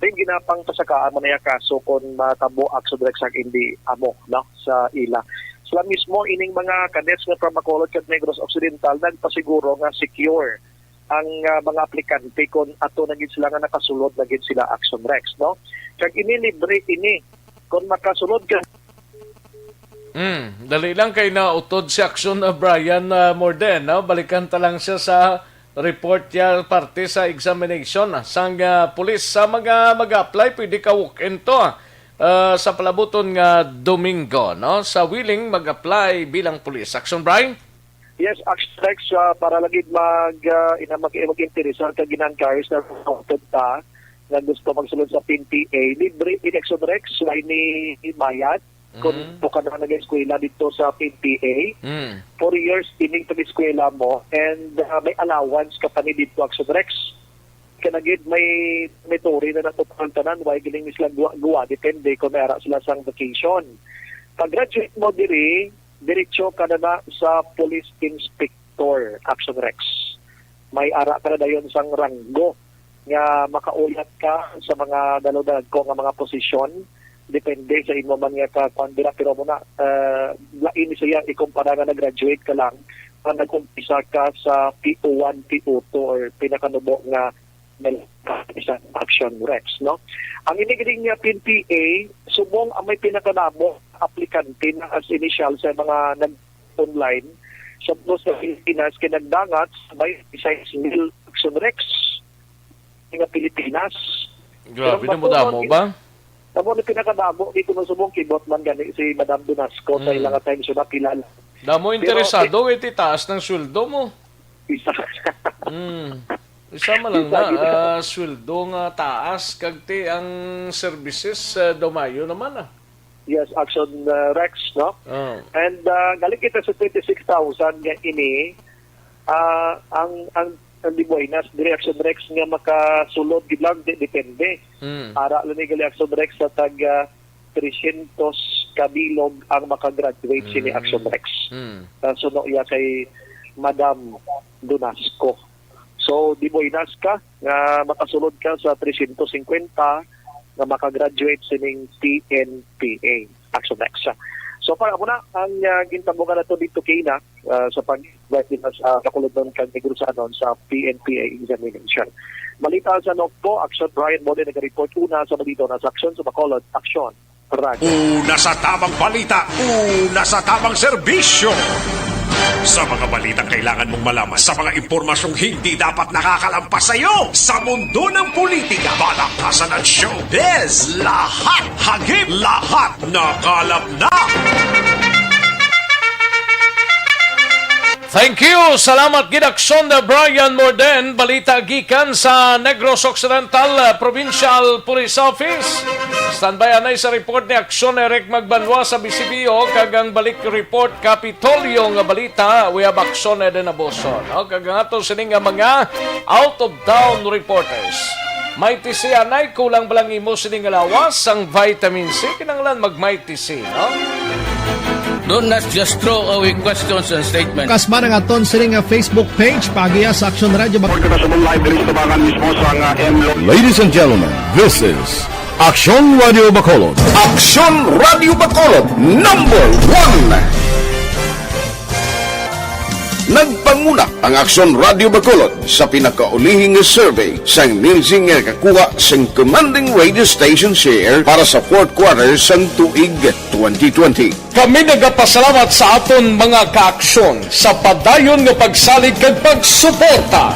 may ginapang pasakaan man niya kaso kung matabo, Action Rex, ang hindi amo, no, sa ila. Sila mismo, ining mga cadets nga from Bacolod kag Negros Occidental, nagpasiguro nga secure ang, ah, mga aplikante kung ato na gid sila nga nakasulod na gid sila, Action Rex, no? Kag ini libre ini. Kung makasulod ka Mm, dali lang kay nautod si Action, uh, Brian, uh, Morden, no? Balikan ta lang siya sa report niya parte sa examination, ah, sang, uh, pulis. Sa mga mag-apply, pwede ka walk-in to, ah, uh, sa palabuton nga Domingo, no? Sa willing mag-apply bilang pulis. Action, Brian? Yes, Action Rex, ah, para lagi mag, ah, ina-, mag-, mag-interesar ka ginang cars na ta nga gusto magsulod sa P N P A, libre in Action Rex, way ni bayad. Kung Mm. buka na nag-eskwela dito sa P N P A, Mm. four years ining pag-eskwela mo, and, ah, may allowance ka pa ni dito, Action Rex. Kaya na gid may, may turi na natupang tanan, why giling sila guwa, guwa, depende kung may ara sila sang vacation. Pag-graduate mo diri, diretso ka na, na sa police inspector, Action Rex. May ara ka na dayon sang ranggo nga makauyat ka sa mga daludalagko nga mga posisyon. Depende sa imo man nga ka-, kuwan dira, pero muna, ah, lain ni siya ikumpara nga nag-graduate ka lang, nga nag-umpisa ka sa P O one, P O two, or pinakanubo nga sa Action Rex, no? Ang ini gid nga P N P A, subong ang may pinakanamo aplikante na as initial sa mga nag-online sa, sa Pilipinas, kay nagdangat sa twenty-six mil, Action Rex, nga Pilipinas. Grabe Pero na mo, damo matuod, ba? Amo ni pinakadamo dito nga subong, kibot man gani si Madam Donasco sa Mm. ilang time siya nakilala. Damo Pero, interesado, eh, ti taas ng sweldo mo. Isa. Mm. Isa man lang Isa na, gid. ah, sweldo nga taas, kag ti ang services, ah, dumayo naman, ah. Yes, Action, ah, Rex, no? Oh. And, ah, galing kita sa twenty-six thousand nga ini, ah, ang, ang, ang di buenas, diri, Action Rex, nga makasulod gid lang, di-, depende. Mm. Ara lang ni gali, Action Rex, sa tag, ah, tresyentos ka bilog ang makagraduate sini, Mm. Action Rex. Mm. Ah, suno iya kay Madam Donasco. So, di buenas ka nga makasulod ka sa tresyentos singkwenta nga makagraduate sining P N P A, Action Rex. So, para mo na ang, ah, gintambugan nato dito kay na, ah, sa pag-invite nila sa Bacolodnon kag Negrosanon sa P N P A examination. Balita sa Nokpo, Action Brian Mole nag-report una sa Balita na sa Action sa Bacolod, Action. Radyo. Una sa tamang balita, una sa tamang serbisyo. Sa mga balitang kailangan mong malaman, sa mga impormasyong hindi dapat nakakalampas sa iyo, sa mundo ng politika, balakasan at showbiz, lahat hagip, lahat nakalap na. Thank you. Salamat gid, Action Brian Morden. Balita gikan sa Negros Occidental, uh, Provincial Police Office. Standby anay sa report ni Action Eric Magbanwa sa B C P O, kag ang balik report Kapitolyo nga balita. We have Action Eden Aboson. No? Kag ang ato sini nga mga out of town reporters. Mighty C, anay, kulang ba lang imo sini nga lawas? Ang vitamin C, kinahanglan mag Mighty C, no? Don't not just throw away questions and statements. Kasma ang aton sini nga Facebook page, paagiha sa Action Radio Bac- Report kita sa live diri sa tubangan mismo sa nga M Lo- Ladies and gentlemen, this is Action Radio Bacolod. Action Radio Bacolod, number one. Nagpanguna ang Aksyon Radio Bacolod sa pinakaulihing nga survey sang Nielsen nga nakakuha sang commanding radio station share para sa fourth quarter sang tuig twenty twenty. Kami nagapasalamat sa aton mga kaaksyon sa padayon nga pagsalig kag pagsuporta.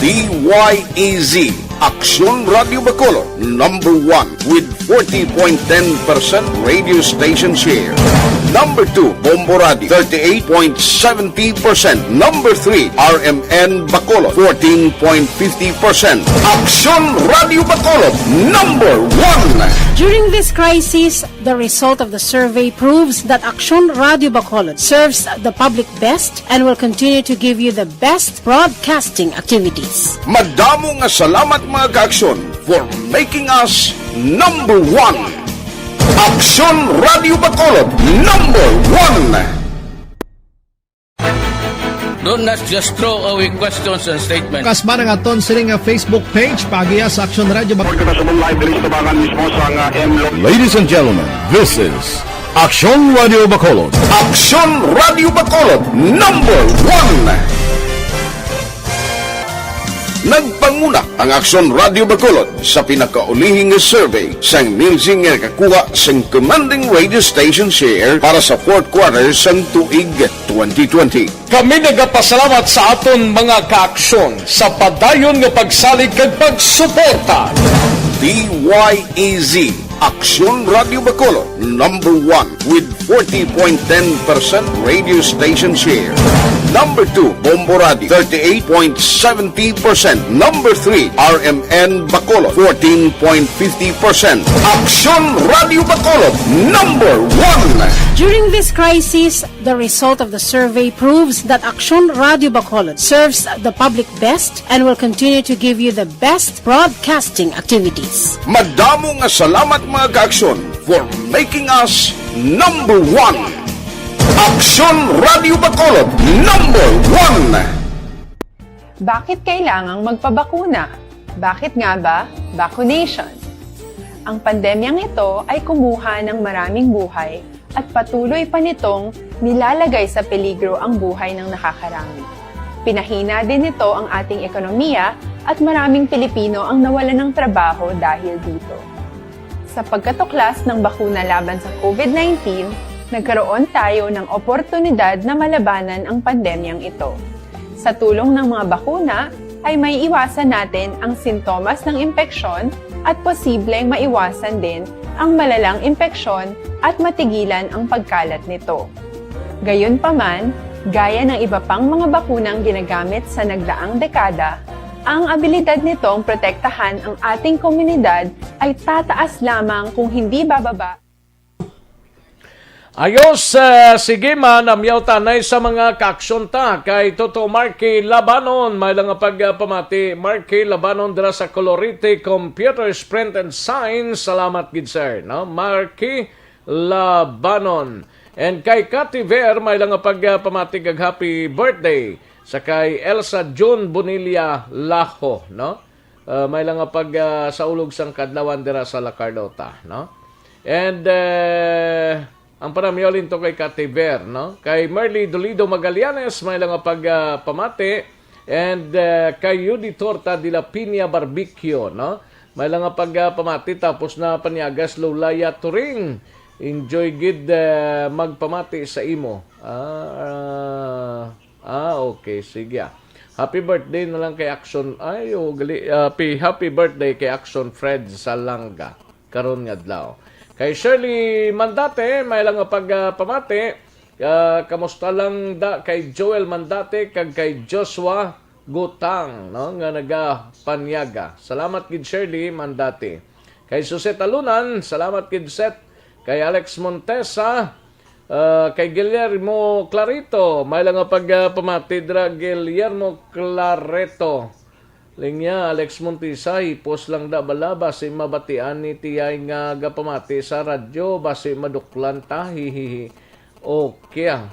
D Y E Z Aksyon Radio Bacolod, number one with forty point ten percent radio station share. Number two, Bombo Radio, thirty-eight point seventy percent. Number three, R M N Bacolod, fourteen point fifty percent. Aksyon Radio Bacolod, number one. During this crisis, the result of the survey proves that Aksyon Radio Bacolod serves the public best and will continue to give you the best broadcasting activities. Madamo nga salamat, mga ka-Aksyon, for making us number one. Aksyon Radio Bacolod, number one. Don't not just throw away questions and statements. Kas man ang aton sini nga Facebook page, paagiha sa Aksyon Radio Bacolod. Pagkakasabong live diri sa tabangan mismo sa nga M Lo- Ladies and gentlemen, this is Aksyon Radio Bacolod. Aksyon Radio Bacolod, number one. Nagpanguna ang Aksyon Radio Bacolod sa pinakaulihing survey sang Nielsen nga nakakuha sang commanding radio station share para sa fourth quarter sang tuig twenty twenty. Kami nagapasalamat sa aton mga kaaksyon sa padayon nga pagsalig kag pagsuporta. D Y E Z, Aksyon Radio Bacolod, number one with forty point ten percent radio station share. Number two, Bombo Radio, thirty-eight point seventy percent. Number three, R M N Bacolod, fourteen point fifty percent. Aksyon Radio Bacolod, number one. During this crisis, the result of the survey proves that Aksyon Radio Bacolod serves the public best and will continue to give you the best broadcasting activities. Madamo nga salamat, mga ka-Aksyon, for making us number one. Aksyon Radio Bacolod, number one. Bakit kailangang magpabakuna? Bakit nga ba vaccination? Ang pandemyang ito ay kumuha ng maraming buhay at patuloy pa nitong nilalagay sa peligro ang buhay ng nakakarami. Pinahina din nito ang ating ekonomiya at maraming Pilipino ang nawalan ng trabaho dahil dito. Sa pagkatuklas ng bakuna laban sa COVID nineteen, nagkaroon tayo ng oportunidad na malabanan ang pandemyang ito. Sa tulong ng mga bakuna, ay may iwasan natin ang sintomas ng impeksyon at posibleng maiwasan din ang malalang impeksyon at matigilan ang pagkalat nito. Gayunpaman, gaya ng iba pang mga bakunang ginagamit sa nagdaang dekada, ang abilidad nitong protektahan ang ating komunidad ay tataas lamang kung hindi bababa. Ayos, ah, sige man, amyaw tanay sa mga kaaksyon ta kay Toto Marky Labanon. May lang nga pagpamati, Marky Labanon dira sa Colorete Computers Print and Sign. Salamat gid, sir, no? Marky Labanon. And kay Cathy Ver, may lang nga pagpamati kag happy birthday. Sa kay Elsa June Bonilla Laho, no? Ah, may lang nga pag, ah, saulog sang kadlawan dira sa La Carlota, no? And, eh, ang panamyaw linto kay Cathy Ver, no? Kay Merly Dolido Magallanes, may lang nga pag, ah, pamati. And, eh, kay Yudi Torta de la Piña Barbecue, no? May lang nga pag, ah, pamati, tapos na panyagas Lulaya Turing. Enjoy gid, eh, magpamati sa imo. Ah, ah, ah, okay, sige, ah. Happy birthday na lang kay Action. Ay, oh, gali, happy, happy birthday kay Action Fred Salanga karon nga adlaw. Kay Shirley Mandate, may lang nga pagpamati. Ah, kamusta lang da kay Joel Mandate kag kay Joshua Gutang, no, nga nagapanyaga. Salamat gid, Shirley Mandate. Kay Suset Alunan, salamat gid, Set. Kay Alex Montesa, ah, kay Guillermo Clarito, may lang nga pagpamati dira, Guillermo Clarito. Linya, Alex Montesa, hipos lang da bala, basi mabatian ni Tiyay nga gapamati sa radyo, basi maduklan ta, hihihi. Okay, ah.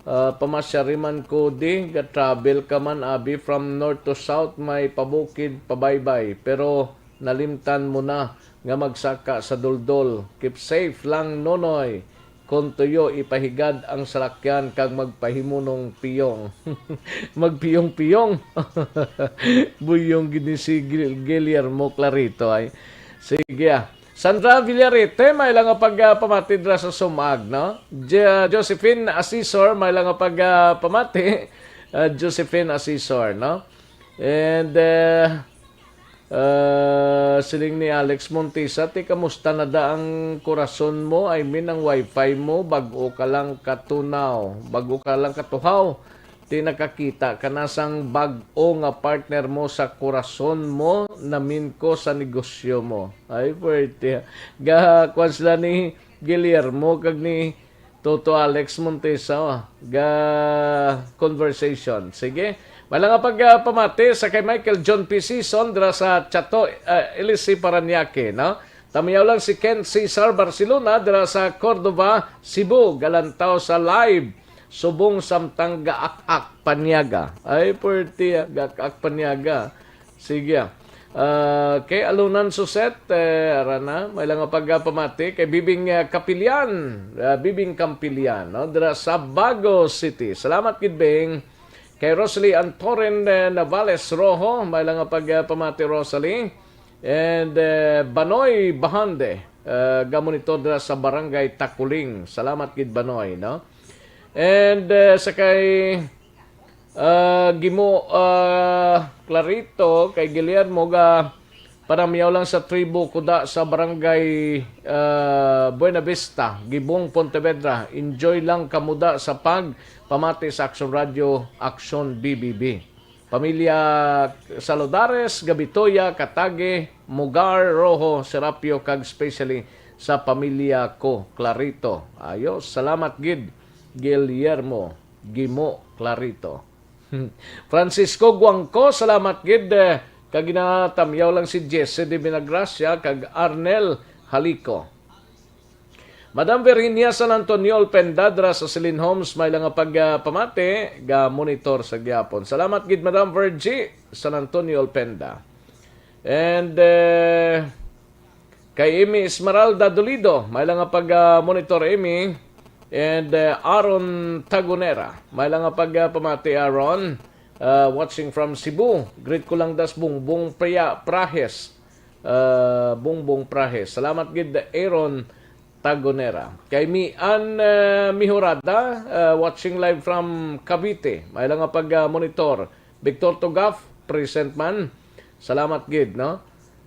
Ah, pamasyari man ko di, ga-travel ka man, abi, from north to south, may pabukid, pabaybay. Pero nalimtan mo na nga magsaka sa duldol. Keep safe lang, Nonoy. Kon tuyo, ipahigad ang salakyan kag magpahimunong piyong. Magpiyong-piyong. Buyong gid ni si Gil-, Guillermo Clarito ay. Sige, ah. Sandra Villarete, may lang nga pagpamati dira sa Sumag, no? Je-, Josephine Asisor, may lang nga pagpamati. Ah, Josephine Asisor, no? And, eh, Ah, siling ni Alex Montesa, "Ti, kamusta na da ang korason mo? I mean, ang wifi mo, bag-o ka lang katunaw, bag-o ka lang katuhaw. Ti, nakakita ka na sang bag-o nga partner mo sa korason mo, namin ko sa negosyo mo." Ay, pwerte. Ga, kwan sila ni Guillermo kag ni Toto Alex Montesa, oh, ga conversation. Sige. May lang nga pag, ah, pamati sa kay Michael John P. Sison dira sa Chato, ah, L C Parañaque, no? Tamiyaw lang si Ken Cesar Barcelona dira sa Cordova, Cebu, galantaw sa live. Subong samtang gaak-ak paniaga. Ay, pwerte, ah, gaak-ak paniaga. Sige, ah. Ah, kay Alunan Suset, eh, ara na, may lang nga pagpamati kay Bibing, ah, Kapilian, ah, Bibing Kampilian, no? Dira sa Bago City. Salamat gid, Bing. Kay Rosalie Antorin, eh, Navales Rojo, may lang nga pagpamati, Rosalie. And, eh, Banoy Bahande, eh, gamonitor dira sa Barangay Takuling. Salamat gid, Banoy, no? And, eh, sa kay, ah, Gimo, ah, Clarito, kay Guillermo, ga panamiyaw lang sa Tribo Kuda sa Barangay, ah, Buena Vista, Gibong, Pontevedra. Enjoy lang kamuda sa pagpamati sa Action Radio, Action B B B. Pamilya Saludares, Gabitoya, Katage, Mugar, Rojo, Serapio, kag especially sa pamilya ko, Clarito. Ayo, salamat gid, Guillermo, Gimo, Clarito. Francisco Guangco, salamat gid, eh, kag ginatamyaw lang si Jesse de Vinagracia kag Arnel Halico. Madam Virginia San Antonio Olpenda dira sa Celine Homes, may lang nga pag, ah, pamati, ga monitor sa gyapon. Salamat gid, Madam Virgie San Antonio Olpenda. And, eh, kay Amy Esmeralda Dolido, may lang nga pag, ah, monitor, Amy. And, eh, Aaron Tagonera, may lang nga pag, ah, pamati, Aaron. Ah, watching from Cebu. Greet ko lang das Bongbong Pria-, Prahes. Ah, Bongbong Prahes. Salamat gid, Aaron Tagonera. Kay Mian, ah, Mihurada, ah, watching live from Cavite. May lang nga pag, ah, monitor. Victor Tugaf, present man. Salamat gid, no?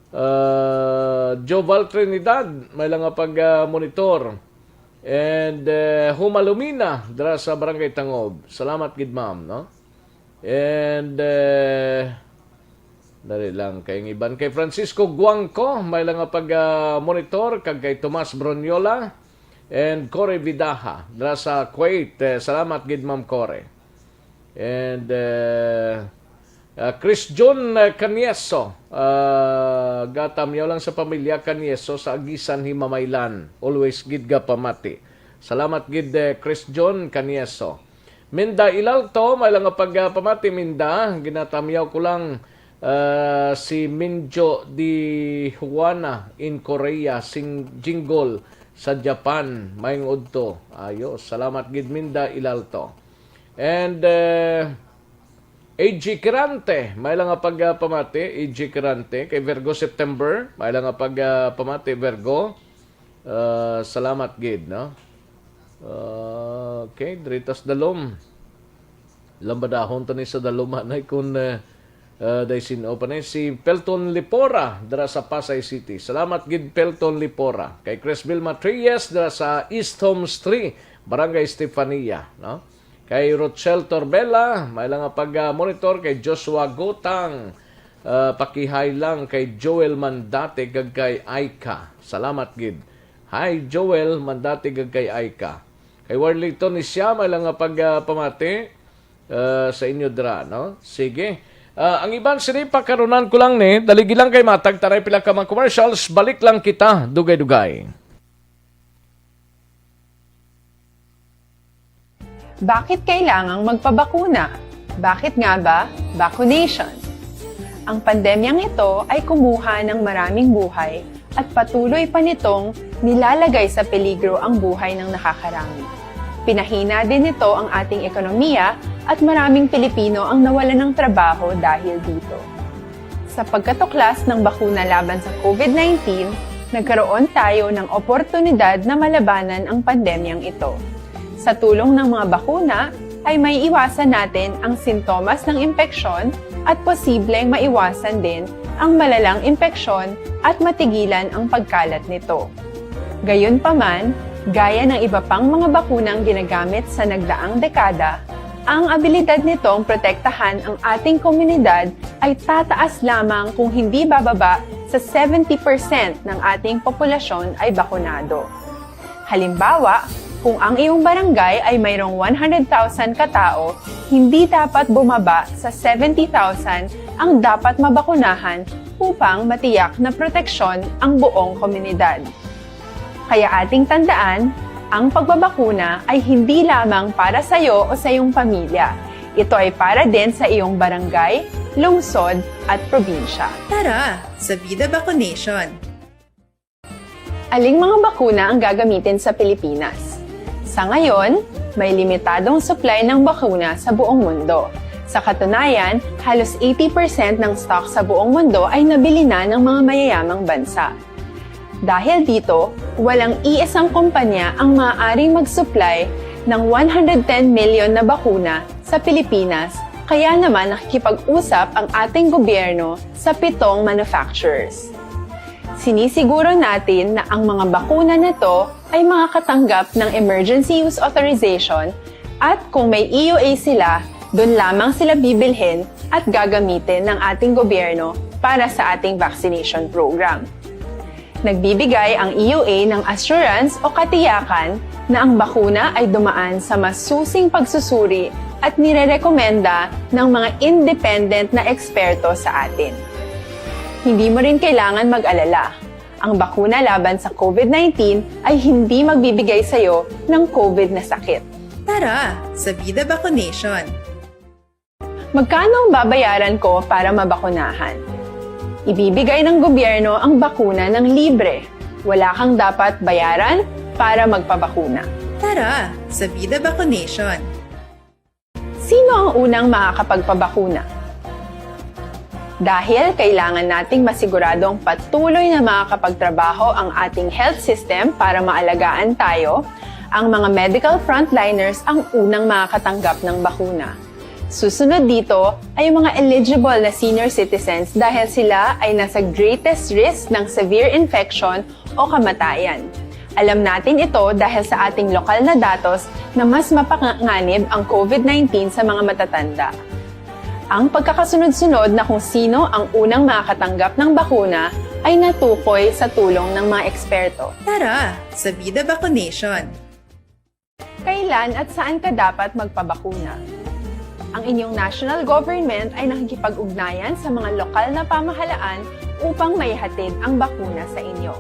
Ah, Joval Trinidad, may lang nga pag, ah, monitor. And, eh, Humalumina, dira sa Barangay Tangob. Salamat gid, ma'am, no? And, eh, dali lang, kay ang iban. Kay Francisco Guangco, may lang nga pag, ah, monitor, kag kay Tomas Broniola, and Cory Vidaja, dira sa Kuwait. Eh, salamat gid, Ma'am Cory. And, eh, ah, Chris John, eh, Canieso, ah, gatamyaw lang sa pamilya Canieso sa Aguisan, Himamaylan. Always gid gapamati. Salamat gid, eh, Chris John Canieso. Minda Ilalto, may lang nga pagpamati, Minda. Ginatamyaw ko lang, ah, si Minjo di Juana in Korea, sing Jinggol sa Japan. Maayong udto. Ayo, salamat gid, Minda Ilalto. And, eh, A G Kirante, may lang nga pagpamati, A G Kirante. Kay Virgo September, may lang nga pagpamati, Virgo. Ah, salamat gid, no? Ah, okay, diri ta sa Dalom. Lambadahon ta ni sa Dalom, anay, kun, eh, ah, day sin-o pa ni si Pelton Lipora dira sa Pasay City. Salamat gid, Pelton Lipora. Kay Crisville Matrias dira sa East Homes three, Barangay Estefania, no? Kay Rochelle Torbella, may lang nga pag, ah, monitor. Kay Joshua Gutang, ah, pakihay lang kay Joel Mandate kag kay Aika. Salamat gid. Hi, Joel Mandate kag kay Aika. Kay Warlington ni siya, may lang nga pag, ah, pamati, ah, sa inyo dira, no? Sige. Ah, ang iban sini, pakarunan ko lang ni, daligi lang kay matag taray pila ka mga commercials, balik lang kita, dugay-dugay. Bakit kailangang magpabakuna? Bakit nga ba vaccination? Ang pandemyang ito ay kumuha ng maraming buhay at patuloy pa nitong nilalagay sa peligro ang buhay ng nakakarami. Pinahina din nito ang ating ekonomiya at maraming Pilipino ang nawalan ng trabaho dahil dito. Sa pagkatuklas ng bakuna laban sa COVID nineteen, nagkaroon tayo ng oportunidad na malabanan ang pandemyang ito. Sa tulong ng mga bakuna, ay may iwasan natin ang sintomas ng impeksyon at posibleng maiwasan din ang malalang impeksyon at matigilan ang pagkalat nito. Gayunpaman, gaya ng iba pang mga bakunang ginagamit sa nagdaang dekada, ang abilidad nitong protektahan ang ating komunidad ay tataas lamang kung hindi bababa sa seventy percent ng ating populasyon ay bakunado. Halimbawa, kung ang iyong barangay ay mayroong one hundred thousand ka tawo, hindi dapat bumaba sa seventy thousand ang dapat mabakunahan upang matiyak na proteksyon ang buong komunidad. Kaya ating tandaan, ang pagbabakuna ay hindi lamang para sa iyo o sa iyong pamilya. Ito ay para din sa iyong barangay, lungsod, at probinsya. Tara, sa Vida Vaccination! Aling mga bakuna ang gagamitin sa Pilipinas? Sa ngayon, may limitadong supply ng bakuna sa buong mundo. Sa katunayan, halos eighty percent ng stock sa buong mundo ay nabili na ng mga mayayamang bansa. Dahil dito, walang iisang kumpanya ang maaaring mag-supply ng one hundred ten million na bakuna sa Pilipinas, kaya naman nakikipag-usap ang ating gobyerno sa pitong manufacturers. Sinisiguro natin na ang mga bakuna na to ay makakatanggap ng emergency use authorization at kung may E U A sila, doon lamang sila bibilhin at gagamitin ng ating gobyerno para sa ating vaccination program. Nagbibigay ang E U A ng assurance o katiyakan na ang bakuna ay dumaan sa masusing pagsusuri at nirerekomenda ng mga independent na eksperto sa atin. Hindi mo rin kailangan mag-alala. Ang bakuna laban sa COVID nineteen ay hindi magbibigay sa iyo ng COVID na sakit. Tara, sa Vida Vaccination! Magkano ang babayaran ko para mabakunahan? Ibibigay ng gobyerno ang bakuna ng libre. Wala kang dapat bayaran para magpabakuna. Tara, sa Vida Vaccination! Sino ang unang makakapagpabakuna? Dahil kailangan nating masiguradong patuloy na makakapagtrabaho ang ating health system para maalagaan tayo, ang mga medical frontliners ang unang makakatanggap ng bakuna. Susunod dito ay ang mga eligible na senior citizens dahil sila ay nasa greatest risk ng severe infection o kamatayan. Alam natin ito dahil sa ating lokal na datos na mas mapanganib ang COVID nineteen sa mga matatanda. Ang pagkakasunod-sunod na kung sino ang unang makakatanggap ng bakuna ay natukoy sa tulong ng mga eksperto. Tara, sa Vida Vaccination! Kailan at saan ka dapat magpabakuna? Ang inyong national government ay nakikipag-ugnayan sa mga lokal na pamahalaan upang maihatid ang bakuna sa inyo.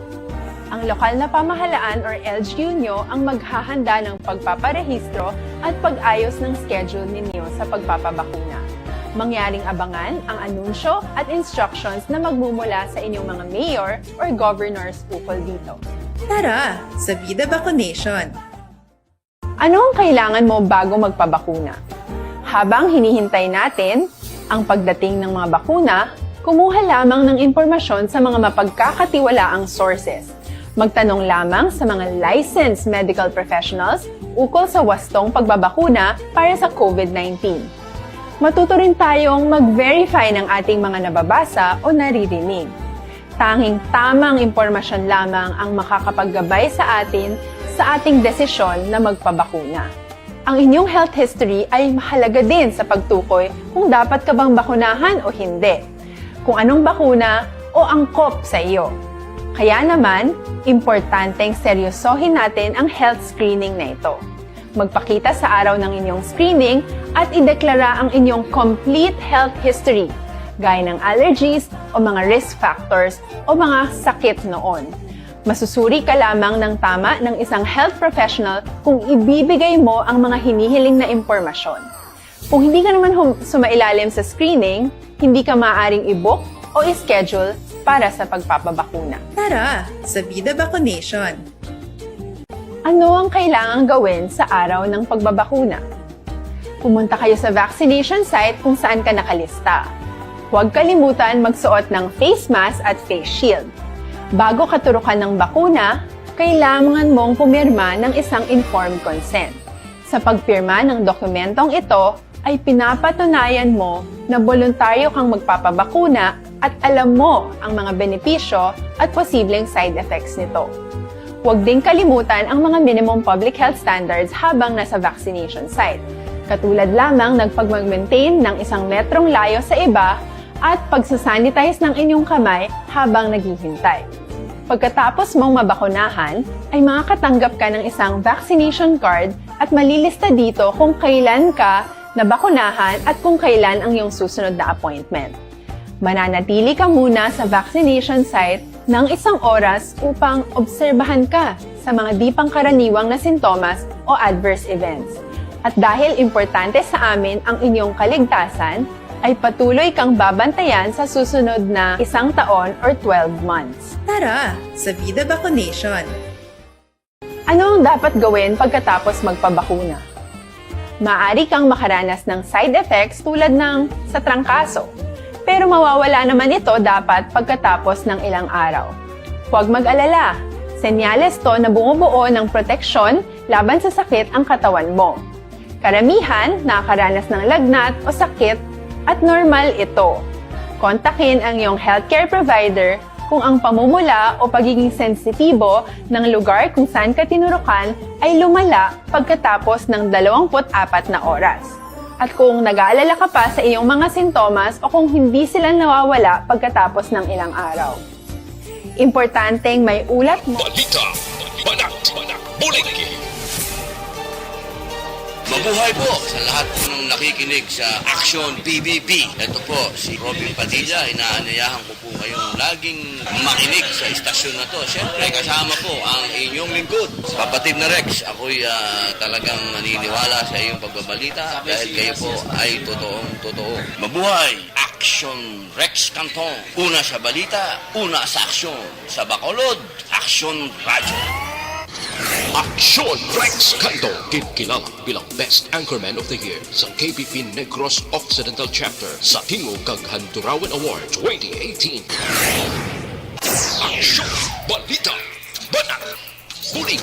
Ang lokal na pamahalaan or L G U nyo ang maghahanda ng pagpaparehistro at pag-ayos ng schedule ninyo sa pagpapabakuna. Mangyaring abangan ang anunsyo at instructions na magmumula sa inyong mga mayor or governors ukol dito. Tara, sa Vida Vaccination! Ano ang kailangan mo bago magpabakuna? Habang hinihintay natin ang pagdating ng mga bakuna, kumuha lamang ng impormasyon sa mga mapagkakatiwalaang sources. Magtanong lamang sa mga licensed medical professionals ukol sa wastong pagbabakuna para sa COVID nineteen. Matuto rin tayong mag-verify ng ating mga nababasa o naririnig. Tanging tamang impormasyon lamang ang makakapaggabay sa atin sa ating desisyon na magpabakuna. Ang inyong health history ay mahalaga din sa pagtukoy kung dapat ka bang bakunahan o hindi, kung anong bakuna o angkop sa iyo. Kaya naman, importanteng seryosohin natin ang health screening na ito. Magpakita sa araw ng inyong screening at ideklara ang inyong complete health history, gaya ng allergies o mga risk factors o mga sakit noon. Masusuri ka lamang ng tama ng isang health professional kung ibibigay mo ang mga hinihiling na impormasyon. Kung hindi ka naman hum- sumailalim sa screening, hindi ka maaaring i-book o i-schedule para sa pagpapabakuna. Tara, sa Vida Vaccination! Ano ang kailangang gawin sa araw ng pagbabakuna? Pumunta kayo sa vaccination site kung saan ka nakalista. Huwag kalimutan magsuot ng face mask at face shield. Bago katurukan ng bakuna, kailangan mong pumirma ng isang informed consent. Sa pagpirma ng dokumentong ito, ay pinapatunayan mo na boluntaryo kang magpapabakuna at alam mo ang mga benepisyo at posibleng side effects nito. Huwag ding kalimutan ang mga minimum public health standards habang nasa vaccination site, katulad lamang ng pagmag-maintain ng isang metrong layo sa iba at pagsasanitize ng inyong kamay habang naghihintay. Pagkatapos mong mabakunahan, ay makakatanggap ka ng isang vaccination card at malilista dito kung kailan ka nabakunahan at kung kailan ang iyong susunod na appointment. Mananatili ka muna sa vaccination site ng isang oras upang obserbahan ka sa mga di pangkaraniwang na sintomas o adverse events. At dahil importante sa amin ang inyong kaligtasan, ay patuloy kang babantayan sa susunod na isang taon or twelve months. Tara sa Vida Vaccination! Ano ang dapat gawin pagkatapos magpabakuna? Maaari kang makaranas ng side effects tulad ng sa trangkaso, pero mawawala naman ito dapat pagkatapos ng ilang araw. Huwag mag-alala, senyales to na bumubuo ng proteksyon laban sa sakit ang katawan mo. Karamihan nakakaranas ng lagnat o sakit at normal ito. Kontakin ang iyong healthcare provider kung ang pamumula o pagiging sensitibo ng lugar kung saan ka tinurukan ay lumala pagkatapos ng dalawampu't apat na oras, at kung nag-aalala ka pa sa iyong mga sintomas o kung hindi sila nawawala pagkatapos ng ilang araw. Importanteng may ulat mo. Balita, banat, bulig. Mabuhay po sa lahat po ng nakikinig sa Action P B B. Ito po si Robin Padilla. Inaanyayahan ko po kayong laging makinig sa istasyon na to. Siyempre, kasama po ang inyong lingkod, Kapatid na Rex. Ako'y, ah, talagang naniniwala sa iyong pagbabalita dahil kayo po ay totoong totoo. Mabuhay! Action Rex Canton. Una sa balita, una sa aksyon. Sa Bacolod, Aksyon Radyo. Aksyon Rex Canton, ginkilala bilang Best Anchorman of the Year sa K P P Negros Occidental Chapter sa Tingog kag Handurawan Award twenty eighteen. Aksyon, balita, banat, bulig.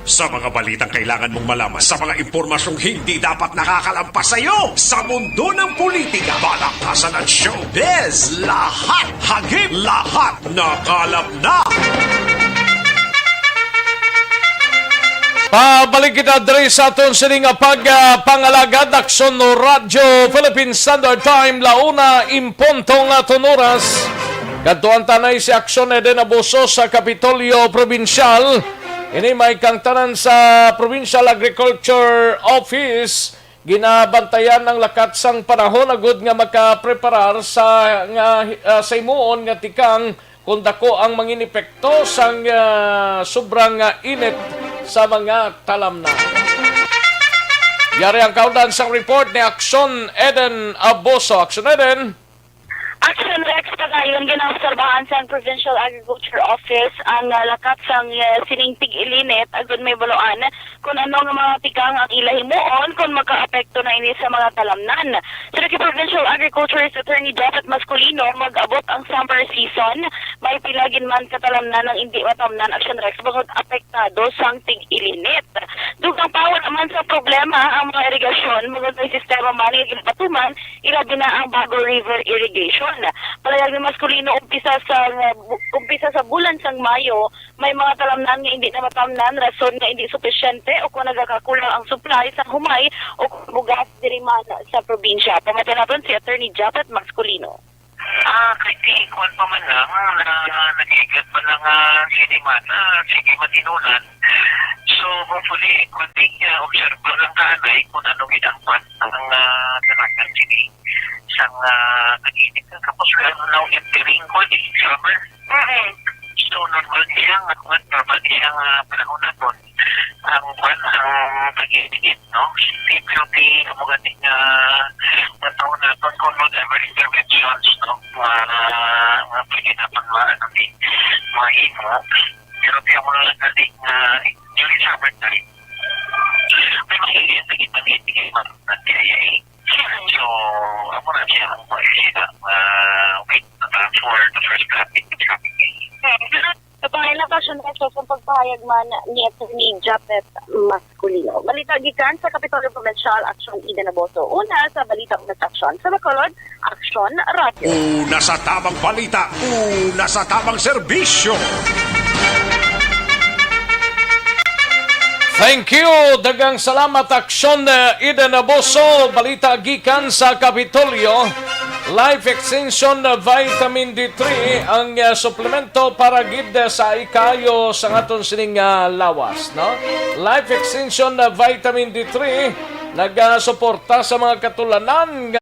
Sa mga balitang kailangan mong malaman, sa mga impormasyong hindi dapat nakakalampas sa iyo, sa mundo ng politika, balaktasan at showbiz, lahat hagip, lahat nakalap na. Pabalik kita diri sa aton sini nga pag, ah, pangalagad, Aksyon Radyo Philippine Standard Time, la una en punto nga aton oras. Kadtuan ta anay si Aksyon Eden Abuso sa Kapitolyo Probinsyal. Ini may kaangtanan sa Provincial Agriculture Office. Ginabantayan ang lakat sang panahon agud nga makapreparar sa nga, ah, sa himuon nga tikang kon dako ang mangin epekto sang, ah, sobrang, ah, init sa mga talamnan. Yari ang kaundan sang report ni Aksyon Eden Abuso. Aksyon Eden. Aksyon Rex, padayon ginaobserbahan sang Provincial Agriculture Office ang, ah, lakat sang, ah, sining tig-ilinit agud mahibaluan kon ano nga mga tikang ang ila himuon kon makaapekto na ini sa mga talamnan. Suno kay Provincial Agriculturist Attorney Japhet Masculino, mag-abot ang summer season, may pila gid man ka talamnan ang indi matamnan, Aksyon Rex, bangod apektado sang tig-ilinit. Dugang pa, wala man sang problema ang mga irigasyon, bangod may sistema man nga ginapatuman, ilabi na ang Bago River Irrigation. Palayag ni Masculino, umpisa sa, umpisa sa bulan sang Mayo, may mga talamnan nga indi na matamnan, rason nga indi supisyente o kon nagakakulang ang supply sang humay o kon bugas diri man sa probinsya. Pamati naton si Attorney Japhet Masculino. Ah, kay di, kuwan pa man lang, na, nag-igat pa lang, ah, sinimana, sige, matinunan. So, hopefully, kunting, ah, observe lang ka anay kung ano gid ang kwan, ang, ah, kanakan sini sang, ah, tag-init. Tapos, we are now entering, kwan, eh, summer. Mm. So, normal ni siya nga, kwan, normal ni siya nga panahon naton. Ang, kwan, ang tag-init, no? Pero di, amo gani nga, nga taon naton kung whatever interventions, no? Nga, nga pwede naton ma-, ano, di, mahimo. Pero di, amo lang gani nga, during summertime, may mga area na gid, maliit, gid, man, na kaya, eh. So, amo na siya ang policy na, ah, wait na lang for the first traffic to come in. Sa pangalan ng Aksyon Network, ang pagpahayag man ni Attorney Japet Masculino. Balita gikan sa Kapitolyo Provincial, Aksyon Eden Aboso. Una sa balita ug aksyon sa Bacolod, Aksyon Radyo. Una sa tamang balita, una sa tamang serbisyo. Thank you. Daghang salamat, Aksyon, eh, Eden Aboso. Balita gikan sa Kapitolyo. Life Extension Vitamin D three ang, ah, suplemento para gid sa ikayo sa aton sining, ah, lawas, no? Life Extension Vitamin D three nagasuporta sa mga katulanan nga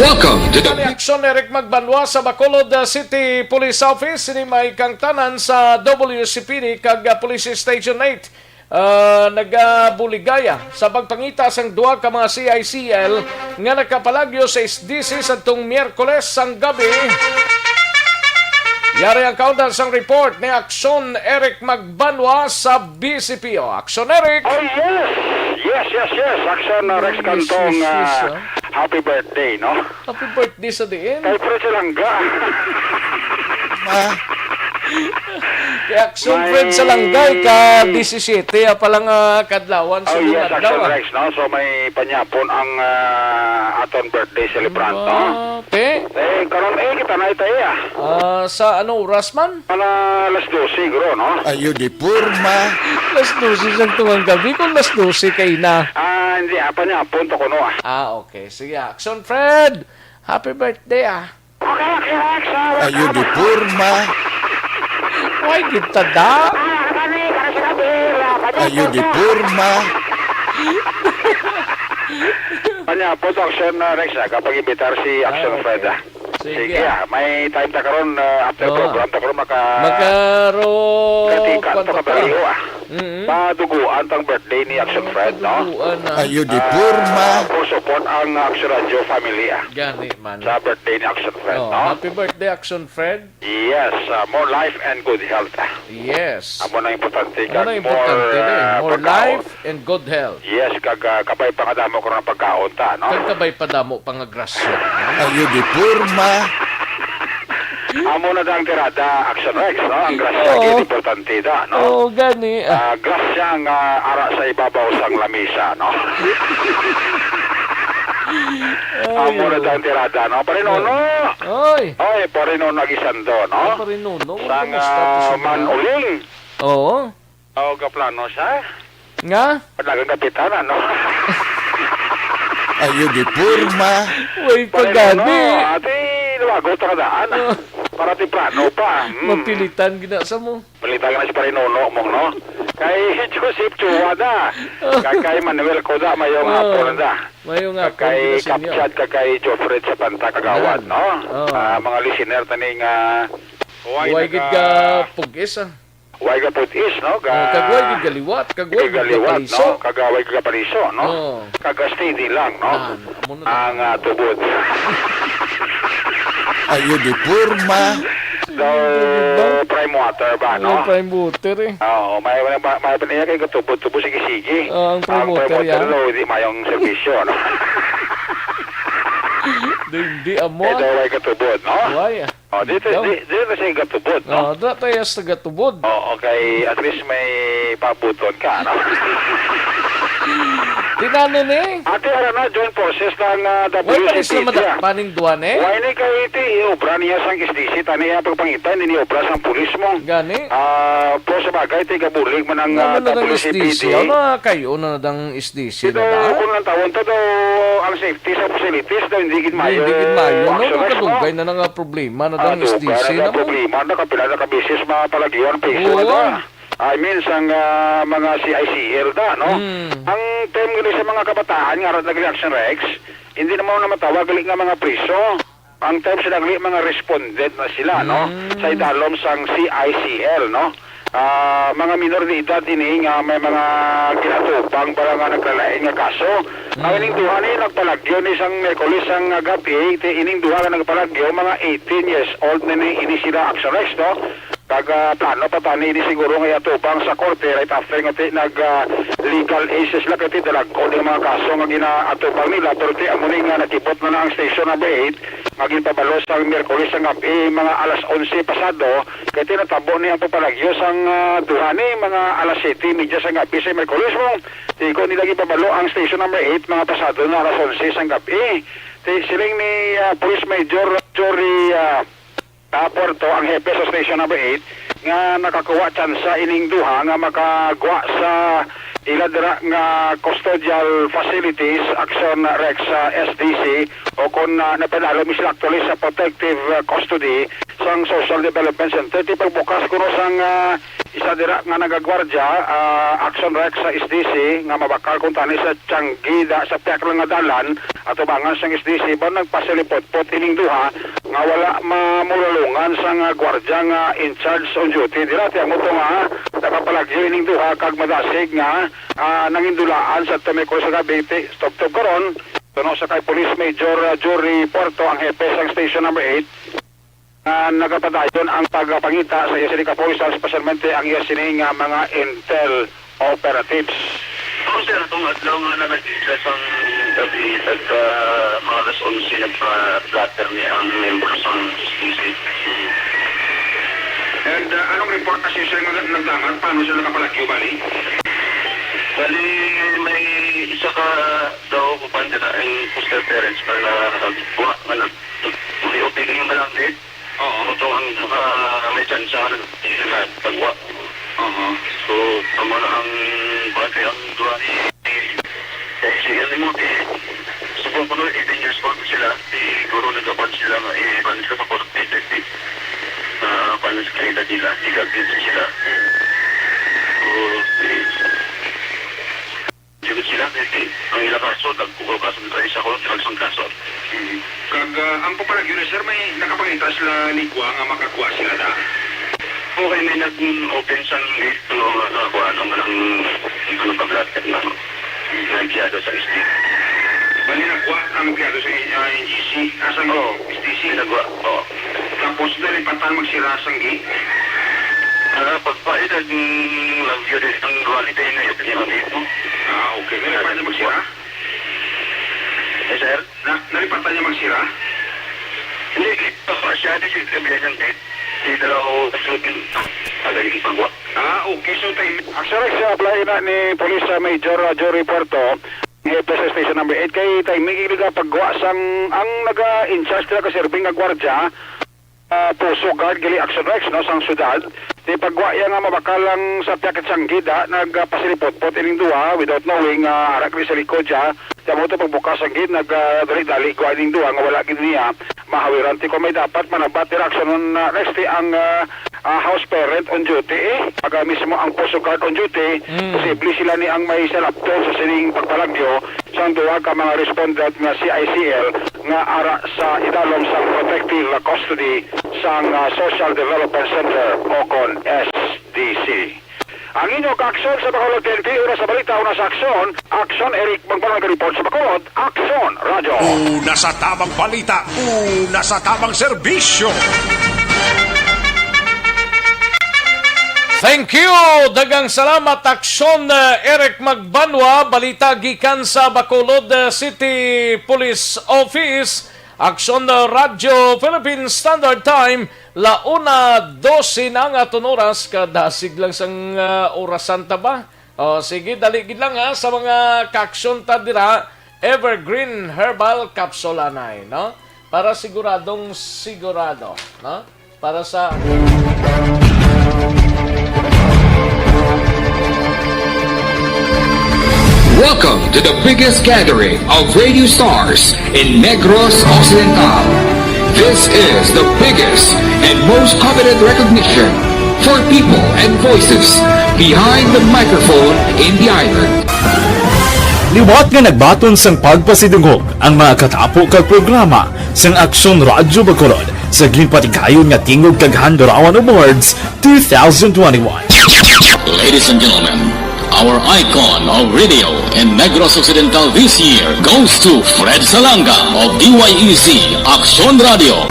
Welcome to the Kani Aksyon Eric Magbanwa sa Bacolod, uh, City Police Office. Sini may kangtanan sa W C P D kag, uh, Police Station eight, uh, nagabuligaya sa pagpangita sang duha ka mga C I C L nga nakapalagyo sa S D C sadtong Miyerkules sang gabi. Yari ang kaundan sang report ni Aksyon Eric Magbanwa sa B C P O. Aksyon, Eric! Oh, yes! Yes, yes, yes! Aksyon, uh, Rex Yes, Cantong, yes, yes, uh, ah. Happy birthday, no? Happy birthday sa diin. Kay Fred Salangga. Ma. Kay Aksyon May Fred Salangga, ka disisiete, ah, pa lang, ah, kadlawan sa Oh, yes, adlaw, Aksyon ah. Rex, no? So, may panyapon ang, ah, aton birthday celebrant, no? Ah, te? Eh, karon, eh, kita na ito, eh, ah. Ah, sa ano oras man? Mga alas dose, siguro, no? Ayo di porma. Alas dose sang tungang gabi, kung alas dose kay na. Ah, hindi, ah, panyapon to kuno, ah. Ah, okay. Sige, Aksyon Fred. Happy birthday, ah. Okay, okay, Rex, ah, Ayo di porma. Why kita da? Ah, kami, para sa gabi, ah, panyapon Ayo di to. Porma. Panyapon to, Aksyon, ah, Rex, ah, kapag imbitar si Aksyon Ah, okay. Fred, ah. Sige, Sige, ah. ah. May time ta karon, ah, after Oo. program ta karon, maka- Makaro-, Katika, kwan pa ka pa. kabaliho, ah. Mm-mm. Paduguan tang birthday ni Aksyon Ah, Fred, no? paduguan na. Ayo di Ah, porma. Full support ang Aksyon Radio family, ah. Gani man. Sa birthday ni Aksyon Fred, Oh, no? happy birthday, Aksyon Fred. Yes, ah, more life and good health, ah. Yes. Amo na importante, Ano kag na importante more, na eh? ah, More pagkaon. life and good health. Yes, kag, ah, kabay pa nga damo karon ang pagkaon ta, no? Kag kabay pa damo pa nga grasya. Ayo di porma. Amo na da ang tirada, Aksyon Rex, no? Ang grasya Oo. gid importante da, no? Oo, gani, ah. Ah, grasya nga ara sa ibabaw sang lamisa, no? Ay, Amo na oh. da ang tirada, no? Pare Nono! Oy! Oy, Pare Nono Aguisando, no? Ay, Pare Nono, Sang, kumusta po ah, siya? Manuling. Oo. O, kaplano siya? Nga? Panagang kapitan, ano? Ayo di porma. Uy, Pare pagani. Nono, ate, luwago ta kadaan, ah. Oh. Para temprano pa. Mm. Mapilitan gina sa mo. Mapilitan gina si Pare Nono mo, no? Kay Joseph Chua na. Kag kay Manuel Coda, mayong Oh. hapon na. Mayong Kag hapon kay gina sa inyo. Kapchad, kag kay Jofred sa Panta Kagawad, Yan. no? Oh. Ah, mga listener, taning, ah, Huwag Huwag gid naga- ka pugis, ah. Way ka put-is, no? Ka- Oh, kag way gid kaliwat, kag way gid kaliwat, kapaliso. no? Kag way ka kapaliso, no? Oh. Kag steady lang, no? Nan, amo na Ang, lang. ah, tubod. Ayo di porma. Daw Tubod ba? prime water ba, no? Oh, prime water, eh. Oo, may, may, may, may, may, kay katubod-tubod, sige-sige. Ah, ang prime Ang water, prime water, yan. daw, hindi mayong serbisyo, no? Di, hindi, amo, Eh, ah. daw, way katubod, no? Way, ah. Oh, dito, Ikaw? di, di na siya gatubod, no? Oh, dito tayo sa gatubod. Oo, kay at least may pabuton ka, no? Tinano ni? Ate, ara na, joint forces ng, ah, Why pa W C P D, sila ah. Madakpan ning duha ni? Why ni kay iti, obra niya sang S D C, tani iya pagpangita, hindi niya obra sang pulis mo. Gani? Ah, pero sa bagay, tigabulig man ang, Nga ah, man na dang W C P D. S D C, ano na kayo na dang S D C Ito, na da? Kung ang tawon to daw, ang safety sa facilities daw, hindi gid Hindi, maayo, hindi gid maayo, no? Action Kung next, no? Kadugay na nga problema na Ah, dang dugay S D C na na nga mo. Problema, nakapila na kabisis, mga palagyo ang piso Oo. na da. I mean, sang, ah, mga C I C L da, no? Mm. Ang term gali sa mga kabataan nga ara nag-reaction, Rex, hindi naman na matawag gali nga mga priso. Ang term sila gali, mga respondent na sila, no? Mm. Sa idalom sang C I C L, no? Ah, mga minor de edad ini nga may mga ginatupang para nga naglalain nga kaso. Ang Mm. ining duha ni nagpalagyo ni sang Miyerkules sang gabi, ti ining duha nga nagpalagyo, mga eighteen years old na ni ini sila, Action Rex, no? Kag, ah, plano pa tani ini siguro nga iatubang sa korte right after nga ti-, nag, ah, legal aid sila kay ti dalag-on ang mga kaso nga ginaatubang nila, pero ti amo ni nga nakibot na na ang station number eight nga ginpabalo sa Miyerkules nga gab-i, mga alas onse pasado, kay ti natabo ni ang pagpalagyo sang, ah, duha ni mga alas siyete media sa gab-i sa Miyerkules mo. Ti ko nila ginpabalo ang station number eight mga pasado na alas onse sang gab-i. Ti siling ni, ah, Police Major Jory, ah, ah, Puerto, ang hepe sa Station Number eight, nga nakakuha tsansa ining duha nga makagwa sa ila dira nga custodial facilities, Action Rex, sa S D C, o kon, ah, napadalom sila actually sa protective, ah, custody sang Social Development Center. Ti pagbukas kuno sang, ah, isa dira nga nagagwardya, ah, Action Rex sa S D C, nga mabakal kuntani sa Tianggi da sa pihak lang nga dalan, atubangan sang S D C, ba nagpasilipotpot ining duha nga wala mamuralungan sang, ah, gwardiya nga in charge on duty. Dira ti amo to nga nakapalagyo ining duha kag madasig nga, ah, nangindulaan sa tumiko sa gabiti. Tubtob karon, tuno sa kay Police Major, ah, Jory Porto, ang hepe sang Station Number eight, ah, nagapadayon ang pagpangita sa iya sini kapulisan, espesyalmente ang iya sini nga mga intel operatives. Oo, sir, itong adlaw nga na nag-isa sang gabi, nag, ah, mga alas onse, nagpa-blotter ni ang membro sang S D C. And, ah, anong report na siya, sir, nga nagdangat? Paano siya nakapalagyo, bali? Bali, may isa ka daw kupan dira, ang foster parents pa na nagbuwa nga nag-, may opening yung malangit. Oo. Ito ang, ah, may tsansa na pagwa. Oo. So, tama na ang bati ang duha ni, si ano mo, di, subong ko no, eighteen years old sila, siguro nagkapan sila nga, eh, ban sa support detective. Na, ban sa kanila nila, nila, sila. So, eh, Jud sila, kay ang ila kaso, nagkukuha kaso nila, isa ko, nagkuha kaso. Mm. Kag, ah, ang pagpalagyo na, sir, may nakapangita sila ni Gua nga makagwa sila na? Okay, may nag-open sang gate, no, nga kuha, ano, nga nang, ano, pag-block, ano, na empleyado sa S D. Bali, nagwa ang empleyado sa, ah, N G C. Asa ang Oo. S D C? Nagwa, oo. Tapos, nalipatan magsira sang gate? Ah, pagpait ang lagyo din ang duality na yun, yung ano ito. Ah, okay. Nalipatan magsira? Eh, sir? Na, nalipatan niya magsira? Hindi, hindi pa siya, hindi siya sabihan ng gate. Hindi daw, pag-, pag-, pagwa. Ah, okay. So, time, actually, siya apply na ni Police, ah, Major, ah, Jory Puerto, hepe sa Station Number eight, kay timing gid nga pagwa sang ang naga-in-charge nila ka serving nga gwardiya, ah, Puso Guard, gali Action Rex, no, sang syudad. Di pagwa iya nga mabakal lang sa piyakit sang gida, nagpasilipotpot ining duha without knowing, ah, ara gid sa likod siya. Di amo to pagbukas ang gid, nag, ah, dali-dali gwa ining duha nga wala gid niya mahawiran. Ti kung may dapat manabat dira aksyon, ah, Rex, ti ang, ah, ah, house parent on duty, eh. Pag, ah, mismo ang Puso Guard on duty, Mm. posible sila ni ang may salapton sa sining pagpalagyo sang duha ka mga respondent nga C I C L nga ara sa idalom sang protective custody sang, ah, Social Development Center o kon S D C. Ang inyo kaaksyon sa Bacolod P N P, una sa balita, una sa aksyon, Aksyon Eric Magbanwa, report sa Bacolod, Aksyon Radyo. Una sa tamang balita, una sa tamang serbisyo. Thank you. Daghang salamat, Aksyon, eh, Eric Magbanwa. Balita gikan sa Bacolod, eh, City Police Office. Aksyon, eh, Radyo Philippine Standard Time, la una dose na nga aton oras. Kadasig lang sang, ah, orasan ta ba? O, sige, dali gid lang, ha, sa mga kaaksyon ta dira, Evergreen Herbal Capsule anay, no? Para siguradong sigurado, no? Para sa Welcome to the biggest gathering of radio stars in Negros Occidental. This is the biggest and most coveted recognition for people and voices behind the microphone in the island. Liwat nga nagbaton sang pagpasidungog ang mga katapo kag programa sang Aksyon Radyo Bacolod sa ginpatigayon nga Tingog kag Handurawan Awards two thousand twenty-one. Ladies and gentlemen, our icon of radio in Negros Occidental this year goes to Fred Salanga of D Y E Z Aksyon Radio.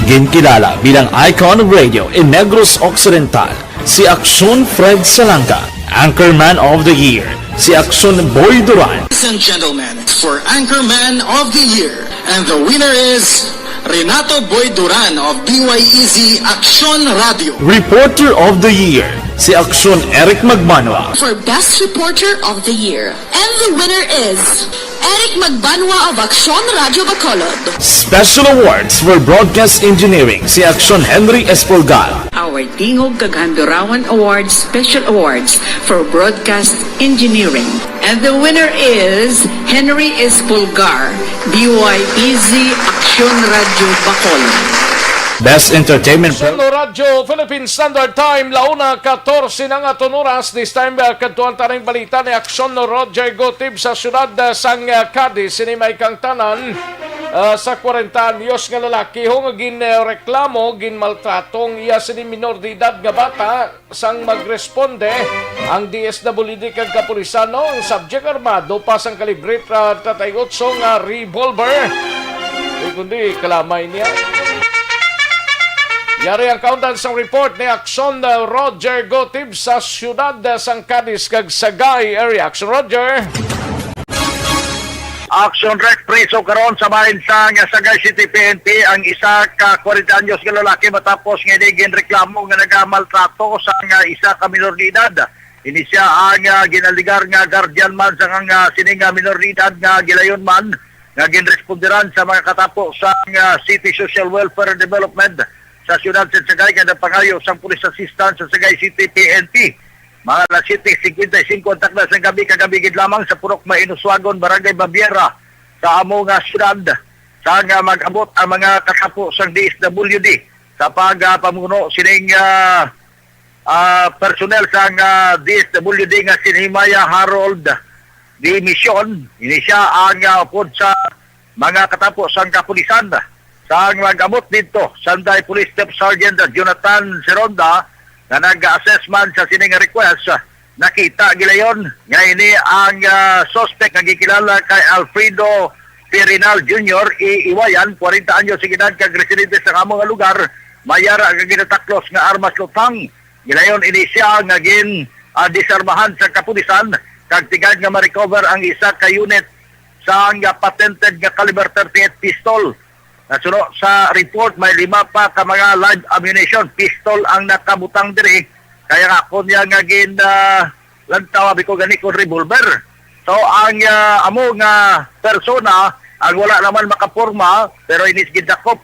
Ginkilala bilang icon of radio in Negros Occidental si Aksyon Fred Salanga, Anchorman of the Year si Aksyon Boy Duran. Ladies and gentlemen, for Anchorman of the Year, and the winner is Renato Boy Duran of D Y E Z Aksyon Radio. Reporter of the Year si Aksyon Eric Magbanwa. For Best Reporter of the Year, and the winner is Eric Magbanwa of Aksyon Radyo Bacolod. Special Awards for Broadcast Engineering si Aksyon Henry Espolgar. Our Tingog kag Handurawan Awards Special Awards for Broadcast Engineering. And the winner is Henry Espolgar, D Y E Z Aksyon Radyo Bacolod. Best Entertainment Aksyon Radyo Philippine Standard Time, la una katorse na nga aton oras. This time, uh, kadtuan ta ning balita ni Aksyon Roger Gotib sa siyudad, uh, sang, uh, Cadiz. Sini may kangtanan, uh, sa kwarenta anyos nga lalaki ho nga gin, uh, reklamo, ginmaltrato ang iya sini minor de edad nga bata. Sang magresponde ang D S W D kag kapulisan, no, ang subject armado pa sang kalibre tra-, treinta y ocho nga revolver. Di kundi kalamay niya. Yari ang kaundan sang report ni Aksyon, uh, Roger Gotib sa siyudad, uh, sang Cadiz kag Sagay area. Aksyon, Roger. Action Rec, preso karon sa bahin sa nga Sagay City P N P ang isa ka kwarenta anyos nga lalaki matapos nga ini ginreklamo nga nagamaltrato sa nga isa ka minor de edad. Ini siya ang, ah, ginaligar nga guardian man sa nga sining, ah, minor de edad nga gilayon man nga ginresponderan sa mga katapo sa nga City Social Welfare and Development sa siyudad sa Sagay nga nagpangayo sang police assistance sa Sagay City P N P. Mga alas siyete cincuenta y cinco ang takna sang gabi kagabi gid lamang sa Purok Mainuswagon, Barangay Babiera, sa amo nga siyudad, sa nga mag-abot ang mga katapo sang D S W D sa pagpamuno sining, ah, ah, personnel sang, ah, D S W D nga si Nehemiah Harold de Mission. Ini siya ang, ah, upod sa mga katapo sang kapulisan. Sa nag-abot didto, Sanday Police Staff Sergeant Jonathan Seronda, nga nag-assess man sa sining request, nakita gilayon nga ini ang, ah, suspect nga gikilala kay Alfredo Pirinal Junior, i Iwayan, kwarenta anyos ang edad, kag residente sa amo nga lugar, may ara nga ginataklos nga armas lutang. Gilayon ini siya nga gin, ah, disarmahan sa kapulisan, kag tigad nga ma-recover ang isa ka unit sa nga patented nga caliber thirty-eight pistol. Nasuno sa report, may lima pa ka mga live ammunition pistol ang nakabutang diri. Kaya nga, ako niya nga gin, ah, lantaw, abi ko gani kung revolver. So, ang, ah, amo nga persona, ang wala naman makaporma, pero inis gidakop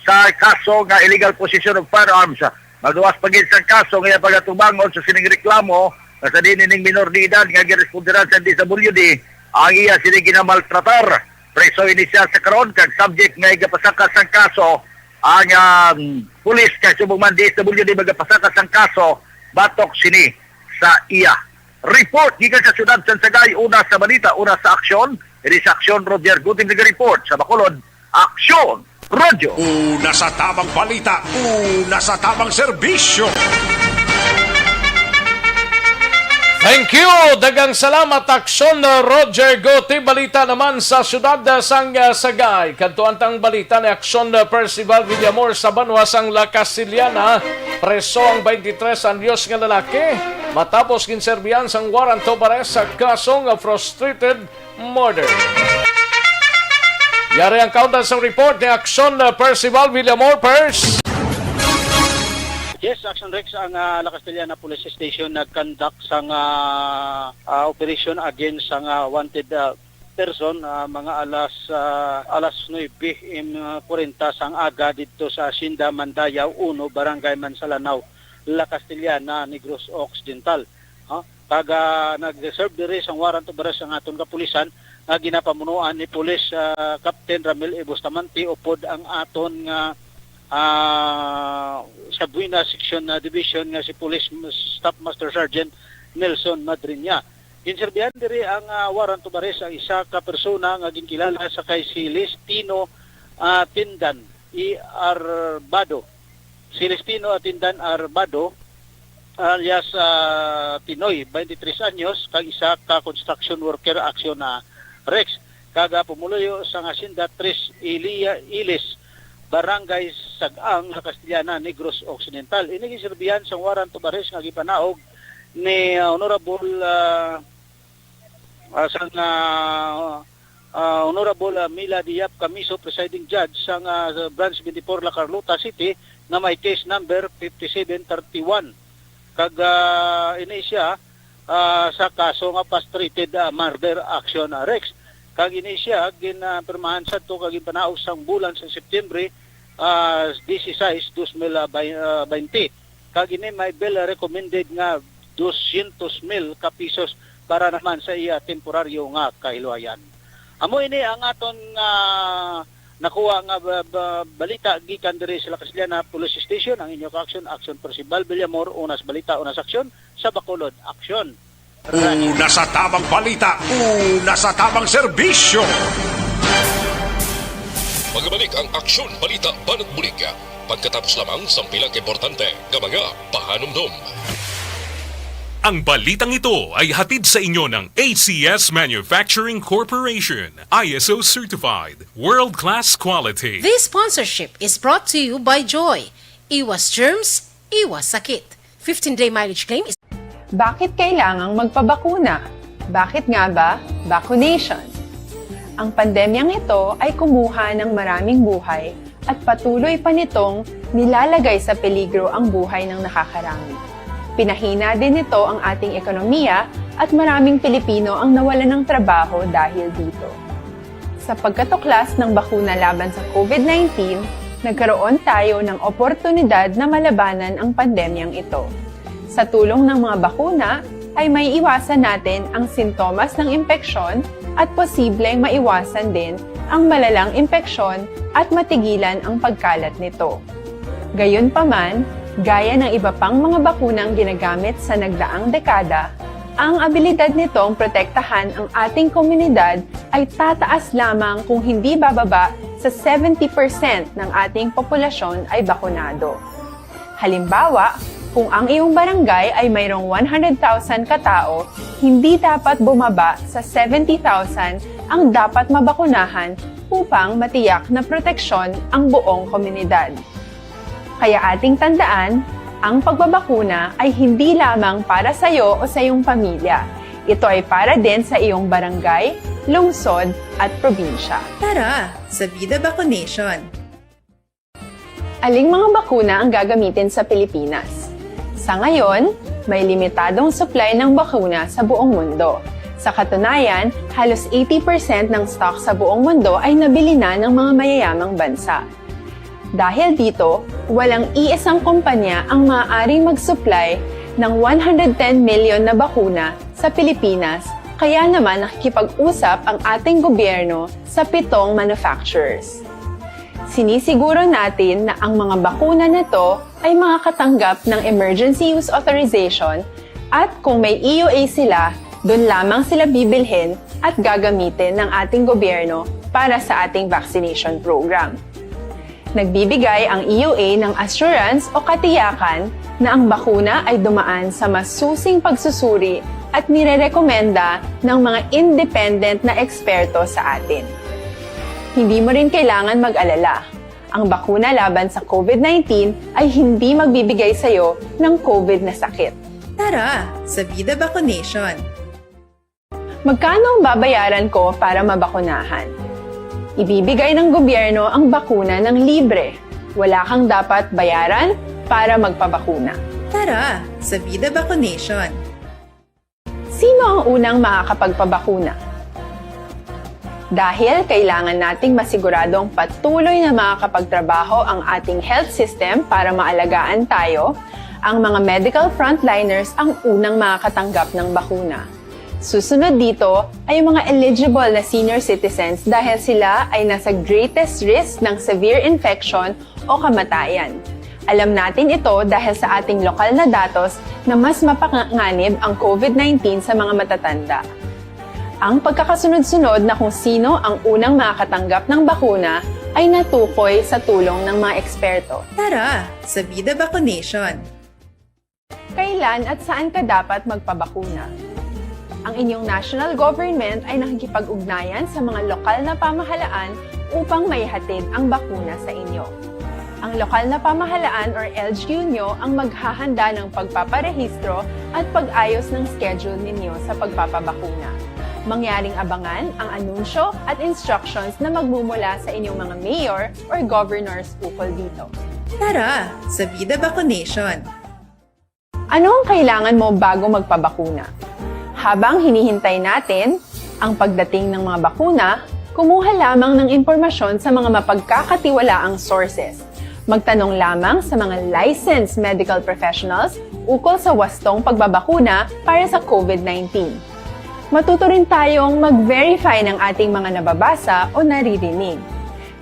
sa kaso nga illegal possession of firearms. Magluwas pa gid sang kaso nga iya pagatubangon sa sining reklamo nga sa diin ining minor de edad nga giresponderan sa D S W D ang iya sini ginamaltratar. Preso ini siya sa karon, kag subject nga igapasaka sang kaso ang, um, pulis, kay subong man D S W D magapasaka sang kaso batok sini sa iya. Report gikan sa siyudad sa Sagay, una sa balita, una sa aksyon. Ini sa aksyon, Roger Gutim nag-report. Sa Bacolod, Aksyon Radyo. Una sa tamang balita, una sa tamang serbisyo. Thank you. Daghang salamat, Aksyon Roger Goti. Balita naman sa siyudad sang, ah, Sagay. Kadtuan tang balita ni Aksyon Percival Villamor sa banwa sang La Casiliana. Preso ang twenty-three anyos nga lalaki matapos ginserbihan sang warrant of arrest sa kaso nga frustrated murder. Yari ang kaundan sang report ni Aksyon, uh, Percival Villamor, Pers. Yes, Action Rex, ang ah, La Castellana Police Station nag-conduct sang ah, ah, operation against sang ah, wanted ah, person ah, mga alas ah, alas nuebe forty sang aga didto sa Hacienda Mandayao uno, Barangay Mansalanao, La Castellana, Negros Occidental. Ha? Kag ah, nag-serve diri sang warrant of arrest ang aton kapulisan nga ginapamunuan ni Police ah, Captain Ramil E. Bustamante upod ang aton nga ah, sa Buena Section ah, Division nga si Police Staff Master Sergeant Nelson Madriña. Ginserbihan diri ang ah, warrant of arrest ang isa ka persona nga ginkilala sa kay Celestino ah, Tindan E. Arbado. Celestino Atindan Arbado, alias ah, Tinoy, twenty-three anyos, kag isa ka construction worker, Action ah, Rex, kag ah, pumuluyo sa Hacienda Tres Ilia Ilis, Barangay Sag-ang, La Castellana, Negros Occidental. Ini ginserbihan sang warrant of arrest nga gipanaog ni ah, Honorable ah, ah, sang ah, ah, Honorable ah, Mila Diap Camiso, Presiding Judge sang ah, Branch twenty-four, La Carlota City, nga may case number fifty-seven thirty-one. Kag ah, ini siya ah, sa kaso nga frustrated ah, murder, Action ah, Rex. Kag ini siya ginpirmahan sadto kag ginpanaog sang bulan sa September ah, dieciséis, dos mil baynte. Kag ini may bail recommended nga dosyentos mil ka pesos para naman sa iya temporaryo nga kahiluhayan. Amo ini ang aton nga nakuha nga ba- ba- balita gikan diri sa La Castellana Police Station. Ang inyo ka-action, Action Percival Villamor, una sa balita, una sa aksyon, sa Bacolod, Aksyon. Una sa tabang balita, una sa tabang serbisyo. Magabalik ang Aksyon Balita Banat Bulig pagkatapos lamang sang pila ka importante nga mga pahanumdom. Ang balitang ito ay hatid sa inyo ng A C S Manufacturing Corporation, I S O certified, world-class quality. This sponsorship is brought to you by Joy. Iwas germs, iwas sakit. Fifteen-day mileage claim is Bakit kailangang magpabakuna? Bakit nga ba vaccination? Ang pandemyang ito ay kumuha ng maraming buhay at patuloy pa nitong nilalagay sa peligro ang buhay ng nakakarami. Pinahina din nito ang ating ekonomiya at maraming Pilipino ang nawalan ng trabaho dahil dito. Sa pagkatuklas ng bakuna laban sa COVID nineteen, nagkaroon tayo ng oportunidad na malabanan ang pandemyang ito. Sa tulong ng mga bakuna, ay maiiwasan natin ang sintomas ng impeksyon at posibleng maiwasan din ang malalang impeksyon at matigilan ang pagkalat nito. Gayunpaman, gaya ng iba pang mga bakunang ginagamit sa nagdaang dekada, ang abilidad nitong protektahan ang ating komunidad ay tataas lamang kung hindi bababa sa seventy percent ng ating populasyon ay bakunado. Halimbawa, kung ang iyong barangay ay mayroong one hundred thousand katao, hindi dapat bumaba sa seventy thousand ang dapat mabakunahan upang matiyak na proteksyon ang buong komunidad. Kaya ating tandaan, ang pagbabakuna ay hindi lamang para sa iyo o sa iyong pamilya. Ito ay para din sa iyong barangay, lungsod, at probinsya. Tara, sa Vida Vaccination! Aling mga bakuna ang gagamitin sa Pilipinas? Sa ngayon, may limitadong supply ng bakuna sa buong mundo. Sa katunayan, halos eighty percent ng stock sa buong mundo ay nabili na ng mga mayayamang bansa. Dahil dito, walang iisang kumpanya ang maaaring mag-supply ng one hundred ten million na bakuna sa Pilipinas, kaya naman nakikipag-usap ang ating gobyerno sa pitong manufacturers. Sinisiguro natin na ang mga bakuna na to ay makakatanggap ng Emergency Use Authorization at kung may E U A sila, doon lamang sila bibilhin at gagamitin ng ating gobyerno para sa ating vaccination program. Nagbibigay ang E U A ng assurance o katiyakan na ang bakuna ay dumaan sa masusing pagsusuri at nirerekomenda ng mga independent na eksperto sa atin. Hindi mo rin kailangan mag-alala. Ang bakuna laban sa COVID nineteen ay hindi magbibigay sa iyo ng COVID na sakit. Tara, sa Vida Vaccination! Magkano ang babayaran ko para mabakunahan? Ibibigay ng gobyerno ang bakuna ng libre. Wala kang dapat bayaran para magpabakuna. Tara sa Vida Vacunation! Sino ang unang makakapagpabakuna? Dahil kailangan nating masiguradong patuloy na makakapagtrabaho ang ating health system para maalagaan tayo, ang mga medical frontliners ang unang makakatanggap ng bakuna. Susunod dito ay ang mga eligible na senior citizens dahil sila ay nasa greatest risk ng severe infection o kamatayan. Alam natin ito dahil sa ating lokal na datos na mas mapanganib ang COVID nineteen sa mga matatanda. Ang pagkakasunod-sunod na kung sino ang unang makakatanggap ng bakuna ay natukoy sa tulong ng mga eksperto. Tara sa Vida Vacunation! Kailan at saan ka dapat magpabakuna? Ang inyong national government ay nakikipag-ugnayan sa mga lokal na pamahalaan upang maihatid ang bakuna sa inyo. Ang lokal na pamahalaan or L G U nyo ang maghahanda ng pagpaparehistro at pag-ayos ng schedule ninyo sa pagpapabakuna. Mangyaring abangan ang anunsyo at instructions na magmumula sa inyong mga mayor or governors ukol dito. Tara sa Vida Vacunation! Ano ang kailangan mo bago magpabakuna? Habang hinihintay natin ang pagdating ng mga bakuna, kumuha lamang ng impormasyon sa mga mapagkakatiwalaang sources. Magtanong lamang sa mga licensed medical professionals ukol sa wastong pagbabakuna para sa COVID nineteen. Matuto rin tayong mag-verify ng ating mga nababasa o naririnig.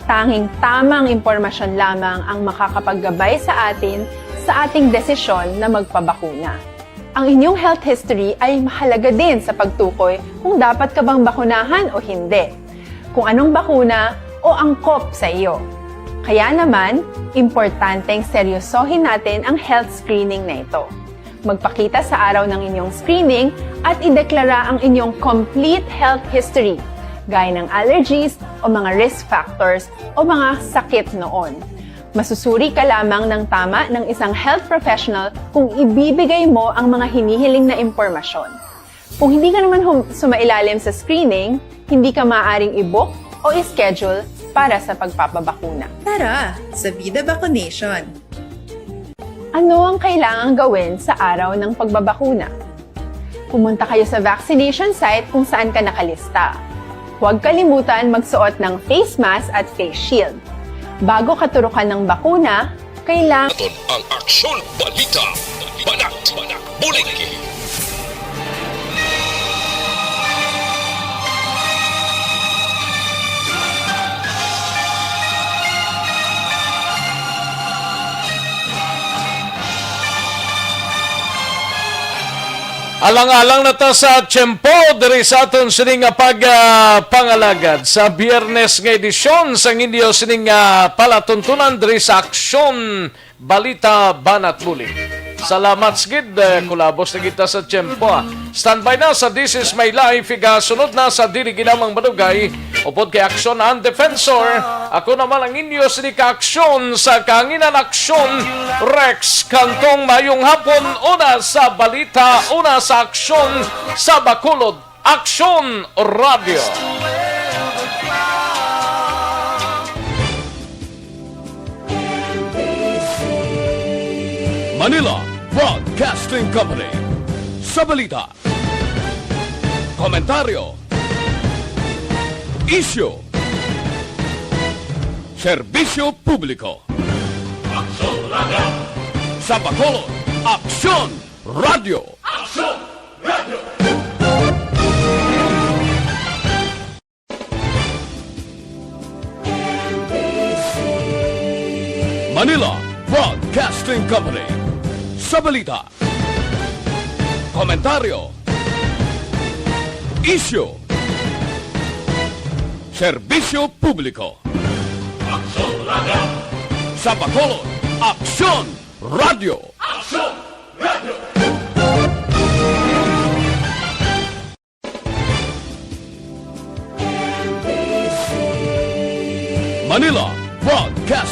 Tanging tamang impormasyon lamang ang makakapaggabay sa atin sa ating desisyon na magpabakuna. Ang inyong health history ay mahalaga din sa pagtukoy kung dapat ka bang bakunahan o hindi, kung anong bakuna o angkop sa iyo. Kaya naman, importanteng seryosohin natin ang health screening na ito. Magpakita sa araw ng inyong screening at ideklara ang inyong complete health history, gaya ng allergies o mga risk factors o mga sakit noon. Masusuri ka lamang ng tama ng isang health professional kung ibibigay mo ang mga hinihiling na impormasyon. Kung hindi ka naman hum- sumailalim sa screening, hindi ka maaaring i-book o i-schedule para sa pagpapabakuna. Tara sa Vida Vacunation! Ano ang kailangang gawin sa araw ng pagbabakuna? Pumunta kayo sa vaccination site kung saan ka nakalista. Huwag kalimutan magsuot ng face mask at face shield. Bago katurukan ng bakuna, kailangan Aton ang Aksyon Balita, Banat, Bulig. Alang-alang na ta sa tiyempo diri sa aton sini nga pag, ah, pangalagad sa Biyernes nga edisyon sang inyo sini nga palatuntunan diri sa Aksyon Balita Banat Bulig. Salamat sa gid, eh, kulabos na kita sa tiyempo, ah. Standby na sa This Is My Life, igasunod na sa Dili Ginamang Madugay, upod kay Aksyon ang Defensor. Ako naman ang inyo sini ka aksyon sa kahanginan, Aksyon Rex Cantong. Mayong hapon, una sa balita, una sa aksyon sa Bacolod. Aksyon Radio. Manila Broadcasting Company. Sa balita, komentaryo, isyu, serbisyo publiko. Aksyon Radio. Sa Bacolod, Aksyon Radio. Aksyon Radio. Manila Broadcasting Company. Sa balita, komentaryo, isyu, serbisyo publiko. Aksyon Radio. Sa Bacolod, Aksyon Radio. Aksyon Radio. Manila Broadcasting